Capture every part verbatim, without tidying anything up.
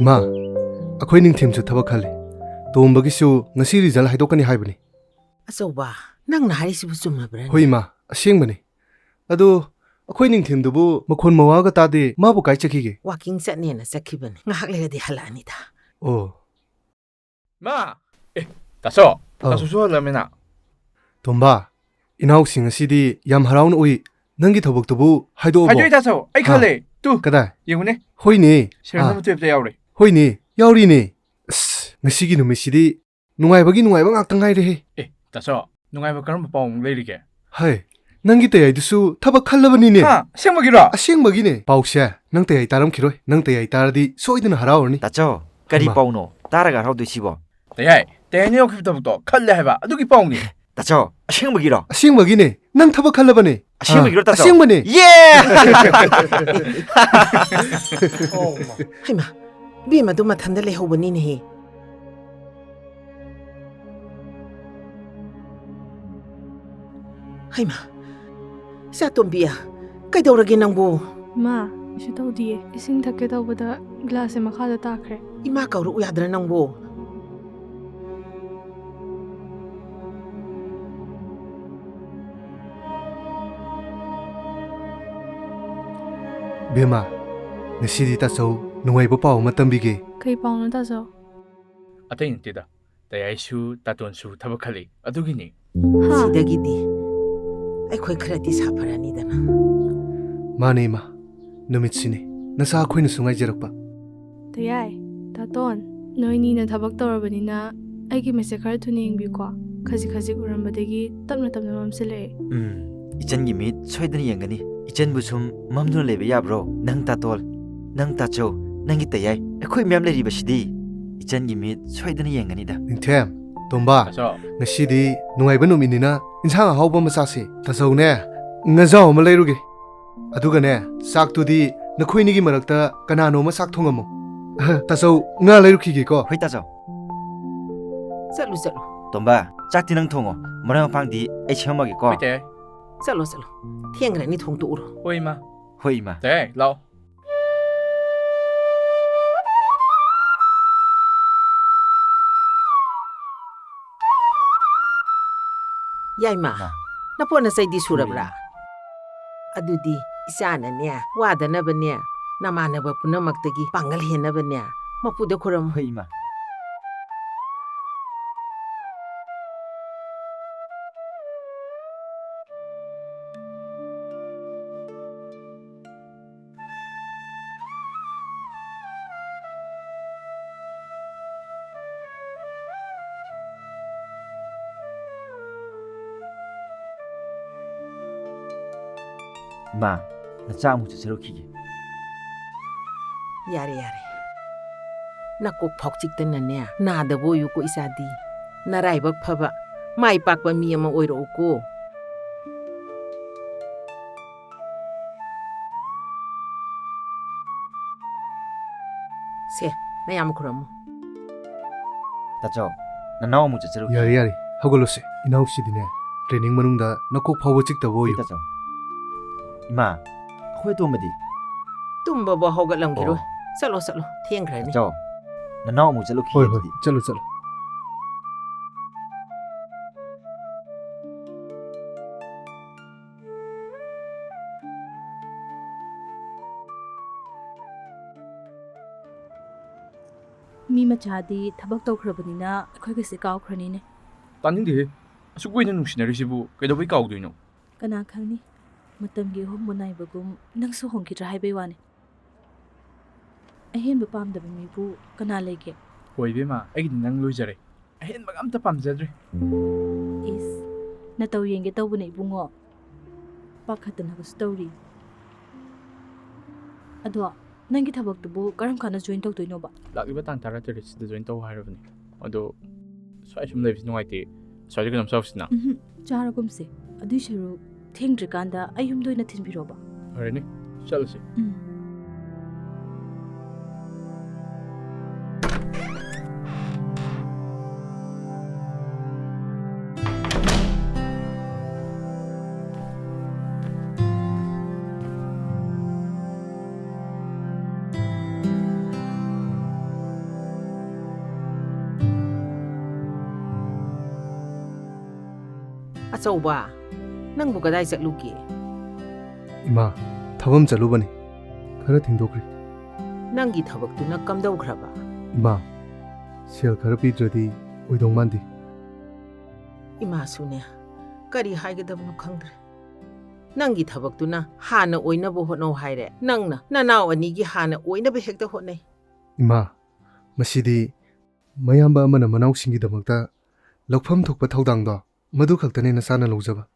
ꯃꯥ, ꯑꯩꯈꯣꯏ ꯅꯤꯡꯊꯦꯝꯁꯨ ꯊꯕꯛ ꯈꯜꯂꯤ꯫ ꯇꯣꯝꯕꯒꯤꯁꯨ ꯉꯁꯤ ꯔꯤꯖꯜ ꯍꯥꯏꯗꯣꯛꯀꯅꯤ ꯍꯥꯏꯕꯅꯤ꯫ ꯑꯆꯧꯕ, ꯅꯪꯅ ꯍꯥꯏꯔꯤꯁꯤꯕꯨ ꯆꯨꯝꯃꯕ꯭ꯔꯥꯅꯦ? ꯍꯣꯏ, ꯏꯃꯥ, ꯑꯁꯦꯡꯕꯅꯤ꯫ ꯑꯗꯣ ꯑꯩꯈꯣꯏ ꯅꯤꯡꯊꯦꯝꯗꯨꯕꯨ ꯃꯈꯣꯟ ꯃꯋꯥꯒ ꯇꯥꯗꯦ, ꯃꯥꯕꯨ ꯀꯥꯏ ꯆꯠꯈꯤꯒꯦ? ꯋꯥꯀꯤꯡ ꯆꯠꯅꯦꯅ ꯆꯠꯈꯤꯕꯅꯤ, ꯉꯥꯏꯍꯥꯛ ꯂꯩꯔꯗꯤ ꯍꯜꯂꯛꯑꯅꯤꯗ꯫ ꯑꯣ꯫ ꯃꯥ! ꯑꯦ, ꯇꯥꯆꯧ! ꯑꯧ꯫ ꯇꯥꯆꯧꯁꯨ ꯍꯜꯂꯝꯃꯦꯅ꯫ ꯇꯣꯝꯕ, ꯏꯅꯥꯎꯁꯤꯡ ꯑꯁꯤꯗꯤ ꯌꯥꯝ ꯍꯔꯥꯎꯅ ꯎꯏ꯫ ꯅꯪꯒꯤ ꯊꯕꯛꯇꯨꯕꯨ ꯍꯥꯏꯗꯣꯛꯑꯕꯣ? ꯍꯥꯏꯗꯣꯛꯑꯦ, ꯇꯥꯆꯧ! ꯑꯩ ꯍꯥ? ꯈꯜꯂꯦ! ꯇꯨ! ꯀꯗꯥꯏ? ꯌꯦꯡꯉꯨꯅꯦ꯫ ꯍꯣꯏꯅꯦ꯫ ꯁꯦꯔꯦꯜ ꯑꯥ꯫ ꯅꯝꯕꯔ ꯇꯨꯌꯦꯜꯞꯇ ꯌꯥꯎꯔꯦ꯫ ꯍꯣꯏꯅꯦ, ꯌꯥꯎꯔꯤꯅꯦ꯫ ꯑꯁ, ꯉꯁꯤꯒꯤ ꯅꯨꯃꯤꯠꯁꯤꯗꯤ ꯅꯨꯡꯉꯥꯏꯕꯒꯤ ꯅꯨꯡꯉꯥꯏꯕ ꯉꯥꯛꯇ ꯉꯥꯏꯔꯦꯍꯦ꯫ ꯑꯦ, ꯇꯥꯆꯧ, ꯅꯨꯡꯉꯥꯏꯕ ꯀꯔꯝꯕ ꯄꯥꯎ ꯑꯃꯨꯛ ꯂꯩꯔꯤꯒꯦ? ꯍꯩ, ꯅꯪꯒꯤ ꯇꯌꯥꯏꯗꯨꯁꯨ ꯊꯕꯛ ꯈꯜꯂꯕꯅꯤꯅꯦ꯫ ꯍꯥ? ꯑꯁꯦꯡꯕꯒꯤꯔꯣ? ꯑꯁꯦꯡꯕꯒꯤꯅꯦ꯫ ꯄꯥꯎꯁꯦ ꯅꯪ ꯇꯌꯥꯏ ꯇꯥꯔꯝꯈꯤꯔꯣꯏ꯫ ꯅꯪ ꯇꯌꯥꯏ ꯇꯥꯔꯗꯤ ꯁꯣꯏꯗꯅ ꯍꯔꯥꯎꯔꯅꯤ꯫ ꯇꯥꯆꯧ, ꯀꯔꯤ ꯍꯩꯃꯥ꯫ ꯄꯥꯎꯅꯣ? ꯇꯥꯔꯒ ꯍꯔꯥꯎꯗꯣꯏꯁꯤꯕꯣ? ꯇꯌꯥꯏ, ꯇꯌꯥꯏꯅ ꯌꯧꯈꯤꯕ ꯊꯕꯛꯇꯣ ꯈꯜꯂꯦ ꯍꯥꯏꯕ, ꯑꯗꯨꯒꯤ ꯄꯥꯎꯅꯤ꯫ ꯇꯥꯆꯧ, ꯑꯁꯦꯡꯕꯒꯤꯔꯣ? ꯑꯁꯦꯡꯕꯒꯤꯅꯦ꯫ ꯅꯪ ꯊꯕꯛ ꯈꯜꯂꯕꯅꯦ꯫ ꯑꯁꯦꯡꯕꯒꯤꯔꯣ, ꯑꯥ, ꯇꯥꯆꯧ? ꯑꯁꯦꯡꯕꯅꯦ꯫ ꯌꯦ! ꯍꯩꯃꯥ, ꯏꯕꯦꯝꯃꯗꯨ ꯃꯊꯟꯗ ꯂꯩꯍꯧꯕꯅꯤꯅꯦꯍꯦ꯫ ꯍꯩꯃꯥ, ꯏꯆꯥꯇꯣꯝꯕꯤ, ꯀꯩꯗꯧꯔꯒꯦ ꯅꯪꯕꯨ? ꯃꯥ, ꯀꯩꯁꯨ ꯇꯧꯗꯤꯌꯦ꯫ ꯏꯁꯤꯡ ꯊꯛꯀꯦ ꯇꯧꯕꯗ ꯒ꯭ꯂꯥꯁꯁꯦ ꯃꯈꯥꯗ ꯇꯥꯈ꯭ꯔꯦ꯫ ꯏꯃꯥ ꯀꯧꯔꯛꯎ ꯌꯥꯗ꯭ꯔꯥ ꯅꯪꯕꯨ? ꯕꯦꯝꯃ, ꯉꯁꯤꯗꯤ ꯇꯥꯆꯧ ꯅꯨꯡꯉꯥꯏꯕ ꯄꯥꯎ ꯑꯃ ꯇꯝꯕꯤꯒꯦ꯫ ꯀꯩ ꯄꯥꯎꯅꯣ, ꯇꯥꯆꯧ? ꯑꯇꯩ ꯅꯠꯇꯦꯗ, ꯇꯌꯥꯏꯁꯨ ꯇꯥꯇꯣꯟꯁꯨ ꯊꯕꯛ ꯈꯜꯂꯤ, ꯑꯗꯨꯒꯤꯅꯤ꯫ ꯍꯥ? ꯁꯤꯗꯒꯤꯗꯤ ꯑꯩꯈꯣꯏ ꯈꯔꯗꯤ ꯁꯥꯐꯔꯅꯤꯗꯅ꯫ ꯃꯥꯅꯦ, ꯏꯃꯥ, ꯅꯨꯃꯤꯠꯁꯤꯅꯤ ꯅꯆꯥ ꯑꯩꯈꯣꯏꯅꯁꯨ ꯉꯥꯏꯖꯔꯛꯄ꯫ ꯇꯌꯥꯏ, ꯇꯥꯇꯣꯟ, ꯅꯣꯏꯅꯤꯅ ꯊꯕꯛ ꯇꯧꯔꯕꯅꯤꯅ ꯑꯩꯒꯤ ꯃꯤꯠꯁꯦ ꯈꯔ ꯊꯨꯅ ꯌꯦꯡꯕꯤꯌꯨꯀꯣ꯫ ꯈꯖꯤꯛ ꯈꯖꯤꯛ ꯎꯔꯝꯕꯗꯒꯤ ꯇꯞꯅ ꯇꯞꯅ ꯃꯝꯁꯤꯜꯂꯛꯑꯦ꯫ ꯎꯝ, ꯏꯆꯟꯒꯤ ꯃꯤꯠ ꯁꯣꯏꯗꯅ ꯌꯦꯡꯒꯅꯤ꯫ ꯏꯆꯟꯕꯨ ꯁꯨꯝ ꯃꯝꯗꯨꯅ ꯂꯩꯕ ꯌꯥꯕ꯭ꯔꯣ? ꯅꯪ ꯇꯥꯇꯣꯜ, ꯅꯪ ꯇꯥꯆꯧ, ꯅꯪꯒꯤ ꯇꯌꯥꯏ, ꯑꯩꯈꯣꯏ ꯃꯌꯥꯝ ꯂꯩꯔꯤꯕꯁꯤꯗꯤ꯫ ꯏꯆꯟꯒꯤ ꯃꯤꯠ ꯁꯣꯏꯗꯅ ꯌꯦꯡꯒꯅꯤꯗ꯫ ꯅꯤꯡꯊꯦꯝ, ꯇꯣꯝꯕ, ꯇꯥꯆꯧ꯫ ꯉꯁꯤꯗꯤ ꯅꯨꯡꯉꯥꯏꯕ ꯅꯨꯃꯤꯠꯅꯤꯅ ꯏꯟꯁꯥꯡ ꯑꯍꯥꯎꯕ ꯑꯃ ꯆꯥꯁꯤ꯫ ꯇꯥꯆꯧꯅꯦ, ꯉꯥꯖꯥꯎ ꯑꯃ ꯂꯩꯔꯨꯒꯦ꯫ ꯑꯗꯨꯒꯅꯦ, ꯆꯥꯛꯇꯨꯗꯤ ꯅꯈꯣꯏꯅꯤꯒꯤ ꯃꯔꯛꯇ ꯀꯅꯥꯅꯣ ꯑꯃ ꯆꯥꯛ ꯊꯣꯡꯉꯝꯃꯣ꯫ ꯇꯥꯆꯧ, ꯉꯥ ꯂꯩꯔꯨꯈꯤꯒꯦꯀꯣ꯫ ꯍꯣꯏ, ꯇꯥꯆꯧ꯫ ꯆꯠꯂꯨ, ꯆꯠꯂꯨ꯫ ꯇꯣꯝꯕ, ꯆꯥꯛꯇꯤ ꯅꯪ ꯊꯣꯡꯉꯣ, ꯃꯔꯣꯏ ꯃꯄꯥꯡꯗꯤ ꯑꯩ ꯁꯦꯝꯃꯝꯃꯒꯦꯀꯣ꯫ ꯍꯣꯏ, ꯇꯌꯥꯏ꯫ ꯆꯠꯂꯣ, ꯆꯠꯂꯣ꯫ ꯊꯦꯡꯈ꯭ꯔꯅꯤ, ꯊꯣꯡ ꯇꯣꯛꯎꯔꯣ꯫ ꯍꯣꯏ, ꯏꯃꯥ꯫ ꯍꯣꯏ, ꯏꯃꯥ꯫ ꯇꯌꯥꯏ, ꯂꯥꯛꯑꯣ꯫ ꯌꯥꯏꯃ, ꯃꯥ꯫ ꯅꯄꯣꯠ ꯅꯆꯩꯗꯤ ꯁꯨꯔꯕ꯭ꯔꯥ? ꯁꯨꯔꯦ, ꯏꯃꯥ꯫ ꯑꯗꯨꯗꯤ ꯏꯆꯥꯅꯅꯦ, ꯋꯥꯗꯅꯕꯅꯦ, ꯅꯃꯥꯟꯅꯕ ꯄꯨꯝꯅꯃꯛꯇꯒꯤ ꯄꯥꯡꯒꯜ ꯍꯦꯟꯅꯕꯅꯦ, ꯃꯄꯨꯗ ꯈꯨꯔꯝꯃꯨ꯫ ꯍꯣꯏ, ꯏꯃꯥ꯫ ꯏꯃꯥ, ꯅꯆꯥ ꯑꯃꯨꯛ ꯆꯠꯆꯔꯨꯈꯤꯒꯦ꯫ ꯌꯥꯔꯦ, ꯌꯥꯔꯦ꯫ ꯅꯀꯣꯛ ꯐꯥꯎ ꯆꯤꯛꯇꯅꯅꯦ, ꯅꯥꯗꯕ ꯑꯣꯏꯌꯨꯀꯣ ꯏꯆꯥꯗꯤ꯫ ꯅꯔꯥꯏꯕꯛ ꯐꯕ, ꯃꯥꯏ ꯄꯥꯛꯄ ꯃꯤ ꯑꯃ ꯑꯣꯏꯔꯛꯎꯀꯣ꯫ ꯁꯦ, ꯅꯌꯥꯝ ꯈꯨꯔꯝꯃꯨ꯫ ꯇꯥꯆꯧ, ꯅꯅꯥꯎ ꯑꯃꯨꯛ ꯆꯠꯆꯔꯨꯈꯤ꯫ ꯌꯥꯔꯦ, ꯌꯥꯔꯦ, ꯍꯧꯒꯠꯂꯣꯁꯦ꯫ ꯏꯅꯥꯎꯁꯤꯗꯤꯅꯦ, training ꯃꯅꯨꯡꯗ ꯅꯀꯣꯛ ꯐꯥꯎꯕ ꯆꯤꯛꯇꯕ ꯑꯣꯏꯌꯨ꯫ ꯇꯥꯆꯧ꯫ ꯏꯃꯥ, ꯑꯩꯈꯣꯏ ꯑꯇꯣꯝꯕꯗꯤ? ꯇꯨꯝꯕꯕꯨ ꯍꯧꯒꯠꯂꯝꯈꯤꯔꯣꯏ꯫ ꯑꯣ꯫ ꯆꯠꯂꯣ, ꯆꯠꯂꯣ, ꯊꯦꯡꯈ꯭ꯔꯅꯤ꯫ ꯇꯥꯆꯧ, ꯅꯅꯥꯎ ꯑꯃꯨꯛ ꯆꯠꯂꯨꯈꯤꯒꯦ ꯍꯣꯏ, ꯍꯣꯏ, ꯑꯗꯨꯗꯤ꯫ ꯆꯠꯂꯨ, ꯆꯠꯂꯨ꯫ ꯃꯤ ꯃꯆꯥꯗꯤ ꯊꯕꯛ ꯇꯧꯈ꯭ꯔꯕꯅꯤꯅ ꯑꯩꯈꯣꯏꯒꯁꯦ ꯀꯥꯎꯈ꯭ꯔꯅꯤꯅꯦ꯫ ꯇꯥꯅꯤꯡꯗꯦꯍꯦ꯫ ꯑꯁꯨꯛ ꯀꯨꯏꯅ ꯅꯨꯡꯁꯤꯅꯔꯤꯁꯤꯕꯨ ꯀꯩꯗꯧꯕꯩ ꯀꯥꯎꯗꯣꯏꯅꯣ? ꯀꯅꯥ ꯈꯪꯅꯤ? ꯃꯇꯝꯒꯤ ꯑꯍꯣꯡꯕ ꯅꯥꯏꯕꯒꯨꯝ ꯅꯪꯁꯨ ꯍꯣꯡꯈꯤꯗ꯭ꯔꯥ ꯍꯥꯏꯕꯩ ꯋꯥꯅꯤ꯫ ꯑꯍꯦꯟꯕ ꯄꯥꯝꯗꯕ ꯃꯤꯕꯨ ꯀꯅꯥ ꯂꯩꯒꯦ? ꯍꯣꯏ ꯏꯕꯦꯝꯃ, ꯑꯩꯒꯤꯗꯤ ꯅꯪ ꯂꯣꯏꯖꯔꯦ꯫ ꯑꯍꯦꯟꯕꯒ ꯑꯝꯇ ꯄꯥꯝꯖꯗ꯭ꯔꯦ꯫ ꯏꯁ, ꯅꯇꯧ ꯌꯦꯡꯒꯦ ꯇꯧꯕꯅꯦ ꯏꯕꯨꯡꯉꯣ꯫ ꯄꯥꯈꯠꯇꯅꯒꯁꯨ ꯇꯧꯔꯤ꯫ ꯑꯗꯣ, ꯅꯪꯒꯤ ꯊꯕꯛꯇꯨꯕꯨ ꯀꯔꯝ ꯀꯥꯟꯗ join ꯇꯧꯗꯣꯏꯅꯣꯕ? ꯂꯥꯛꯂꯤꯕ ꯇꯥꯡ ꯇꯔꯥꯇꯔꯦꯠꯁꯤꯗ join ꯇꯧ ꯍꯥꯏꯔꯕꯅꯦ꯫ ꯑꯗꯣ, ꯁ꯭ꯋꯥꯏ ꯁꯨꯝ ꯂꯩꯕꯁꯤ ꯅꯨꯡꯉꯥꯏꯇꯦ꯫ ꯑꯁ꯭ꯋꯥꯏꯗ ꯀꯩꯅꯣꯝ ꯆꯥꯎꯁꯤꯅ꯫ ꯎꯝꯍꯨꯝ, ꯆꯥꯔꯒꯨꯝꯁꯦ꯫ ꯑꯗꯨꯏ ꯁꯔꯨꯛ ꯊꯦꯡꯗ꯭ꯔꯤꯀꯥꯟꯗ ꯑꯩ ꯌꯨꯝꯗ ꯑꯣꯏꯅ ꯊꯤꯟꯕꯤꯔꯣꯕ꯫ ꯐꯔꯦꯅꯦ, ꯆꯠꯂꯁꯤ꯫ ꯎꯝ꯫ ꯑꯆꯧꯕ, ꯅꯪꯕꯨ ꯀꯗꯥꯏ ꯆꯠꯂꯨꯒꯦ? ꯏꯃꯥ, ꯊꯕꯛ ꯑꯃ ꯆꯠꯂꯨꯕꯅꯤ꯫ ꯈꯔ ꯊꯦꯡꯗꯣꯛꯈ꯭ꯔꯦ꯫ ꯅꯪꯒꯤ ꯊꯕꯛꯇꯨꯅ ꯀꯝꯗꯧꯈ꯭ꯔꯕ? ꯏꯃꯥ, ꯁꯦꯜ ꯈꯔ ꯄꯤꯗ꯭ꯔꯗꯤ ꯑꯣꯏꯗꯧ ꯃꯥꯟꯗꯦ꯫ ꯏꯃꯥꯁꯨꯅꯦ, ꯀꯔꯤ ꯍꯥꯏꯒꯗꯕꯅꯣ ꯈꯪꯗ꯭ꯔꯦ꯫ ꯅꯪꯒꯤ ꯊꯕꯛꯇꯨꯅ ꯍꯥꯟꯅ ꯑꯣꯏꯅꯕ ꯍꯣꯠꯅꯧ ꯍꯥꯏꯔꯦ꯫ ꯅꯪꯅ ꯅꯅꯥꯎ ꯑꯅꯤꯒꯤ ꯍꯥꯟꯅ ꯑꯣꯏꯅꯕ ꯍꯦꯛꯇ ꯍꯣꯠꯅꯩ꯫ ꯏꯃꯥ, ꯃꯁꯤꯗꯤ ꯃꯌꯥꯝꯕ ꯑꯃꯅ ꯃꯅꯥꯎꯁꯤꯡꯒꯤꯗꯃꯛꯇ ꯂꯧꯐꯝ ꯊꯣꯛꯄ ꯊꯧꯗꯥꯡꯗꯣ ꯃꯗꯨ ꯈꯛꯇꯅꯦ ꯅꯆꯥꯅ ꯂꯧꯖꯕ꯫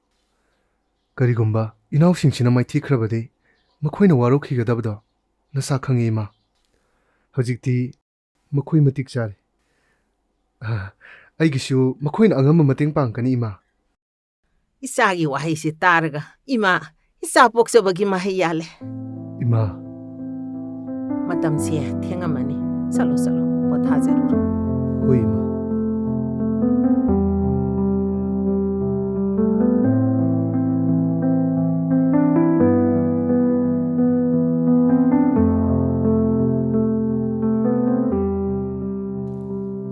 ꯀꯔꯤꯒꯨꯝꯕ ꯏꯅꯥꯎꯁꯤꯡꯁꯤꯅ ꯃꯥꯏꯊꯤꯈ꯭ꯔꯕꯗꯤ ꯃꯈꯣꯏꯅ ꯋꯥꯔꯧꯈꯤꯒꯗꯕꯗꯣ ꯅꯆꯥ ꯈꯪꯉꯤ, ꯏꯃꯥ꯫ ꯍꯧꯖꯤꯛꯇꯤ ꯃꯈꯣꯏ ꯃꯇꯤꯛ ꯆꯥꯔꯦ꯫ ꯑ, ꯑꯩꯒꯤꯁꯨ ꯃꯈꯣꯏꯅ ꯑꯉꯝꯕ ꯃꯇꯦꯡ ꯄꯥꯡꯒꯅꯤ, ꯏꯃꯥ꯫ ꯏꯆꯥꯒꯤ ꯋꯥꯍꯩꯁꯤ ꯇꯥꯔꯒ ꯏꯃꯥ ꯏꯆꯥ ꯄꯣꯛꯆꯕꯒꯤ ꯃꯍꯩ ꯌꯥꯜꯂꯦ꯫ ꯏꯃꯥ꯫ ꯃꯇꯝꯁꯦ ꯊꯦꯡꯉꯝꯃꯅꯤ꯫ ꯆꯠꯂꯣ, ꯆꯠꯂꯣ, ꯄꯣꯊꯥꯖꯔꯨꯔꯣ꯫ ꯍꯣꯏ, ꯏꯃꯥ꯫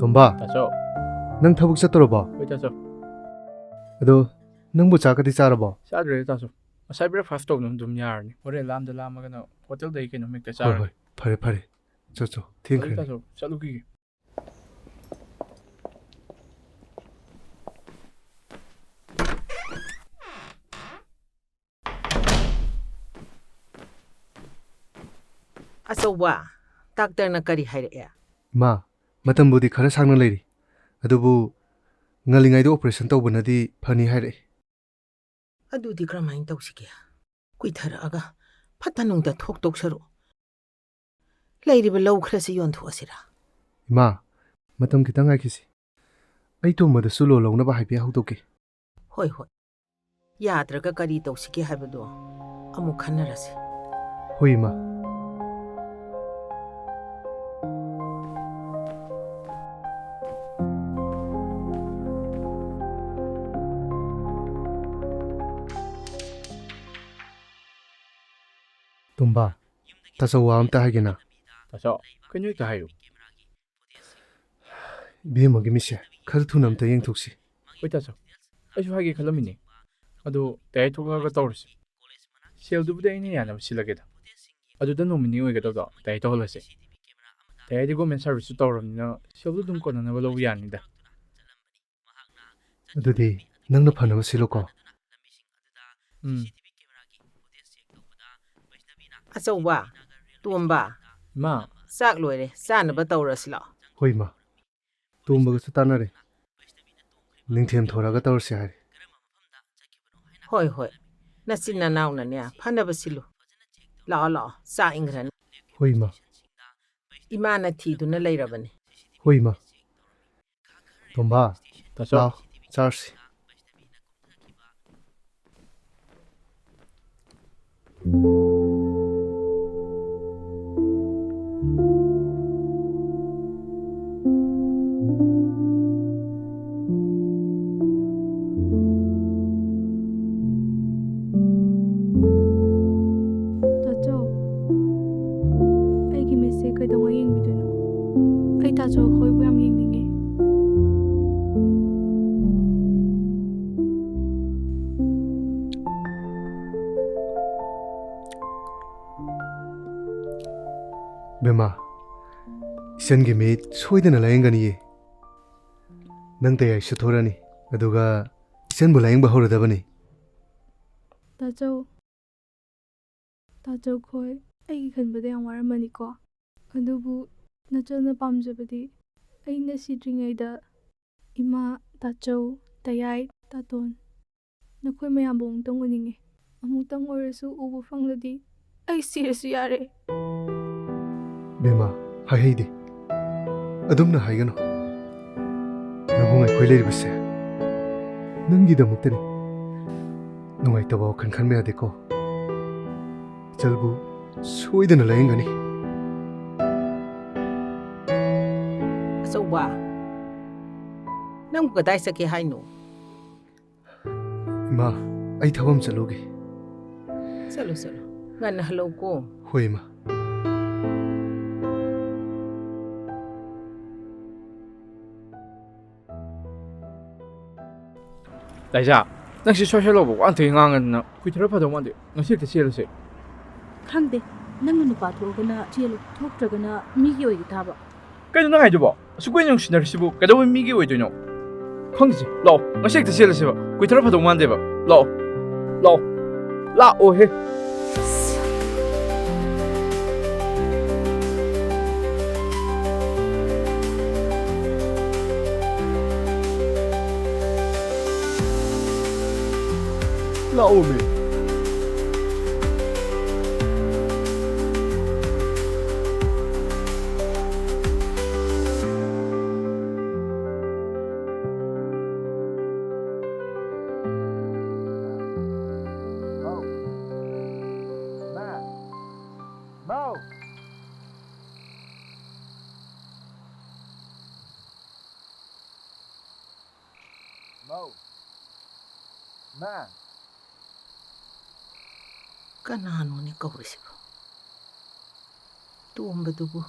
ꯇꯣꯝꯕ꯫ ꯇꯥꯆꯧ꯫ ꯅꯪ ꯊꯕꯛ ꯆꯠꯇꯣꯔꯕꯣ? ꯍꯣꯏ, ꯇꯥꯆꯧ꯫ ꯑꯗꯣ, ꯅꯪꯕꯨ ꯆꯥꯛꯀꯗꯤ ꯆꯥꯔꯕꯣ? ꯆꯥꯗ꯭ꯔꯦꯗ, ꯇꯥꯆꯧ꯫ ꯉꯁꯥꯏ breakfast ꯇꯧꯗꯨꯅ ꯑꯗꯨꯝ ꯌꯥꯔꯅꯤ꯫ ꯍꯣꯔꯦꯟ ꯂꯥꯝꯗ ꯂꯥꯝꯃꯒꯅ ꯍꯣꯇꯦꯜꯗꯒꯤ ꯀꯩꯅꯣꯝ ꯍꯦꯛꯇ ꯍꯣꯏ, ꯆꯥꯔꯒꯦ꯫ ꯍꯣꯏ꯫ ꯐꯔꯦ, ꯐꯔꯦ꯫ ꯆꯣ, ꯆꯣ꯫ ꯊꯦꯡꯈ꯭ꯔꯦ꯫ ꯇꯥꯆꯧ, ꯆꯠꯂꯨꯈꯤꯒꯦ꯫ ꯑꯆꯧꯕ, ꯗꯥꯛꯇꯔꯅ ꯀꯔꯤ ꯍꯥꯏꯔꯛꯑꯦ? ꯏꯃꯥ, ꯃꯇꯝꯕꯨꯗꯤ ꯈꯔ ꯁꯥꯡꯅ ꯂꯩꯔꯤ, ꯑꯗꯨꯕꯨ ꯉꯜꯂꯤꯉꯩꯗ operation ꯇꯧꯕꯅꯗꯤ ꯐꯅꯤ ꯍꯥꯏꯔꯛꯏ꯫ ꯑꯗꯨꯗꯤ ꯀꯔꯝꯍꯥꯏꯅ ꯇꯧꯁꯤꯒꯦ? ꯀꯨꯏꯊꯔꯛꯑꯒ ꯐꯠꯇ ꯅꯨꯡꯗ ꯊꯣꯛꯇꯧ ꯁꯔꯨꯛ, ꯂꯩꯔꯤꯕ ꯂꯧ ꯈꯔꯁꯤ ꯌꯣꯟꯊꯣꯛꯑꯁꯤꯔꯥ? ꯏꯃꯥ, ꯃꯇꯝ ꯈꯤꯇꯪ ꯉꯥꯏꯈꯤꯁꯤ꯫ ꯑꯩ ꯇꯣꯝꯕꯗꯁꯨ ꯂꯣꯟ ꯂꯧꯅꯕ ꯍꯥꯏꯐꯦꯠ ꯍꯧꯗꯣꯛꯀꯦ꯫ ꯍꯣꯏ, ꯍꯣꯏ꯫ ꯌꯥꯗ꯭ꯔꯒ ꯀꯔꯤ ꯇꯧꯁꯤꯒꯦ ꯍꯥꯏꯕꯗꯣ ꯑꯃꯨꯛ ꯈꯟꯅꯔꯁꯤ꯫ ꯍꯣꯏ, ꯏꯃꯥ꯫ ꯇꯣꯝꯕ, ꯇꯥꯆꯧ ꯋꯥ ꯑꯝꯇ ꯍꯥꯏꯒꯦꯅ꯫ ꯇꯥꯆꯧ, ꯀꯩꯅꯣ ꯍꯦꯛꯇ ꯍꯥꯏꯌꯨ꯫ ꯏꯕꯦꯝꯃꯒꯤ ꯃꯤꯠꯁꯦ ꯈꯔ ꯊꯨꯅ ꯑꯝꯇ ꯌꯦꯡꯊꯣꯛꯁꯤ꯫ ꯍꯣꯏ, ꯇꯥꯆꯧ꯫ ꯑꯩꯁꯨ ꯍꯥꯏꯒꯦ ꯈꯜꯂꯝꯃꯤꯅꯦ꯫ ꯑꯗꯣ ꯇꯌꯥꯏ ꯊꯣꯛꯂꯛꯑꯒ ꯇꯧꯔꯁꯤ꯫ ꯁꯦꯜꯗꯨꯕꯨꯗꯤ ꯑꯩꯅ ꯌꯥꯅꯕ ꯁꯤꯜꯂꯒꯦꯗ꯫ ꯑꯗꯨꯗ ꯅꯣꯃꯤꯅꯤ ꯑꯣꯏꯒꯗꯕꯗꯣ ꯇꯌꯥꯏ ꯇꯧꯍꯜꯂꯁꯦ꯫ ꯇꯌꯥꯏꯗꯤ ꯒꯣꯔꯃꯦꯟ ꯁꯥꯔꯚꯤꯁꯁꯨ ꯇꯧꯔꯕꯅꯤꯅ ꯁꯦꯜꯗꯨ ꯑꯗꯨꯝ ꯀꯣꯟꯅꯅꯕ ꯂꯧꯕ ꯌꯥꯅꯤꯗ꯫ ꯑꯗꯨꯗꯤ ꯅꯪꯅ ꯐꯅꯕ ꯁꯤꯜꯂꯨꯀꯣ꯫ ꯎꯝ꯫ ꯑꯆꯧꯕ, ꯇꯣꯝꯕ, ꯏꯃꯥ꯫ ꯆꯥꯛ ꯂꯣꯏꯔꯦ, ꯆꯥꯅꯕ ꯇꯧꯔꯁꯤ ꯂꯥꯛꯑꯣ꯫ ꯍꯣꯏ, ꯏꯃꯥ꯫ ꯇꯣꯝꯕꯒꯁꯨ ꯇꯥꯟꯅꯔꯦ꯫ ꯅꯤꯡꯊꯦꯝ ꯊꯣꯔꯒ ꯇꯧꯔꯁꯦ ꯍꯥꯏꯔꯦ꯫ ꯍꯣꯏ, ꯍꯣꯏ꯫ ꯅꯆꯤꯟ ꯅꯅꯥꯎꯅꯅꯦ, ꯐꯅꯕ ꯁꯤꯜꯂꯨ꯫ ꯂꯥꯛꯑꯣ, ꯂꯥꯛꯑꯣ, ꯆꯥꯛ ꯏꯪꯈ꯭ꯔꯅꯤ꯫ ꯍꯣꯏ, ꯏꯃꯥ꯫ ꯏꯃꯥꯅ ꯊꯤꯗꯨꯅ ꯂꯩꯔꯕꯅꯤ꯫ ꯍꯣꯏ, ꯏꯃꯥ꯫ ꯇꯣꯝꯕ, ꯇꯥꯆꯧ꯫ ꯂꯥꯎ, ꯆꯥꯔꯁꯤ꯫ ꯇꯥꯆꯧ, ꯑꯩꯒꯤ ꯃꯤꯠꯁꯦ ꯀꯩꯗꯧꯉꯩ ꯌꯦꯡꯕꯤꯗꯣꯏꯅꯣ? ꯑꯩ ꯇꯥꯆꯧ ꯈꯣꯏꯕꯨ ꯌꯥꯝ ꯌꯦꯡꯅꯤꯡꯉꯦ꯫ ꯕꯦꯝꯃ, ꯏꯆꯟꯒꯤ ꯃꯤꯠ ꯁꯣꯏꯗꯅ ꯂꯥꯌꯦꯡꯒꯅꯤꯌꯦ꯫ ꯅꯪ ꯇꯌꯥꯏ ꯁꯨꯊꯣꯔꯅꯤ, ꯑꯗꯨꯒ ꯏꯆꯟꯕꯨ ꯂꯥꯌꯦꯡꯕ ꯍꯧꯔꯗꯕꯅꯤ꯫ ꯇꯥꯆꯧ, ꯇꯥꯆꯧ ꯈꯣꯏ, ꯑꯩꯒꯤ ꯈꯟꯕꯗ ꯌꯥꯝ ꯋꯥꯔꯝꯃꯅꯤꯀꯣ꯫ ꯑꯗꯨꯕꯨ ꯅꯆꯟꯅ ꯄꯥꯝꯖꯕꯗꯤ ꯑꯩꯅ ꯁꯤꯗ꯭ꯔꯤꯉꯩꯗ ꯏꯃꯥ, ꯇꯥꯆꯧ, ꯇꯌꯥꯏ, ꯇꯥꯇꯣꯟ, ꯅꯈꯣꯏ ꯃꯌꯥꯝꯕꯨ ꯑꯃꯨꯛꯇꯪ ꯎꯅꯤꯡꯉꯤ꯫ ꯑꯃꯨꯛꯇꯪ ꯑꯣꯏꯔꯁꯨ ꯎꯕ ꯐꯪꯂꯗꯤ ꯑꯩ ꯁꯤꯔꯁꯨ ꯌꯥꯔꯦ꯫ ꯕꯦꯝꯃ, ꯍꯥꯏꯍꯩꯗꯦ꯫ ꯑꯗꯨꯝꯅ ꯍꯥꯏꯒꯅꯨ꯫ ꯅꯕꯨꯡ ꯑꯩꯈꯣꯏ ꯂꯩꯔꯤꯕꯁꯦ ꯅꯪꯒꯤꯗꯃꯛꯇꯅꯤ꯫ ꯅꯨꯡꯉꯥꯏꯇꯕ ꯋꯥꯈꯜ ꯈꯟꯕ ꯌꯥꯗꯦꯀꯣ꯫ ꯏꯆꯜꯕꯨ ꯁꯣꯏꯗꯅ ꯂꯥꯌꯦꯡꯒꯅꯤ꯫ ꯑꯆꯧꯕ, ꯅꯪꯕꯨ ꯀꯗꯥꯏ ꯆꯠꯀꯦ ꯍꯥꯏꯅꯣ? ꯏꯃꯥ, ꯑꯩ ꯊꯕꯛ ꯑꯃ ꯆꯠꯂꯨꯒꯦ꯫ ꯆꯠꯂꯣ, ꯆꯠꯂꯣ꯫ ꯉꯟꯅ ꯍꯜꯂꯛꯎꯀꯣ꯫ ꯍꯣꯏ, ꯏꯃꯥ꯫ ꯂꯥꯏꯖꯥ, ꯅꯪꯁꯤ ꯁꯣꯏ ꯁꯣꯏ ꯂꯧꯕ ꯋꯥ ꯑꯝꯇ ꯉꯥꯡꯉꯗꯅ ꯀꯨꯏꯊꯔ ꯐꯗꯧ ꯃꯥꯟꯗꯦ꯫ ꯉꯁꯤ ꯍꯦꯛꯇ ꯆꯦꯜꯂꯁꯦ꯫ ꯈꯪꯗꯦ꯫ ꯅꯪꯅ ꯅꯨꯄꯥ ꯊꯣꯛꯑꯒꯅ ꯆꯦꯜꯂꯨ, ꯊꯣꯛꯇ꯭ꯔꯒꯅ ꯃꯤꯒꯤ ꯑꯣꯏꯈꯤ ꯇꯥꯕ꯫ ꯀꯩꯅꯣ ꯅꯪ ꯍꯥꯏꯗꯨꯕꯣ? ꯑꯁꯨꯛ ꯀꯨꯏꯅ ꯅꯨꯡꯁꯤꯅꯔꯤꯁꯤꯕꯨ ꯀꯩꯗꯧꯕꯩ ꯃꯤꯒꯤ ꯑꯣꯏꯗꯣꯏꯅꯣ? ꯈꯪꯗꯦꯁꯦ꯫ ꯂꯥꯛꯑꯣ, ꯉꯁꯤ ꯍꯦꯛꯇ ꯆꯦꯜꯂꯁꯦꯕ꯫ ꯀꯨꯏꯊꯔ ꯐꯗꯧ ꯃꯥꯟꯗꯦꯕ꯫ ꯂꯥꯛꯑꯣ꯫ ꯂꯥꯛꯑꯣ꯫ ꯂꯥꯛꯑꯣꯍꯦ꯫ ꯂꯥꯛꯑꯣꯃꯦ꯫ ꯃꯧ꯫ ꯃꯥ꯫ ꯃꯧ꯫ ꯃꯧ꯫ ꯃꯥ꯫ ꯀꯅꯥꯅꯣꯅꯦ ꯀꯧꯔꯤꯁꯤꯕꯣ? ꯇꯣꯝꯕꯗꯨꯕꯨ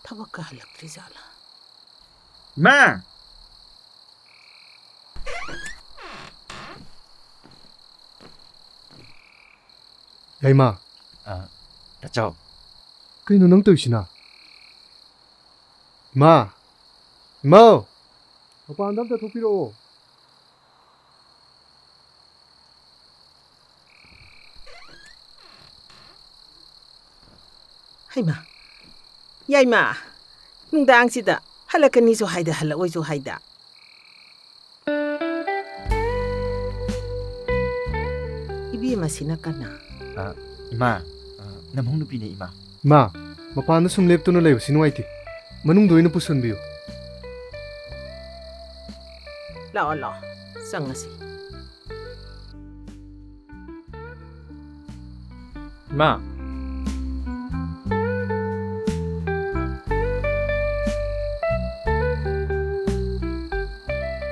ꯊꯕꯛꯀ ꯍꯜꯂꯛꯇ꯭ꯔꯤꯖꯥꯠꯂꯥ? ꯃꯥ! ꯌꯥꯏꯃ꯫ ꯑ, ꯇꯥꯆꯧ꯫ ꯀꯩꯅꯣ ꯅꯪ ꯇꯧꯔꯤꯁꯤꯅ? ꯏꯃꯥ! ꯏꯃꯥꯎ! ꯃꯄꯥꯟꯗ ꯑꯝꯇ ꯊꯣꯛꯄꯤꯔꯛꯑꯣ꯫ ꯍꯩꯃꯥ! ꯌꯥꯏꯃ! ꯅꯨꯡꯗꯥꯡꯁꯤꯗ ꯍꯜꯂꯛꯀꯅꯤꯁꯨ ꯍꯥꯏꯗ, ꯍꯜꯂꯛꯑꯣꯏꯁꯨ ꯍꯥꯏꯗ꯫ ꯏꯕꯦꯝꯃꯁꯤꯅ ꯀꯅꯥ? ꯑ, ꯏꯃꯥ, ꯑ, ꯅꯝꯍꯧ ꯅꯨꯄꯤꯅꯦ, ꯏꯃꯥ꯫ ꯏꯃꯥ, ꯃꯄꯥꯟꯗ ꯁꯨꯝ ꯂꯦꯞꯇꯨꯅ ꯂꯩꯕꯁꯤ ꯅꯨꯡꯉꯥꯏꯇꯦ꯫ ꯃꯅꯨꯡꯗ ꯑꯣꯏꯅ ꯄꯨꯁꯟꯕꯤꯌꯨ꯫ ꯂꯥꯛꯑꯣ, ꯂꯥꯛꯑꯣ, ꯆꯪꯉꯁꯤ꯫ ꯏꯃꯥ꯫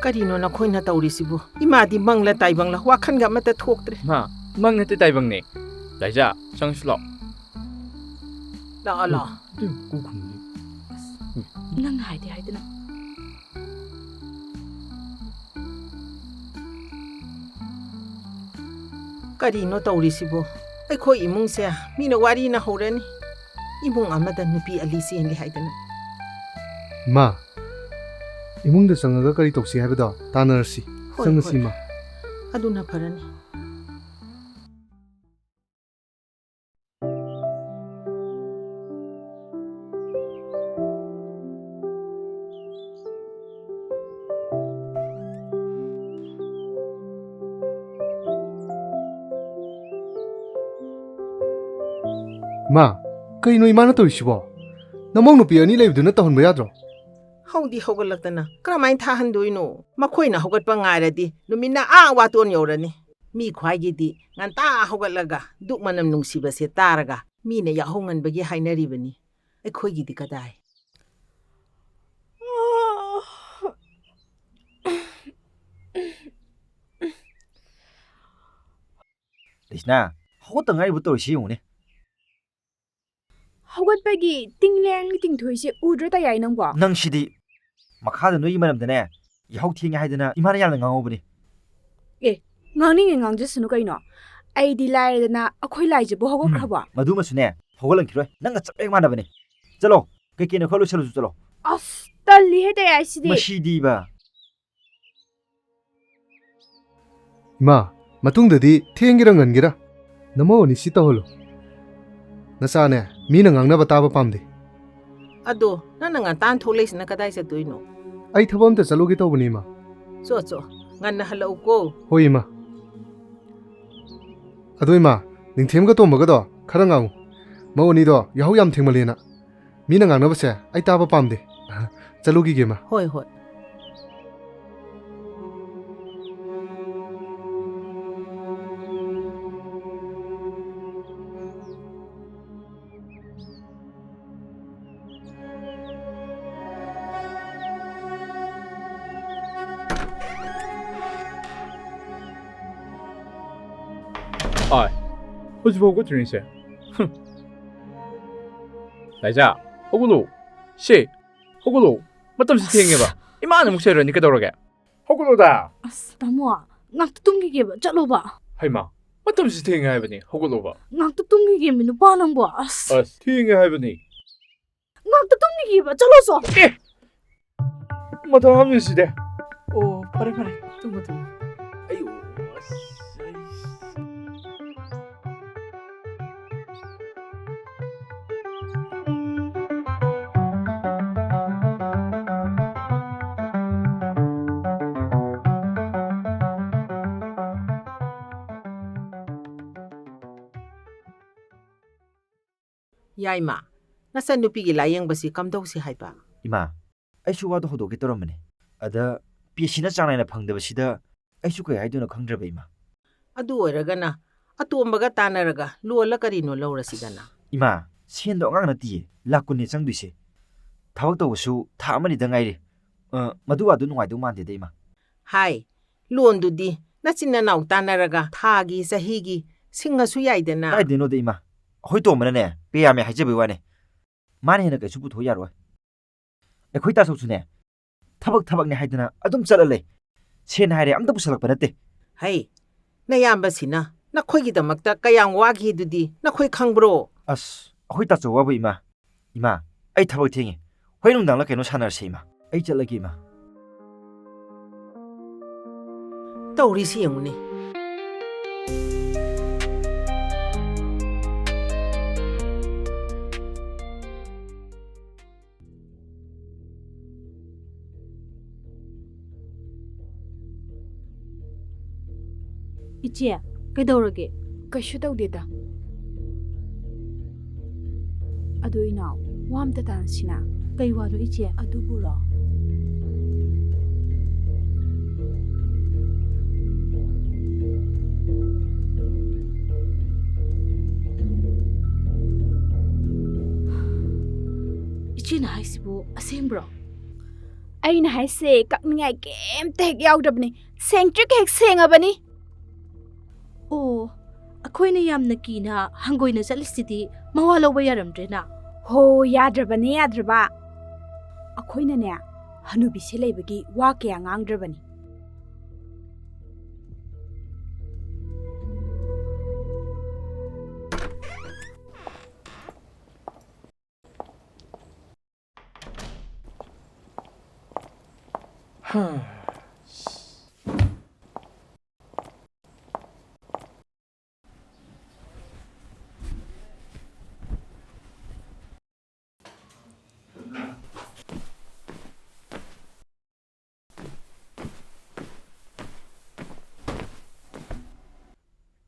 ꯀꯔꯤꯅꯣ ꯅꯈꯣꯏꯅ ꯇꯧꯔꯤꯁꯤꯕꯨ? ꯏꯃꯥꯗꯤ ꯃꯪꯂ ꯇꯥꯏꯕꯪꯂ ꯋꯥꯈꯜꯒ ꯑꯃꯠꯇ ꯊꯣꯛꯇ꯭ꯔꯦ꯫ ꯏꯃꯥ, ꯃꯪ ꯅꯠꯇꯦ ꯇꯥꯏꯕꯪꯅꯦ꯫ ꯂꯥꯏꯖꯥ, ꯆꯪꯁꯤ ꯂꯥꯛꯑꯣ꯫ ꯂꯥꯛꯑꯣ, ꯂꯥꯛꯑꯣ꯫ ꯑꯗꯨ ꯀꯣꯛ ꯈꯨꯝꯗꯦ꯫ ꯅꯪꯅ ꯍꯥꯏꯗꯤ ꯍꯥꯏꯗꯅ꯫ ꯀꯔꯤꯅꯣ ꯇꯧꯔꯤꯁꯤꯕꯣ? ꯑꯩꯈꯣꯏ ꯏꯃꯨꯡꯁꯦ ꯃꯤꯅ ꯋꯥꯔꯤꯅ ꯍꯧꯔꯅꯤ꯫ ꯏꯃꯨꯡ ꯑꯃꯗ ꯅꯨꯄꯤ ꯑꯂꯤ ꯆꯦꯜꯂꯤ ꯍꯥꯏꯗꯅ꯫ ꯏꯃꯥ, ꯏꯃꯨꯡꯗ ꯆꯪꯉꯒ ꯀꯔꯤ ꯇꯧꯁꯤ ꯍꯥꯏꯕꯗꯣ ꯇꯥꯟꯅꯔꯁꯤ꯫ ꯍꯣꯏ, ꯆꯪꯉꯁꯤ, ꯍꯣꯏ꯫ ꯏꯃꯥ꯫ ꯑꯗꯨꯅ ꯐꯔꯅꯤ꯫ ꯏꯃꯥ, ꯀꯩꯅꯣ ꯏꯃꯥꯅ ꯇꯧꯔꯤꯁꯤꯕꯣ? ꯅꯃꯧ ꯅꯨꯄꯤ ꯑꯅꯤ ꯂꯩꯕꯗꯨꯅ ꯇꯧꯍꯟꯕ ꯌꯥꯗ꯭ꯔꯣ? ꯍꯧꯗꯤ ꯍꯧꯒꯠꯂꯛꯇꯅ ꯀꯔꯝꯍꯥꯏꯅ ꯊꯥꯍꯟꯗꯣꯏꯅꯣ? ꯃꯈꯣꯏꯅ ꯍꯧꯒꯠꯄ ꯉꯥꯏꯔꯗꯤ ꯅꯨꯃꯤꯠꯅ ꯑꯥ ꯋꯥꯇꯣꯟ ꯌꯧꯔꯅꯤ꯫ ꯃꯤ ꯈ꯭ꯋꯥꯏꯒꯤꯗꯤ ꯉꯟꯇꯥ ꯍꯧꯒꯠꯂꯒ ꯗꯨꯛ ꯃꯅꯝ ꯅꯨꯡꯁꯤꯕꯁꯦ ꯇꯥꯔꯒ ꯃꯤꯅ ꯌꯥꯍꯧ ꯉꯟꯕꯒꯤ ꯍꯥꯏꯅꯔꯤꯕꯅꯤ꯫ ꯑꯩꯈꯣꯏꯒꯤꯗꯤ ꯀꯗꯥꯏ? ꯂꯩꯁꯅꯥ, ꯍꯧꯒꯠꯇ ꯉꯥꯏꯔꯤꯕ ꯇꯧꯔꯤꯁꯤ ꯌꯦꯡꯉꯨꯅꯦ꯫ ꯍꯧꯒꯠꯄꯒꯤ ꯇꯤꯡ ꯂꯦꯡ ꯇꯤꯡꯊꯣꯛꯏꯁꯦ ꯎꯗ꯭ꯔꯣ, ꯇꯌꯥꯏ ꯅꯪꯕꯣ? ꯅꯪꯁꯤꯗꯤ꯫ ꯃꯈꯥꯗ ꯅꯣꯏꯒꯤ ꯃꯔꯝꯗꯅꯦ, ꯌꯥꯍꯧ ꯊꯦꯡꯉꯦ ꯍꯥꯏꯗꯅ ꯏꯃꯥꯅ ꯌꯥꯝꯅ ꯉꯥꯡꯍꯧꯕꯅꯤ꯫ ꯑꯦ, ꯉꯥꯡꯅꯤꯡꯉꯦ ꯉꯥꯡꯖꯁꯅꯨ ꯀꯩꯅꯣ꯫ ꯑꯩꯗꯤ ꯂꯥꯏꯔꯗꯅ ꯑꯩꯈꯣꯏ ꯂꯥꯏꯁꯤꯕꯨ ꯍꯧꯒꯠꯈ꯭ꯔꯕꯣ? ꯎꯝ, ꯃꯗꯨꯃꯁꯨꯅꯦ, ꯍꯧꯒꯠꯂꯝꯈꯤꯔꯣꯏ꯫ ꯅꯪꯒ ꯆꯞ ꯍꯦꯛ ꯃꯥꯟꯅꯕꯅꯦ꯫ ꯆꯠꯂꯣ, ꯀꯩꯀꯩꯅꯣ ꯈꯔ ꯂꯣꯏꯁꯜꯂꯨꯁꯨ ꯆꯠꯂꯣ꯫ ꯑꯁ, ꯇꯜꯂꯤꯍꯦ ꯇꯌꯥꯏꯁꯤꯗꯤ꯫ ꯃꯁꯤꯗꯤꯕ꯫ ꯏꯃꯥ, ꯃꯇꯨꯡꯗꯗꯤ ꯊꯦꯡꯒꯦꯔꯥ ꯉꯟꯒꯦꯔꯥ, ꯅꯃꯧ ꯑꯅꯤ ꯁꯤ ꯇꯧꯍꯜꯂꯨ꯫ ꯅꯆꯥꯅꯦ, ꯃꯤꯅ ꯉꯥꯡꯅꯕ ꯇꯥꯕ ꯄꯥꯝꯗꯦ꯫ ꯑꯗꯣ ꯅꯪꯅ ꯉꯟꯇꯥꯅ ꯊꯣꯛꯂꯛꯏꯁꯤꯅ ꯀꯗꯥꯏ ꯆꯠꯇꯣꯏꯅꯣ? ꯑꯩ ꯊꯕꯛ ꯑꯝꯇ ꯆꯠꯂꯨꯒꯦ ꯇꯧꯕꯅꯤ, ꯏꯃꯥ꯫ ꯆꯣ, ꯆꯣ, ꯉꯟꯅ ꯍꯜꯂꯛꯎꯀꯣ꯫ ꯍꯣꯏ, ꯏꯃꯥ꯫ ꯑꯗꯣ ꯏꯃꯥ, ꯅꯤꯡꯊꯦꯝꯒ ꯇꯣꯝꯕꯒꯗꯣ ꯈꯔ ꯉꯥꯡꯉꯨ꯫ ꯃꯧ ꯑꯅꯤꯗꯣ ꯌꯥꯍꯧ ꯌꯥꯝ ꯊꯦꯡꯃꯜꯂꯦꯅ꯫ ꯃꯤꯅ ꯉꯥꯡꯅꯕꯁꯦ ꯑꯩ ꯇꯥꯕ ꯄꯥꯝꯗꯦ꯫ ꯆꯠꯂꯨꯈꯤꯒꯦ, ꯏꯃꯥ꯫ ꯍꯣꯏ, ꯍꯣꯏ꯫ ꯑꯥꯏ, ꯍꯧꯖꯤꯛꯐꯥꯎ ꯍꯧꯒꯠꯇ꯭ꯔꯤꯅꯦꯁꯦ꯫ ꯍꯨꯝ꯫ ꯂꯥꯏꯖꯥ, ꯍꯧꯒꯠꯂꯣ꯫ ꯁꯦ, ꯍꯧꯒꯠꯂꯣ꯫ ꯃꯇꯝꯁꯤ ꯊꯦꯡꯉꯦꯕ꯫ ꯏꯃꯥꯅ ꯑꯃꯨꯛ ꯆꯩꯔꯅꯤ, ꯀꯩꯗꯧꯔꯒꯦ? ꯍꯧꯒꯠꯂꯣꯗ꯫ ꯑꯁ, ꯇꯥꯃꯣ, ꯉꯥꯛꯇ ꯇꯨꯝꯈꯤꯒꯦꯕ, ꯆꯠꯂꯣꯕ꯫ ꯍꯩꯃꯥ, ꯃꯇꯝꯁꯤ ꯊꯦꯡꯉꯦ ꯍꯥꯏꯕꯅꯤ, ꯍꯧꯒꯠꯂꯣꯕ꯫ ꯉꯥꯛꯇ ꯇꯨꯝꯈꯤꯒꯦꯃꯤ, ꯅꯨꯄꯥ ꯅꯪꯕꯣ꯫ ꯑꯁ꯫ ꯑꯁ, ꯊꯦꯡꯉꯦ ꯍꯥꯏꯕꯅꯤ꯫ ꯉꯥꯛꯇ ꯇꯨꯝꯈꯤꯒꯦꯕ, ꯆꯠꯂꯣ ꯆꯣ꯫ ꯑꯦ! ꯃꯊꯥ ꯍꯥꯞꯅꯤꯡꯁꯤꯗꯦ꯫ ꯑꯣ, ꯐꯔꯦ, ꯐꯔꯦ꯫ ꯇꯨꯝꯃꯣ, ꯇꯨꯝꯃꯣ꯫ ꯑꯌꯨ, ꯑꯁ, ꯑꯩ ꯌꯥꯏꯃ, ꯅꯆꯟꯅꯨꯄꯤꯒꯤ ꯂꯥꯌꯦꯡꯕꯁꯤ ꯀꯝꯗꯧꯁꯤ ꯍꯥꯏꯕ? ꯏꯃꯥ, ꯑꯩꯁꯨ ꯋꯥꯗꯣ ꯍꯧꯗꯣꯛꯀꯦ ꯇꯧꯔꯝꯕꯅꯦ꯫ ꯑꯗ ꯄꯦꯁꯤꯅ ꯆꯥꯡ ꯅꯥꯏꯅ ꯐꯪꯗꯕꯁꯤꯗ ꯑꯩꯁꯨ ꯀꯩ ꯍꯥꯏꯗꯣꯏꯅꯣ ꯈꯪꯗ꯭ꯔꯕ, ꯏꯃꯥ꯫ ꯑꯗꯨ ꯑꯣꯏꯔꯒꯅ ꯑꯇꯣꯝꯕꯒ ꯇꯥꯟꯅꯔꯒ ꯂꯣꯜꯂ ꯀꯔꯤꯅꯣ ꯂꯧꯔꯁꯤꯗꯅ? ꯏꯃꯥ, ꯁꯦꯟꯗꯣ ꯑꯉꯥꯡ ꯅꯠꯇꯤꯌꯦ, ꯂꯥꯛ ꯀꯨꯟꯅꯦ ꯆꯪꯗꯣꯏꯁꯦ꯫ ꯊꯕꯛ ꯇꯧꯕꯁꯨ ꯊꯥ ꯑꯃꯅꯤꯗ ꯉꯥꯏꯔꯤ꯫ ꯑ, ꯃꯗꯨ ꯋꯥꯗꯨ ꯅꯨꯡꯉꯥꯏꯗꯧ ꯃꯥꯟꯗꯦꯗ, ꯏꯃꯥ꯫ ꯍꯥꯏ, ꯂꯣꯟꯗꯨꯗꯤ ꯅꯆꯤꯟ ꯅꯅꯥꯎ ꯇꯥꯟꯅꯔꯒ ꯊꯥꯒꯤ, ꯆꯍꯤꯒꯤ ꯁꯤꯡꯉꯁꯨ ꯌꯥꯏꯗꯅ꯫ ꯀꯥꯏꯗꯩꯅꯣꯗ, ꯏꯃꯥ? ꯑꯩꯈꯣꯏ ꯇꯣꯝꯕꯅꯅꯦ ꯄꯦ ꯌꯥꯝꯃꯦ ꯍꯥꯏꯖꯕꯩ ꯋꯥꯅꯦ꯫ ꯃꯥꯅ ꯍꯦꯟꯅ ꯀꯩꯁꯨ ꯄꯨꯊꯣꯛ ꯌꯥꯔꯣꯏ꯫ ꯑꯩꯈꯣꯏ ꯇꯥꯆꯧꯁꯨꯅꯦ, ꯊꯕꯛ ꯊꯕꯛꯅꯦ ꯍꯥꯏꯗꯅ ꯑꯗꯨꯝ ꯆꯠꯂ ꯂꯩ꯫ ꯁꯦꯟ ꯍꯥꯏꯔꯦ ꯑꯝꯇ ꯄꯨꯁꯜꯂꯛꯄ ꯅꯠꯇꯦ꯫ ꯍꯩ, ꯅꯌꯥꯝꯕꯁꯤꯅ ꯅꯈꯣꯏꯒꯤꯗꯃꯛꯇ ꯀꯌꯥꯝ ꯋꯥꯈꯤꯗꯨꯗꯤ ꯅꯈꯣꯏ ꯈꯪꯕ꯭ꯔꯣ? ꯑꯁ, ꯑꯩꯈꯣꯏ ꯇꯥꯆꯧ ꯋꯥꯕꯨ, ꯏꯃꯥ꯫ ꯏꯃꯥ, ꯑꯩ ꯊꯕꯛ ꯊꯦꯡꯉꯦ꯫ ꯍꯣꯔꯦꯟ ꯅꯨꯡꯗꯥꯡꯂ ꯀꯩꯅꯣ ꯁꯥꯟꯅꯔꯁꯦ, ꯏꯃꯥ꯫ ꯑꯩ ꯆꯠꯂꯒꯦ, ꯏꯃꯥ꯫ ꯇꯧꯔꯤꯁꯤ ꯌꯦꯡꯉꯨꯅꯦ꯫ ꯏꯆꯦ, ꯀꯩꯗꯧꯔꯒꯦ? ꯀꯩꯁꯨ ꯇꯧꯗꯦꯗ꯫ ꯑꯗꯣ ꯏꯅꯥꯎ, ꯋꯥ ꯑꯝꯇ ꯇꯥꯟꯅꯁꯤꯅ꯫ ꯀꯩ ꯋꯥꯅꯣ ꯏꯆꯦ? ꯑꯗꯨꯕꯨꯔꯣ? ꯏꯆꯦꯅ ꯍꯥꯏꯁꯤꯕꯨ ꯑꯁꯦꯡꯕ꯭ꯔꯣ? ꯑꯩꯅ ꯍꯥꯏꯁꯦ ꯀꯛꯅꯤꯡꯉꯥꯏ ꯀꯩꯝꯇ ꯍꯦꯛ ꯌꯥꯎꯗ꯭ꯔꯕꯅꯤ꯫ ꯁꯦꯡꯇ꯭ꯔꯤꯛ ꯍꯦꯛ ꯁꯦꯡꯉꯕꯅꯤ꯫ ꯑꯣ, ꯑꯩꯈꯣꯏꯅ ꯌꯥꯝꯅ ꯀꯤꯅ ꯍꯪꯒꯣꯏꯅ ꯆꯠꯂꯤꯁꯤꯗꯤ ꯃꯋꯥ ꯂꯧꯕ ꯌꯥꯔꯝꯗ꯭ꯔꯦꯅ꯫ ꯍꯣ, ꯌꯥꯗ꯭ꯔꯕꯅꯦ, ꯌꯥꯗ꯭ꯔꯕ꯫ ꯑꯩꯈꯣꯏꯅꯅꯦ, ꯍꯅꯨꯕꯤꯁꯦ ꯂꯩꯕꯒꯤ ꯋꯥ ꯀꯌꯥ ꯉꯥꯡꯗ꯭ꯔꯕꯅꯤ꯫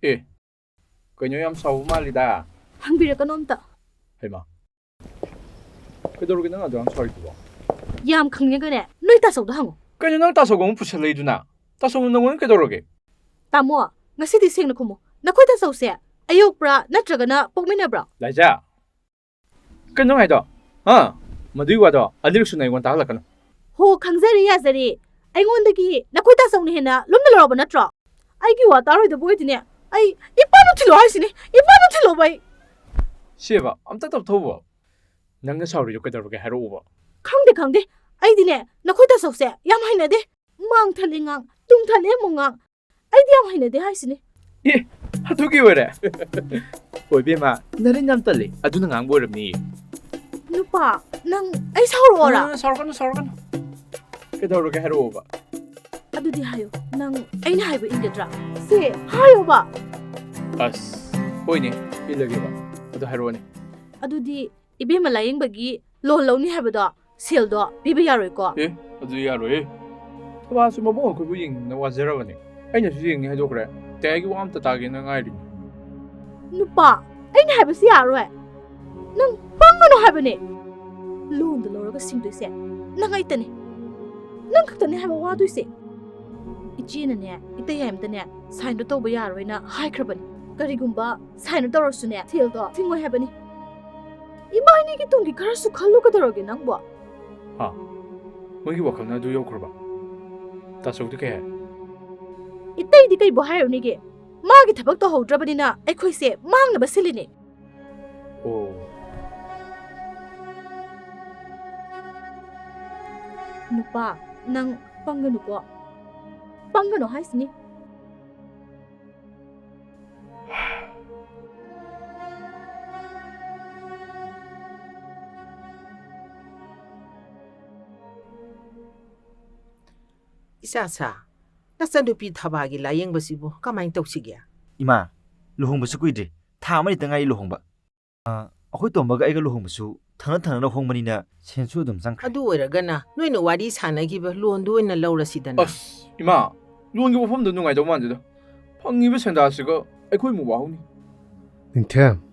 ꯑꯦ, ꯀꯩꯅꯣ, ꯌꯥꯝ ꯁꯥꯎꯕ ꯃꯥꯜꯂꯤꯗ꯫ ꯍꯪꯕꯤꯔꯛꯀꯅꯣ ꯑꯝꯇ꯫ ꯍꯩꯃꯥ, ꯀꯩꯗꯧꯔꯒꯦ ꯅꯪ ꯑꯗꯨ ꯌꯥꯝ ꯁꯥꯎꯔꯤꯗꯨꯕꯣ? ꯌꯥꯝ ꯈꯪꯅꯤꯡꯉꯒꯅꯦ ꯅꯣꯏ ꯇꯥꯆꯧꯗ ꯍꯪꯉꯨ꯫ ꯀꯩꯅꯣ, ꯅꯪ ꯇꯥꯆꯧꯒ ꯑꯃꯨꯛ ꯄꯨꯁꯜꯂꯛꯏꯗꯨꯅ? ꯇꯥꯆꯧꯅ ꯅꯪꯉꯣꯟꯗ ꯀꯩꯗꯧꯔꯒꯦ? ꯇꯥꯃꯣ, ꯉꯁꯤꯗꯤ ꯁꯦꯡꯅ ꯈꯨꯝꯃꯨ꯫ ꯅꯈꯣꯏ ꯇꯥꯆꯧꯁꯦ ꯑꯌꯣꯛꯄ꯭ꯔꯥ ꯅꯠꯇ꯭ꯔꯒꯅ ꯄꯣꯛꯃꯤꯟꯅꯕ꯭ꯔꯣ? ꯂꯥꯏꯖꯥ, ꯀꯩꯅꯣ ꯍꯥꯏꯗꯣ? ꯍꯥ? ꯃꯗꯨꯒꯤ ꯋꯥꯗꯣ ꯑꯅꯤꯔꯛ ꯁꯨꯅ ꯑꯩꯉꯣꯟꯗ ꯇꯥꯍꯜꯂꯛꯀꯅꯨ꯫ ꯍꯣ, ꯈꯪꯖꯔꯦ, ꯌꯥꯖꯔꯦ꯫ ꯑꯩꯉꯣꯟꯗꯒꯤ ꯅꯈꯣꯏ ꯇꯥꯆꯧꯅ ꯍꯦꯟꯅ ꯂꯨꯝꯅ ꯂꯧꯔꯕ ꯅꯠꯇ꯭ꯔꯣ? ꯑꯩꯒꯤ ꯋꯥ ꯇꯥꯔꯣꯏꯗꯕ ꯑꯣꯏꯗꯤꯅꯦ, ꯑꯩ ꯏꯄꯥꯅ ꯊꯤꯜꯂꯣ ꯍꯥꯏꯁꯤꯅꯤ, ꯏꯄꯥꯅ ꯊꯤꯜꯂꯣꯕ ꯑꯩ꯫ ꯁꯦꯕ, ꯑꯝꯇ ꯇꯞꯊꯧꯕ꯫ ꯅꯪꯅ ꯁꯥꯎꯔꯤꯗꯣ ꯀꯩꯗꯧꯔꯒꯦ ꯍꯥꯏꯔꯛꯎꯕ꯫ ꯈꯪꯗꯦ, ꯈꯪꯗꯦ꯫ ꯑꯩꯗꯤꯅꯦ ꯅꯈꯣꯏ ꯇꯥꯆꯧꯁꯦ ꯌꯥꯝ ꯍꯩꯅꯗꯦ꯫ ꯃꯥꯡ ꯊꯜꯂꯦ ꯉꯥꯡ, ꯇꯨꯡ ꯊꯜꯂꯦ ꯑꯃꯨꯛ ꯉꯥꯡ꯫ ꯑꯩꯗꯤ ꯌꯥꯝ ꯍꯩꯅꯗꯦ ꯍꯥꯏꯁꯤꯅꯤ꯫ ꯑꯦ, ꯑꯗꯨꯒꯤ ꯑꯣꯏꯔꯦ? ꯍꯣꯏ, ꯏꯕꯦꯝꯃ, ꯅꯔꯦꯟ ꯌꯥꯝ ꯇꯜꯂꯤ꯫ ꯑꯗꯨꯅ ꯉꯥꯡꯕ ꯑꯣꯏꯔꯝꯅꯤ꯫ ꯅꯨꯄꯥ, ꯅꯪ ꯑꯩ ꯁꯥꯎꯔꯛꯑꯣꯔꯥ? ꯑ, ꯁꯥꯎꯔꯛꯀꯅꯨ, ꯁꯥꯎꯔꯛꯀꯅꯨ꯫ ꯀꯩꯗꯧꯔꯒꯦ ꯍꯥꯏꯔꯛꯑꯣꯕ꯫ ꯑꯗꯨꯗꯤ ꯍꯥꯏꯌꯨ, ꯅꯪ ꯑꯩꯅ ꯍꯥꯏꯕ ꯏꯟꯒꯗ꯭ꯔꯥ? ꯁꯦ, ꯍꯥꯏꯌꯣꯕ꯫ ꯑꯁ, ꯍꯣꯏꯅꯦ, ꯏꯜꯂꯒꯦꯕ꯫ ꯑꯗꯨ ꯍꯥꯏꯔꯛꯑꯣꯅꯦ꯫ ꯑꯗꯨꯗꯤ ꯏꯕꯦꯝꯃ ꯂꯥꯌꯦꯡꯕꯒꯤ ꯂꯣꯟ ꯂꯧꯅꯤ ꯍꯥꯏꯕꯗꯣ, ꯁꯦꯜꯗꯣ ꯄꯤꯕ ꯌꯥꯔꯣꯏꯀꯣ? ꯑꯦ, ꯑꯗꯨ ꯌꯥꯔꯣꯏꯌꯦ꯫ ꯊꯕꯥꯁꯨ ꯃꯕꯨꯡ ꯑꯩꯈꯣꯏꯕꯨ ꯌꯦꯡꯅꯤꯡꯅ ꯋꯥꯖꯔꯕꯅꯦ꯫ ꯑꯩꯅꯁꯨ ꯌꯦꯡꯅꯤ ꯍꯥꯏꯗꯣꯛꯈ꯭ꯔꯦ꯫ ꯇꯌꯥꯏꯒꯤ ꯋꯥ ꯑꯝꯇ ꯇꯥꯒꯦꯅ ꯉꯥꯏꯔꯤꯅꯤ꯫ ꯅꯨꯄꯥ, ꯑꯩꯅ ꯍꯥꯏꯕꯁꯤ ꯌꯥꯔꯣꯏ꯫ ꯅꯪ ꯄꯪꯒꯅꯨ ꯍꯥꯏꯕꯅꯦ꯫ ꯂꯣꯟꯗ ꯂꯧꯔꯒ ꯁꯤꯡꯗꯣꯏꯁꯦ ꯅꯪ ꯑꯩꯇꯅꯦ꯫ ꯅꯪ ꯈꯛꯇꯅꯦ ꯍꯥꯏꯕ ꯋꯥꯗꯣꯏꯁꯦ꯫ ꯏꯆꯦꯅꯅꯦ, ꯏꯇꯩ ꯑꯝꯇꯅꯦ, ꯁꯥꯏꯟꯗꯣ ꯇꯧꯕ ꯌꯥꯔꯣꯏꯅ ꯍꯥꯏꯈ꯭ꯔꯕꯅꯤ꯫ ꯀꯔꯤꯒꯨꯝꯕ ꯁꯥꯏꯟꯗꯣ ꯇꯧꯔꯁꯨꯅꯦ, ꯁꯦꯜꯗꯣ ꯐꯤꯡꯉꯣꯏ ꯍꯥꯏꯕꯅꯤ꯫ ꯏꯕꯥꯅꯤꯒꯤ ꯇꯨꯡꯒꯤ ꯈꯔꯁꯨ ꯈꯜꯂꯨ ꯀꯩꯗꯧꯔꯒꯦ ꯅꯪꯕꯣ? ꯍꯥ? ꯃꯣꯏꯒꯤ ꯋꯥꯈꯜꯅ ꯑꯗꯨ ꯌꯧꯈ꯭ꯔꯕ? ꯇꯥꯆꯧꯗꯤ ꯀꯩ ꯍꯥꯏ? ꯏꯇꯩꯗꯤ ꯀꯩꯕꯨ ꯍꯥꯏꯔꯨꯅꯤꯒꯦ? ꯃꯥꯒꯤ ꯊꯕꯛ ꯇꯧꯍꯧꯗ꯭ꯔꯕꯅꯤꯅ ꯑꯩꯈꯣꯏꯁꯦ ꯃꯥꯡꯅꯕ ꯁꯤꯜꯂꯤꯅꯦ꯫ ꯑꯣ꯫ ꯅꯨꯄꯥ, ꯅꯪ ꯄꯪꯒꯅꯨꯀꯣ꯫ ꯄꯪꯒꯅꯨ ꯍꯥꯏꯁꯤꯅꯤ꯫ ꯆꯥ ꯁꯥ, ꯅꯆꯟꯅꯨꯄꯤ ꯊꯕꯥꯒꯤ ꯂꯥꯌꯦꯡꯕꯁꯤꯕꯨ ꯀꯃꯥꯏꯅ ꯇꯧꯁꯤꯒꯦ? ꯏꯃꯥ, ꯂꯨꯍꯣꯡꯕꯁꯨ ꯀꯨꯏꯗ꯭ꯔꯤ, ꯊꯥ ꯑꯃꯅꯤꯇ ꯉꯥꯏꯔꯤ ꯂꯨꯍꯣꯡꯕ꯫ ꯑ, ꯑꯩꯈꯣꯏ ꯇꯣꯝꯕꯒ ꯑꯩꯒ ꯂꯨꯍꯣꯡꯕꯁꯨ ꯊꯪꯅ ꯊꯪꯅꯅ ꯍꯣꯡꯕꯅꯤꯅ ꯁꯦꯟꯁꯨ ꯑꯗꯨꯝ ꯆꯪꯈ꯭ꯔꯦ꯫ ꯑꯗꯨ ꯑꯣꯏꯔꯒꯅ ꯅꯣꯏꯅ ꯋꯥꯔꯤ ꯁꯥꯟꯅꯈꯤꯕ ꯂꯣꯟꯗꯨ ꯑꯣꯏꯅ ꯂꯧꯔꯁꯤꯗꯅ꯫ ꯑꯁ, ꯏꯃꯥ, ꯂꯣꯟꯒꯤ ꯋꯥꯐꯝꯗꯣ ꯅꯨꯡꯉꯥꯏꯗꯧ ꯃꯥꯟꯗꯦꯗ꯫ ꯐꯪꯉꯤꯕ ꯁꯦꯟꯗꯥꯁꯤꯒ ꯑꯩꯈꯣꯏ ꯑꯃꯨꯛ ꯋꯥꯍꯧꯅꯤ꯫ ꯅꯤꯡꯊꯦꯝ,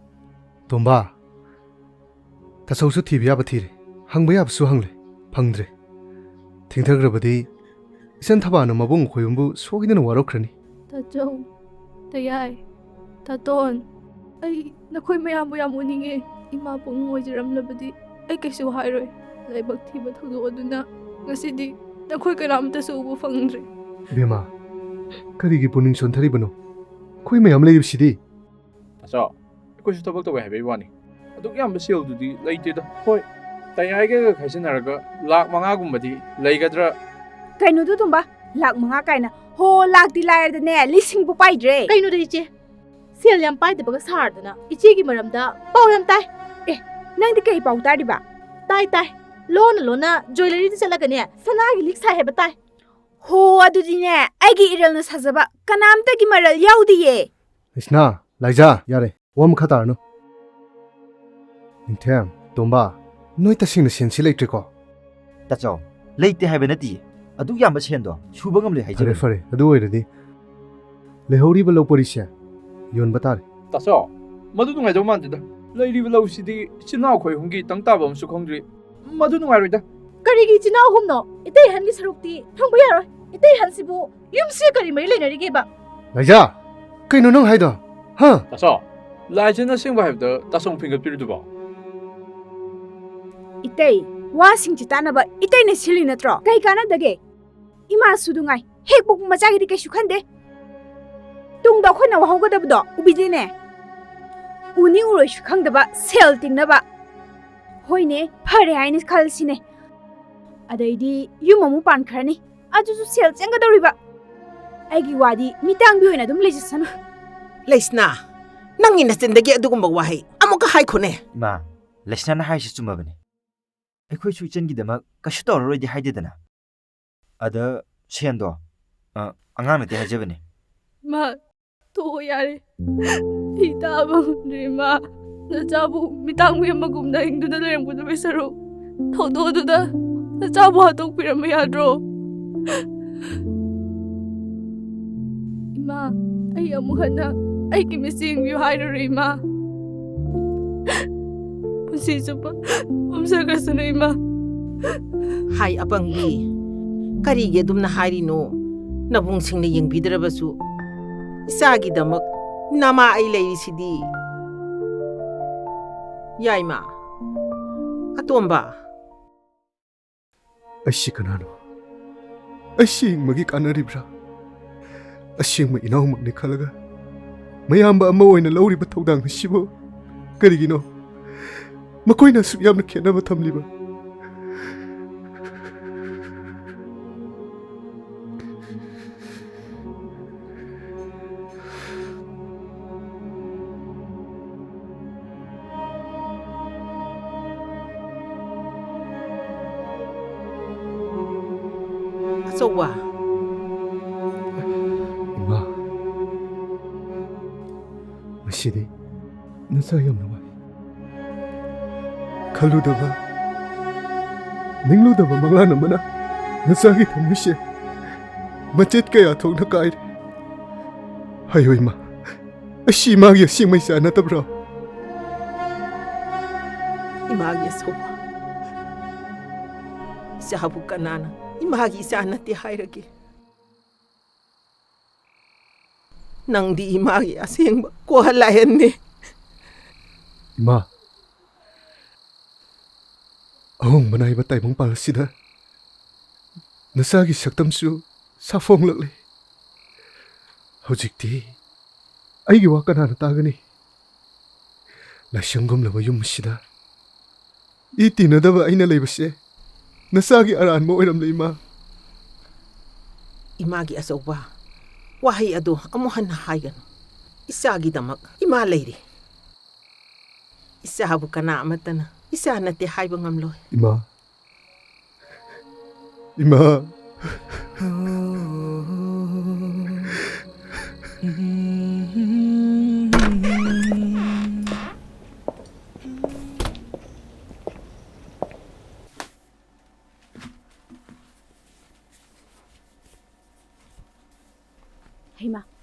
ꯇꯣꯝꯕ, ꯇꯥꯆꯧꯁꯨ ꯊꯤꯕ ꯌꯥꯕ ꯊꯤꯔꯦ, ꯍꯪꯕ ꯌꯥꯕꯁꯨ ꯍꯪꯂꯦ, ꯐꯪꯗ꯭ꯔꯦ꯫ ꯊꯦꯡꯊꯈ꯭ꯔꯕꯗꯤ ꯏꯆꯟ ꯊꯕꯥꯅ ꯃꯕꯨꯡ ꯈꯣꯏꯕꯨꯝꯕꯨ ꯁꯣꯏꯗꯅ ꯋꯥꯔꯧꯈ꯭ꯔꯅꯤ꯫ ꯇꯥꯆꯧ, ꯇꯌꯥꯏ, ꯇꯥꯇꯣꯟ, ꯑꯩ ꯅꯈꯣꯏ ꯃꯌꯥꯝꯕꯨ ꯌꯥꯝ ꯎꯅꯤꯡꯉꯦ꯫ ꯏꯃꯥ ꯄꯨꯛꯅꯨꯡ ꯑꯣꯏꯖꯔꯝꯂꯕꯗꯤ ꯑꯩ ꯀꯩꯁꯨ ꯍꯥꯏꯔꯣꯏ꯫ ꯂꯥꯏꯕꯛ ꯊꯤꯕ ꯊꯧꯗꯣꯛ ꯑꯗꯨꯅ ꯉꯁꯤꯗꯤ ꯅꯈꯣꯏ ꯀꯅꯥꯝꯇꯁꯨ ꯎꯕ ꯐꯪꯗ꯭ꯔꯦ꯫ ꯏꯕꯦꯝꯃ, ꯀꯔꯤꯒꯤ ꯄꯨꯛꯅꯤꯡ ꯁꯣꯟꯊꯔꯤꯕꯅꯣ? ꯑꯩꯈꯣꯏ ꯃꯌꯥꯝ ꯂꯩꯔꯤꯕꯁꯤꯗꯤ꯫ ꯇꯥꯆꯧ, ꯑꯩꯈꯣꯏꯁꯨ ꯊꯕꯛ ꯇꯧꯋꯦ ꯍꯥꯏꯕꯒꯤ ꯋꯥꯅꯤ꯫ ꯑꯗꯨꯛ ꯌꯥꯝꯕ ꯁꯦꯜꯗꯨꯗꯤ ꯂꯩꯇꯦꯗ꯫ ꯍꯣꯏ, ꯇꯌꯥꯏꯒ ꯈꯥꯏꯖꯤꯟꯅꯔꯒ ꯂꯥꯛ ꯃꯉꯥꯒꯨꯝꯕꯗꯤ ꯂꯩꯒꯗ꯭ꯔꯥ? ꯀꯩꯅꯣꯗꯨ ꯇꯣꯝꯕ, ꯂꯥꯛ ꯃꯉꯥ ꯀꯥꯏꯅ꯫ ꯍꯣ, ꯂꯥꯛꯇꯤ ꯂꯥꯏꯔꯗꯅꯦ, ꯂꯤꯁꯤꯡꯕꯨ ꯄꯥꯏꯗ꯭ꯔꯦ꯫ ꯀꯩꯅꯣꯗ ꯏꯆꯦ, ꯁꯦꯜ ꯌꯥꯝ ꯄꯥꯏꯗꯕꯒ ꯁꯥꯔꯗꯅ ꯏꯆꯦꯒꯤ ꯃꯔꯝꯗ ꯄꯥꯎ ꯌꯥꯝ ꯇꯥꯏ꯫ ꯑꯦ, ꯅꯪꯗꯤ ꯀꯩ ꯄꯥꯎ ꯇꯥꯔꯤꯕ? ꯇꯥꯏ ꯇꯥꯏ, ꯂꯣꯟꯅ ꯂꯣꯟꯅ ꯖ꯭ꯋꯦꯂꯔꯤꯗ ꯆꯠꯂꯒꯅꯦ ꯁꯅꯥꯒꯤ ꯂꯤꯛ ꯁꯥꯏ ꯍꯥꯏꯕ ꯇꯥꯏ꯫ ꯍꯣ, ꯑꯗꯨꯗꯤꯅꯦ, ꯑꯩꯒꯤ ꯏꯔꯜꯅ ꯁꯥꯖꯕ ꯀꯅꯥꯝꯇꯒꯤ ꯃꯔꯜ ꯌꯥꯎꯗꯤꯌꯦ꯫ ꯂꯩꯁꯅꯥ, ꯂꯥꯏꯖꯥ, ꯌꯥꯔꯦ, ꯋꯥ ꯃꯈꯥ ꯇꯥꯔꯅꯨ꯫ ꯅꯤꯡꯊꯦꯝ, ꯇꯣꯝꯕ, ꯅꯣꯏ ꯇꯁꯦꯡꯅ ꯁꯦꯟꯁꯤ ꯂꯩꯇ꯭ꯔꯦꯀꯣ? ꯇꯥꯆꯧ, ꯂꯩꯇꯦ ꯍꯥꯏꯕ ꯅꯠꯇꯤꯌꯦ꯫ ꯑꯗꯨꯛ ꯌꯥꯝꯕ ꯁꯦꯟꯗꯣ ꯁꯨꯕ ꯉꯝꯂꯣꯏ ꯐꯔꯦ ꯍꯥꯏꯖꯕꯅꯤ꯫ ꯐꯔꯦ, ꯑꯗꯨ ꯑꯣꯏꯔꯗꯤ ꯂꯩꯍꯧꯔꯤꯕ ꯂꯧ ꯄꯔꯤꯁꯦ ꯌꯣꯟꯕ ꯇꯥꯔꯦ꯫ ꯇꯥꯆꯧ, ꯃꯗꯨ ꯅꯨꯡꯉꯥꯏꯗꯧ ꯃꯥꯟꯗꯦꯗ꯫ ꯂꯩꯔꯤꯕ ꯂꯧꯁꯤꯗꯤ ꯏꯆꯤꯟ ꯏꯅꯥꯎ ꯑꯩꯈꯣꯏ ꯑꯍꯨꯝꯒꯤ ꯇꯪ ꯇꯥꯕ ꯑꯃꯁꯨ ꯈꯪꯗ꯭ꯔꯤ꯫ ꯃꯗꯨ ꯅꯨꯡꯉꯥꯏꯔꯣꯏꯗ꯫ ꯀꯔꯤꯒꯤ ꯏꯆꯤꯟ ꯏꯅꯥꯎ ꯑꯍꯨꯝꯅꯣ? ꯏꯇꯩ ꯑꯍꯟꯒꯤ ꯁꯔꯨꯛꯇꯤ ꯐꯪꯕ ꯌꯥꯔꯣꯏ꯫ ꯏꯇꯩ ꯑꯍꯟꯁꯤꯕꯨ ꯌꯨꯝꯁꯤꯒ ꯀꯔꯤ ꯃꯔꯤ ꯂꯩꯅꯔꯤꯒꯦꯕ? ꯂꯥꯏꯖꯥ, ꯀꯩꯅꯣ ꯅꯪ ꯍꯥꯏꯗꯣ? ꯍꯥ? ꯇꯥꯆꯧ, ꯂꯥꯏꯖꯥꯅ ꯑꯁꯦꯡꯕ ꯍꯥꯏꯕꯗ ꯇꯥꯆꯧ ꯐꯤꯡꯒꯠꯄꯤꯔꯤꯗꯨꯕꯣ? ꯏꯇꯩ, ꯋꯥꯁꯤꯡꯁꯤ ꯇꯥꯅꯕ ꯏꯇꯩꯅ ꯁꯤꯜꯂꯤ ꯅꯠꯇ꯭ꯔꯣ? ꯀꯩ ꯀꯥꯟꯅꯗꯒꯦ? ꯏꯃꯥꯁꯨ ꯅꯨꯡꯉꯥꯏ, ꯍꯦꯛ ꯄꯣꯛꯄ ꯃꯆꯥꯒꯤꯗꯤ ꯀꯩꯁꯨ ꯈꯟꯗꯦ꯫ ꯇꯨꯡꯗ ꯑꯩꯈꯣꯏꯅ ꯋꯥꯍꯧꯒꯗꯕꯗꯣ ꯎꯕꯤꯗꯦꯅꯦ꯫ ꯎꯅꯤ ꯎꯔꯣꯏꯁꯨ ꯈꯪꯗꯕ ꯁꯦꯜ ꯇꯤꯡꯅꯕ꯫ ꯍꯣꯏꯅꯦ, ꯐꯔꯦ ꯍꯥꯏꯅ ꯈꯜꯂꯁꯤꯅꯦ꯫ ꯑꯗꯩꯗꯤ ꯌꯨꯝ ꯑꯃꯨꯛ ꯄꯥꯟꯈ꯭ꯔꯅꯤ, ꯑꯗꯨꯁꯨ ꯁꯦꯜ ꯆꯪꯒꯗꯧꯔꯤꯕ꯫ ꯑꯩꯒꯤ ꯋꯥꯗꯤ ꯃꯤꯇꯥꯡꯕꯤ ꯑꯣꯏꯅ ꯑꯗꯨꯝ ꯂꯩꯖꯁꯅꯨ꯫ ꯂꯩꯁꯅꯥ, ꯅꯪꯒꯤ ꯅꯆꯤꯟꯗꯒꯤ ꯑꯗꯨꯒꯨꯝꯕ ꯋꯥꯍꯩ ꯑꯃꯨꯛꯀ ꯍꯥꯏꯈꯣꯅꯦ꯫ ꯏꯃꯥ, ꯂꯩꯁꯅꯥꯅ ꯍꯥꯏꯔꯤꯁꯤ ꯆꯨꯝꯃꯕꯅꯤ꯫ ꯑꯩꯈꯣꯏꯁꯨ ꯏꯆꯟꯒꯤꯗꯃꯛ ꯀꯩꯁꯨ ꯇꯧꯔꯔꯣꯏꯗꯤ ꯍꯥꯏꯗꯦꯗꯅ꯫ ꯑꯗ ꯁꯦꯟꯗꯣ, ꯑ, ꯑꯉꯥꯡ ꯅꯠꯇꯦ ꯍꯥꯏꯖꯕꯅꯦ꯫ ꯏꯃꯥ, ꯇꯣꯛꯑꯣ ꯌꯥꯔꯦ꯫ ꯑꯩ ꯇꯥꯕ ꯉꯝꯗ꯭ꯔꯦ ꯏꯃꯥ꯫ ꯅꯆꯥꯕꯨ ꯃꯤꯇꯥꯡ ꯃꯤ ꯑꯃꯒꯨꯝꯅ ꯍꯤꯡꯗꯨꯅ ꯂꯩꯔꯝꯒꯗꯕꯩ ꯁꯔꯨꯛ ꯊꯧꯗꯣꯛ ꯑꯗꯨꯗ ꯅꯆꯥꯕꯨ ꯍꯥꯠꯇꯣꯛꯄꯤꯔꯝꯕ ꯌꯥꯗ꯭ꯔꯣ? ꯏꯃꯥ, ꯑꯩ ꯑꯃꯨꯛ ꯍꯟꯅ ꯑꯩꯒꯤ ꯃꯤꯠꯁꯦ ꯌꯦꯡꯕꯤꯌꯨ ꯍꯥꯏꯔꯔꯣꯏ ꯏꯃꯥ꯫ ꯄꯨꯟꯁꯤ ꯆꯨꯞꯄ ꯄꯣꯝꯖꯈ꯭ꯔꯁꯅꯨ ꯏꯃꯥ꯫ ꯍꯥꯏ ꯑꯄꯪꯕꯤ, ꯀꯔꯤꯒꯤ ꯑꯗꯨꯝꯅ ꯍꯥꯏꯔꯤꯅꯣ? ꯅꯕꯨꯡꯁꯤꯡꯅ ꯌꯦꯡꯕꯤꯗ꯭ꯔꯕꯁꯨ ꯏꯆꯥꯒꯤꯗꯃꯛ ꯅꯃꯥ ꯑꯩ ꯂꯩꯔꯤꯁꯤꯗꯤ꯫ ꯌꯥꯏꯃ, ꯑꯇꯣꯝꯕ꯫ ꯑꯩꯁꯤ ꯀꯅꯥꯅꯣ? ꯑꯩꯁꯤ ꯍꯤꯡꯕꯒꯤ ꯀꯥꯟꯅꯔꯤꯕ꯭ꯔꯥ? ꯑꯁꯦꯡꯕ ꯏꯅꯥꯎꯃꯛꯅꯤ ꯈꯜꯂꯒ ꯃꯌꯥꯝꯕ ꯑꯃ ꯑꯣꯏꯅ ꯂꯧꯔꯤꯕ ꯊꯧꯗꯥꯡ ꯑꯁꯤꯕꯨ ꯀꯔꯤꯒꯤꯅꯣ ꯃꯈꯣꯏꯅ ꯑꯁꯨꯛ ꯌꯥꯝꯅ ꯈꯦꯠꯅꯕ ꯊꯝꯂꯤꯕ? ꯑꯆꯧꯕ꯫ ꯏꯃꯥ, ꯉꯁꯤꯗꯤ ꯅꯆꯥ ꯌꯥꯝꯅ ꯋꯥꯏ꯫ ꯈꯜꯂꯨꯗꯕ, ꯅꯤꯡꯂꯨꯗꯕ ꯃꯪꯂꯥꯟ ꯑꯃꯅ ꯅꯆꯥꯒꯤ ꯊꯃꯣꯏꯁꯦ ꯃꯆꯦꯠ ꯀꯌꯥ ꯊꯣꯛꯅ ꯀꯥꯏꯔꯦ꯫ ꯍꯥꯏꯌꯣ ꯏꯃꯥ, ꯑꯁꯤ ꯏꯃꯥꯒꯤ ꯑꯁꯦꯡꯕ ꯏꯆꯥ ꯅꯠꯇꯕ꯭ꯔꯣ? ꯏꯃꯥꯒꯤ ꯑꯆꯧꯕ, ꯏꯆꯥꯕꯨ ꯀꯅꯥꯅ ꯏꯃꯥꯒꯤ ꯏꯆꯥ ꯅꯠꯇꯦ ꯍꯥꯏꯔꯒꯦ? ꯅꯪꯗꯤ ꯏꯃꯥꯒꯤ ꯑꯁꯦꯡꯕ ꯀꯣꯍꯜ ꯂꯥꯏꯍꯟꯅꯤ꯫ ꯏꯃꯥ, ꯑꯍꯣꯡꯕ ꯅꯥꯏꯕ ꯇꯥꯏꯕꯪꯄꯥꯜ ꯑꯁꯤꯗ ꯅꯆꯥꯒꯤ ꯁꯛꯇꯝꯁꯨ ꯁꯥꯐꯣꯡꯂꯛꯂꯦ꯫ ꯍꯧꯖꯤꯛꯇꯤ ꯑꯩꯒꯤ ꯋꯥ ꯀꯅꯥꯅ ꯇꯥꯒꯅꯤ? ꯂꯥꯏꯁꯪꯒꯨꯝꯂꯕ ꯌꯨꯝ ꯑꯁꯤꯗ ꯏ ꯇꯤꯟꯅꯗꯕ ꯑꯩꯅ ꯂꯩꯕꯁꯦ ꯅꯆꯥꯒꯤ ꯑꯔꯥꯟꯕ ꯑꯣꯏꯔꯝꯂꯦ, ꯏꯃꯥ꯫ ꯏꯃꯥꯒꯤ ꯑꯆꯧꯕ, ꯋꯥꯍꯩ ꯑꯗꯨ ꯑꯃꯨꯛ ꯍꯟꯅ ꯍꯥꯏꯒꯅꯨ꯫ ꯏꯆꯥꯒꯤꯗꯃꯛ ꯏꯃꯥ ꯂꯩꯔꯤ꯫ ꯏꯆꯥꯕꯨ ꯀꯅꯥ ꯑꯃꯠꯇꯅ ꯏꯆꯥ ꯅꯠꯇꯦ ꯍꯥꯏꯕ ꯉꯝꯂꯣꯏ꯫ ꯏꯃꯥ, ꯏꯃꯥ, ꯍꯩꯃꯥ,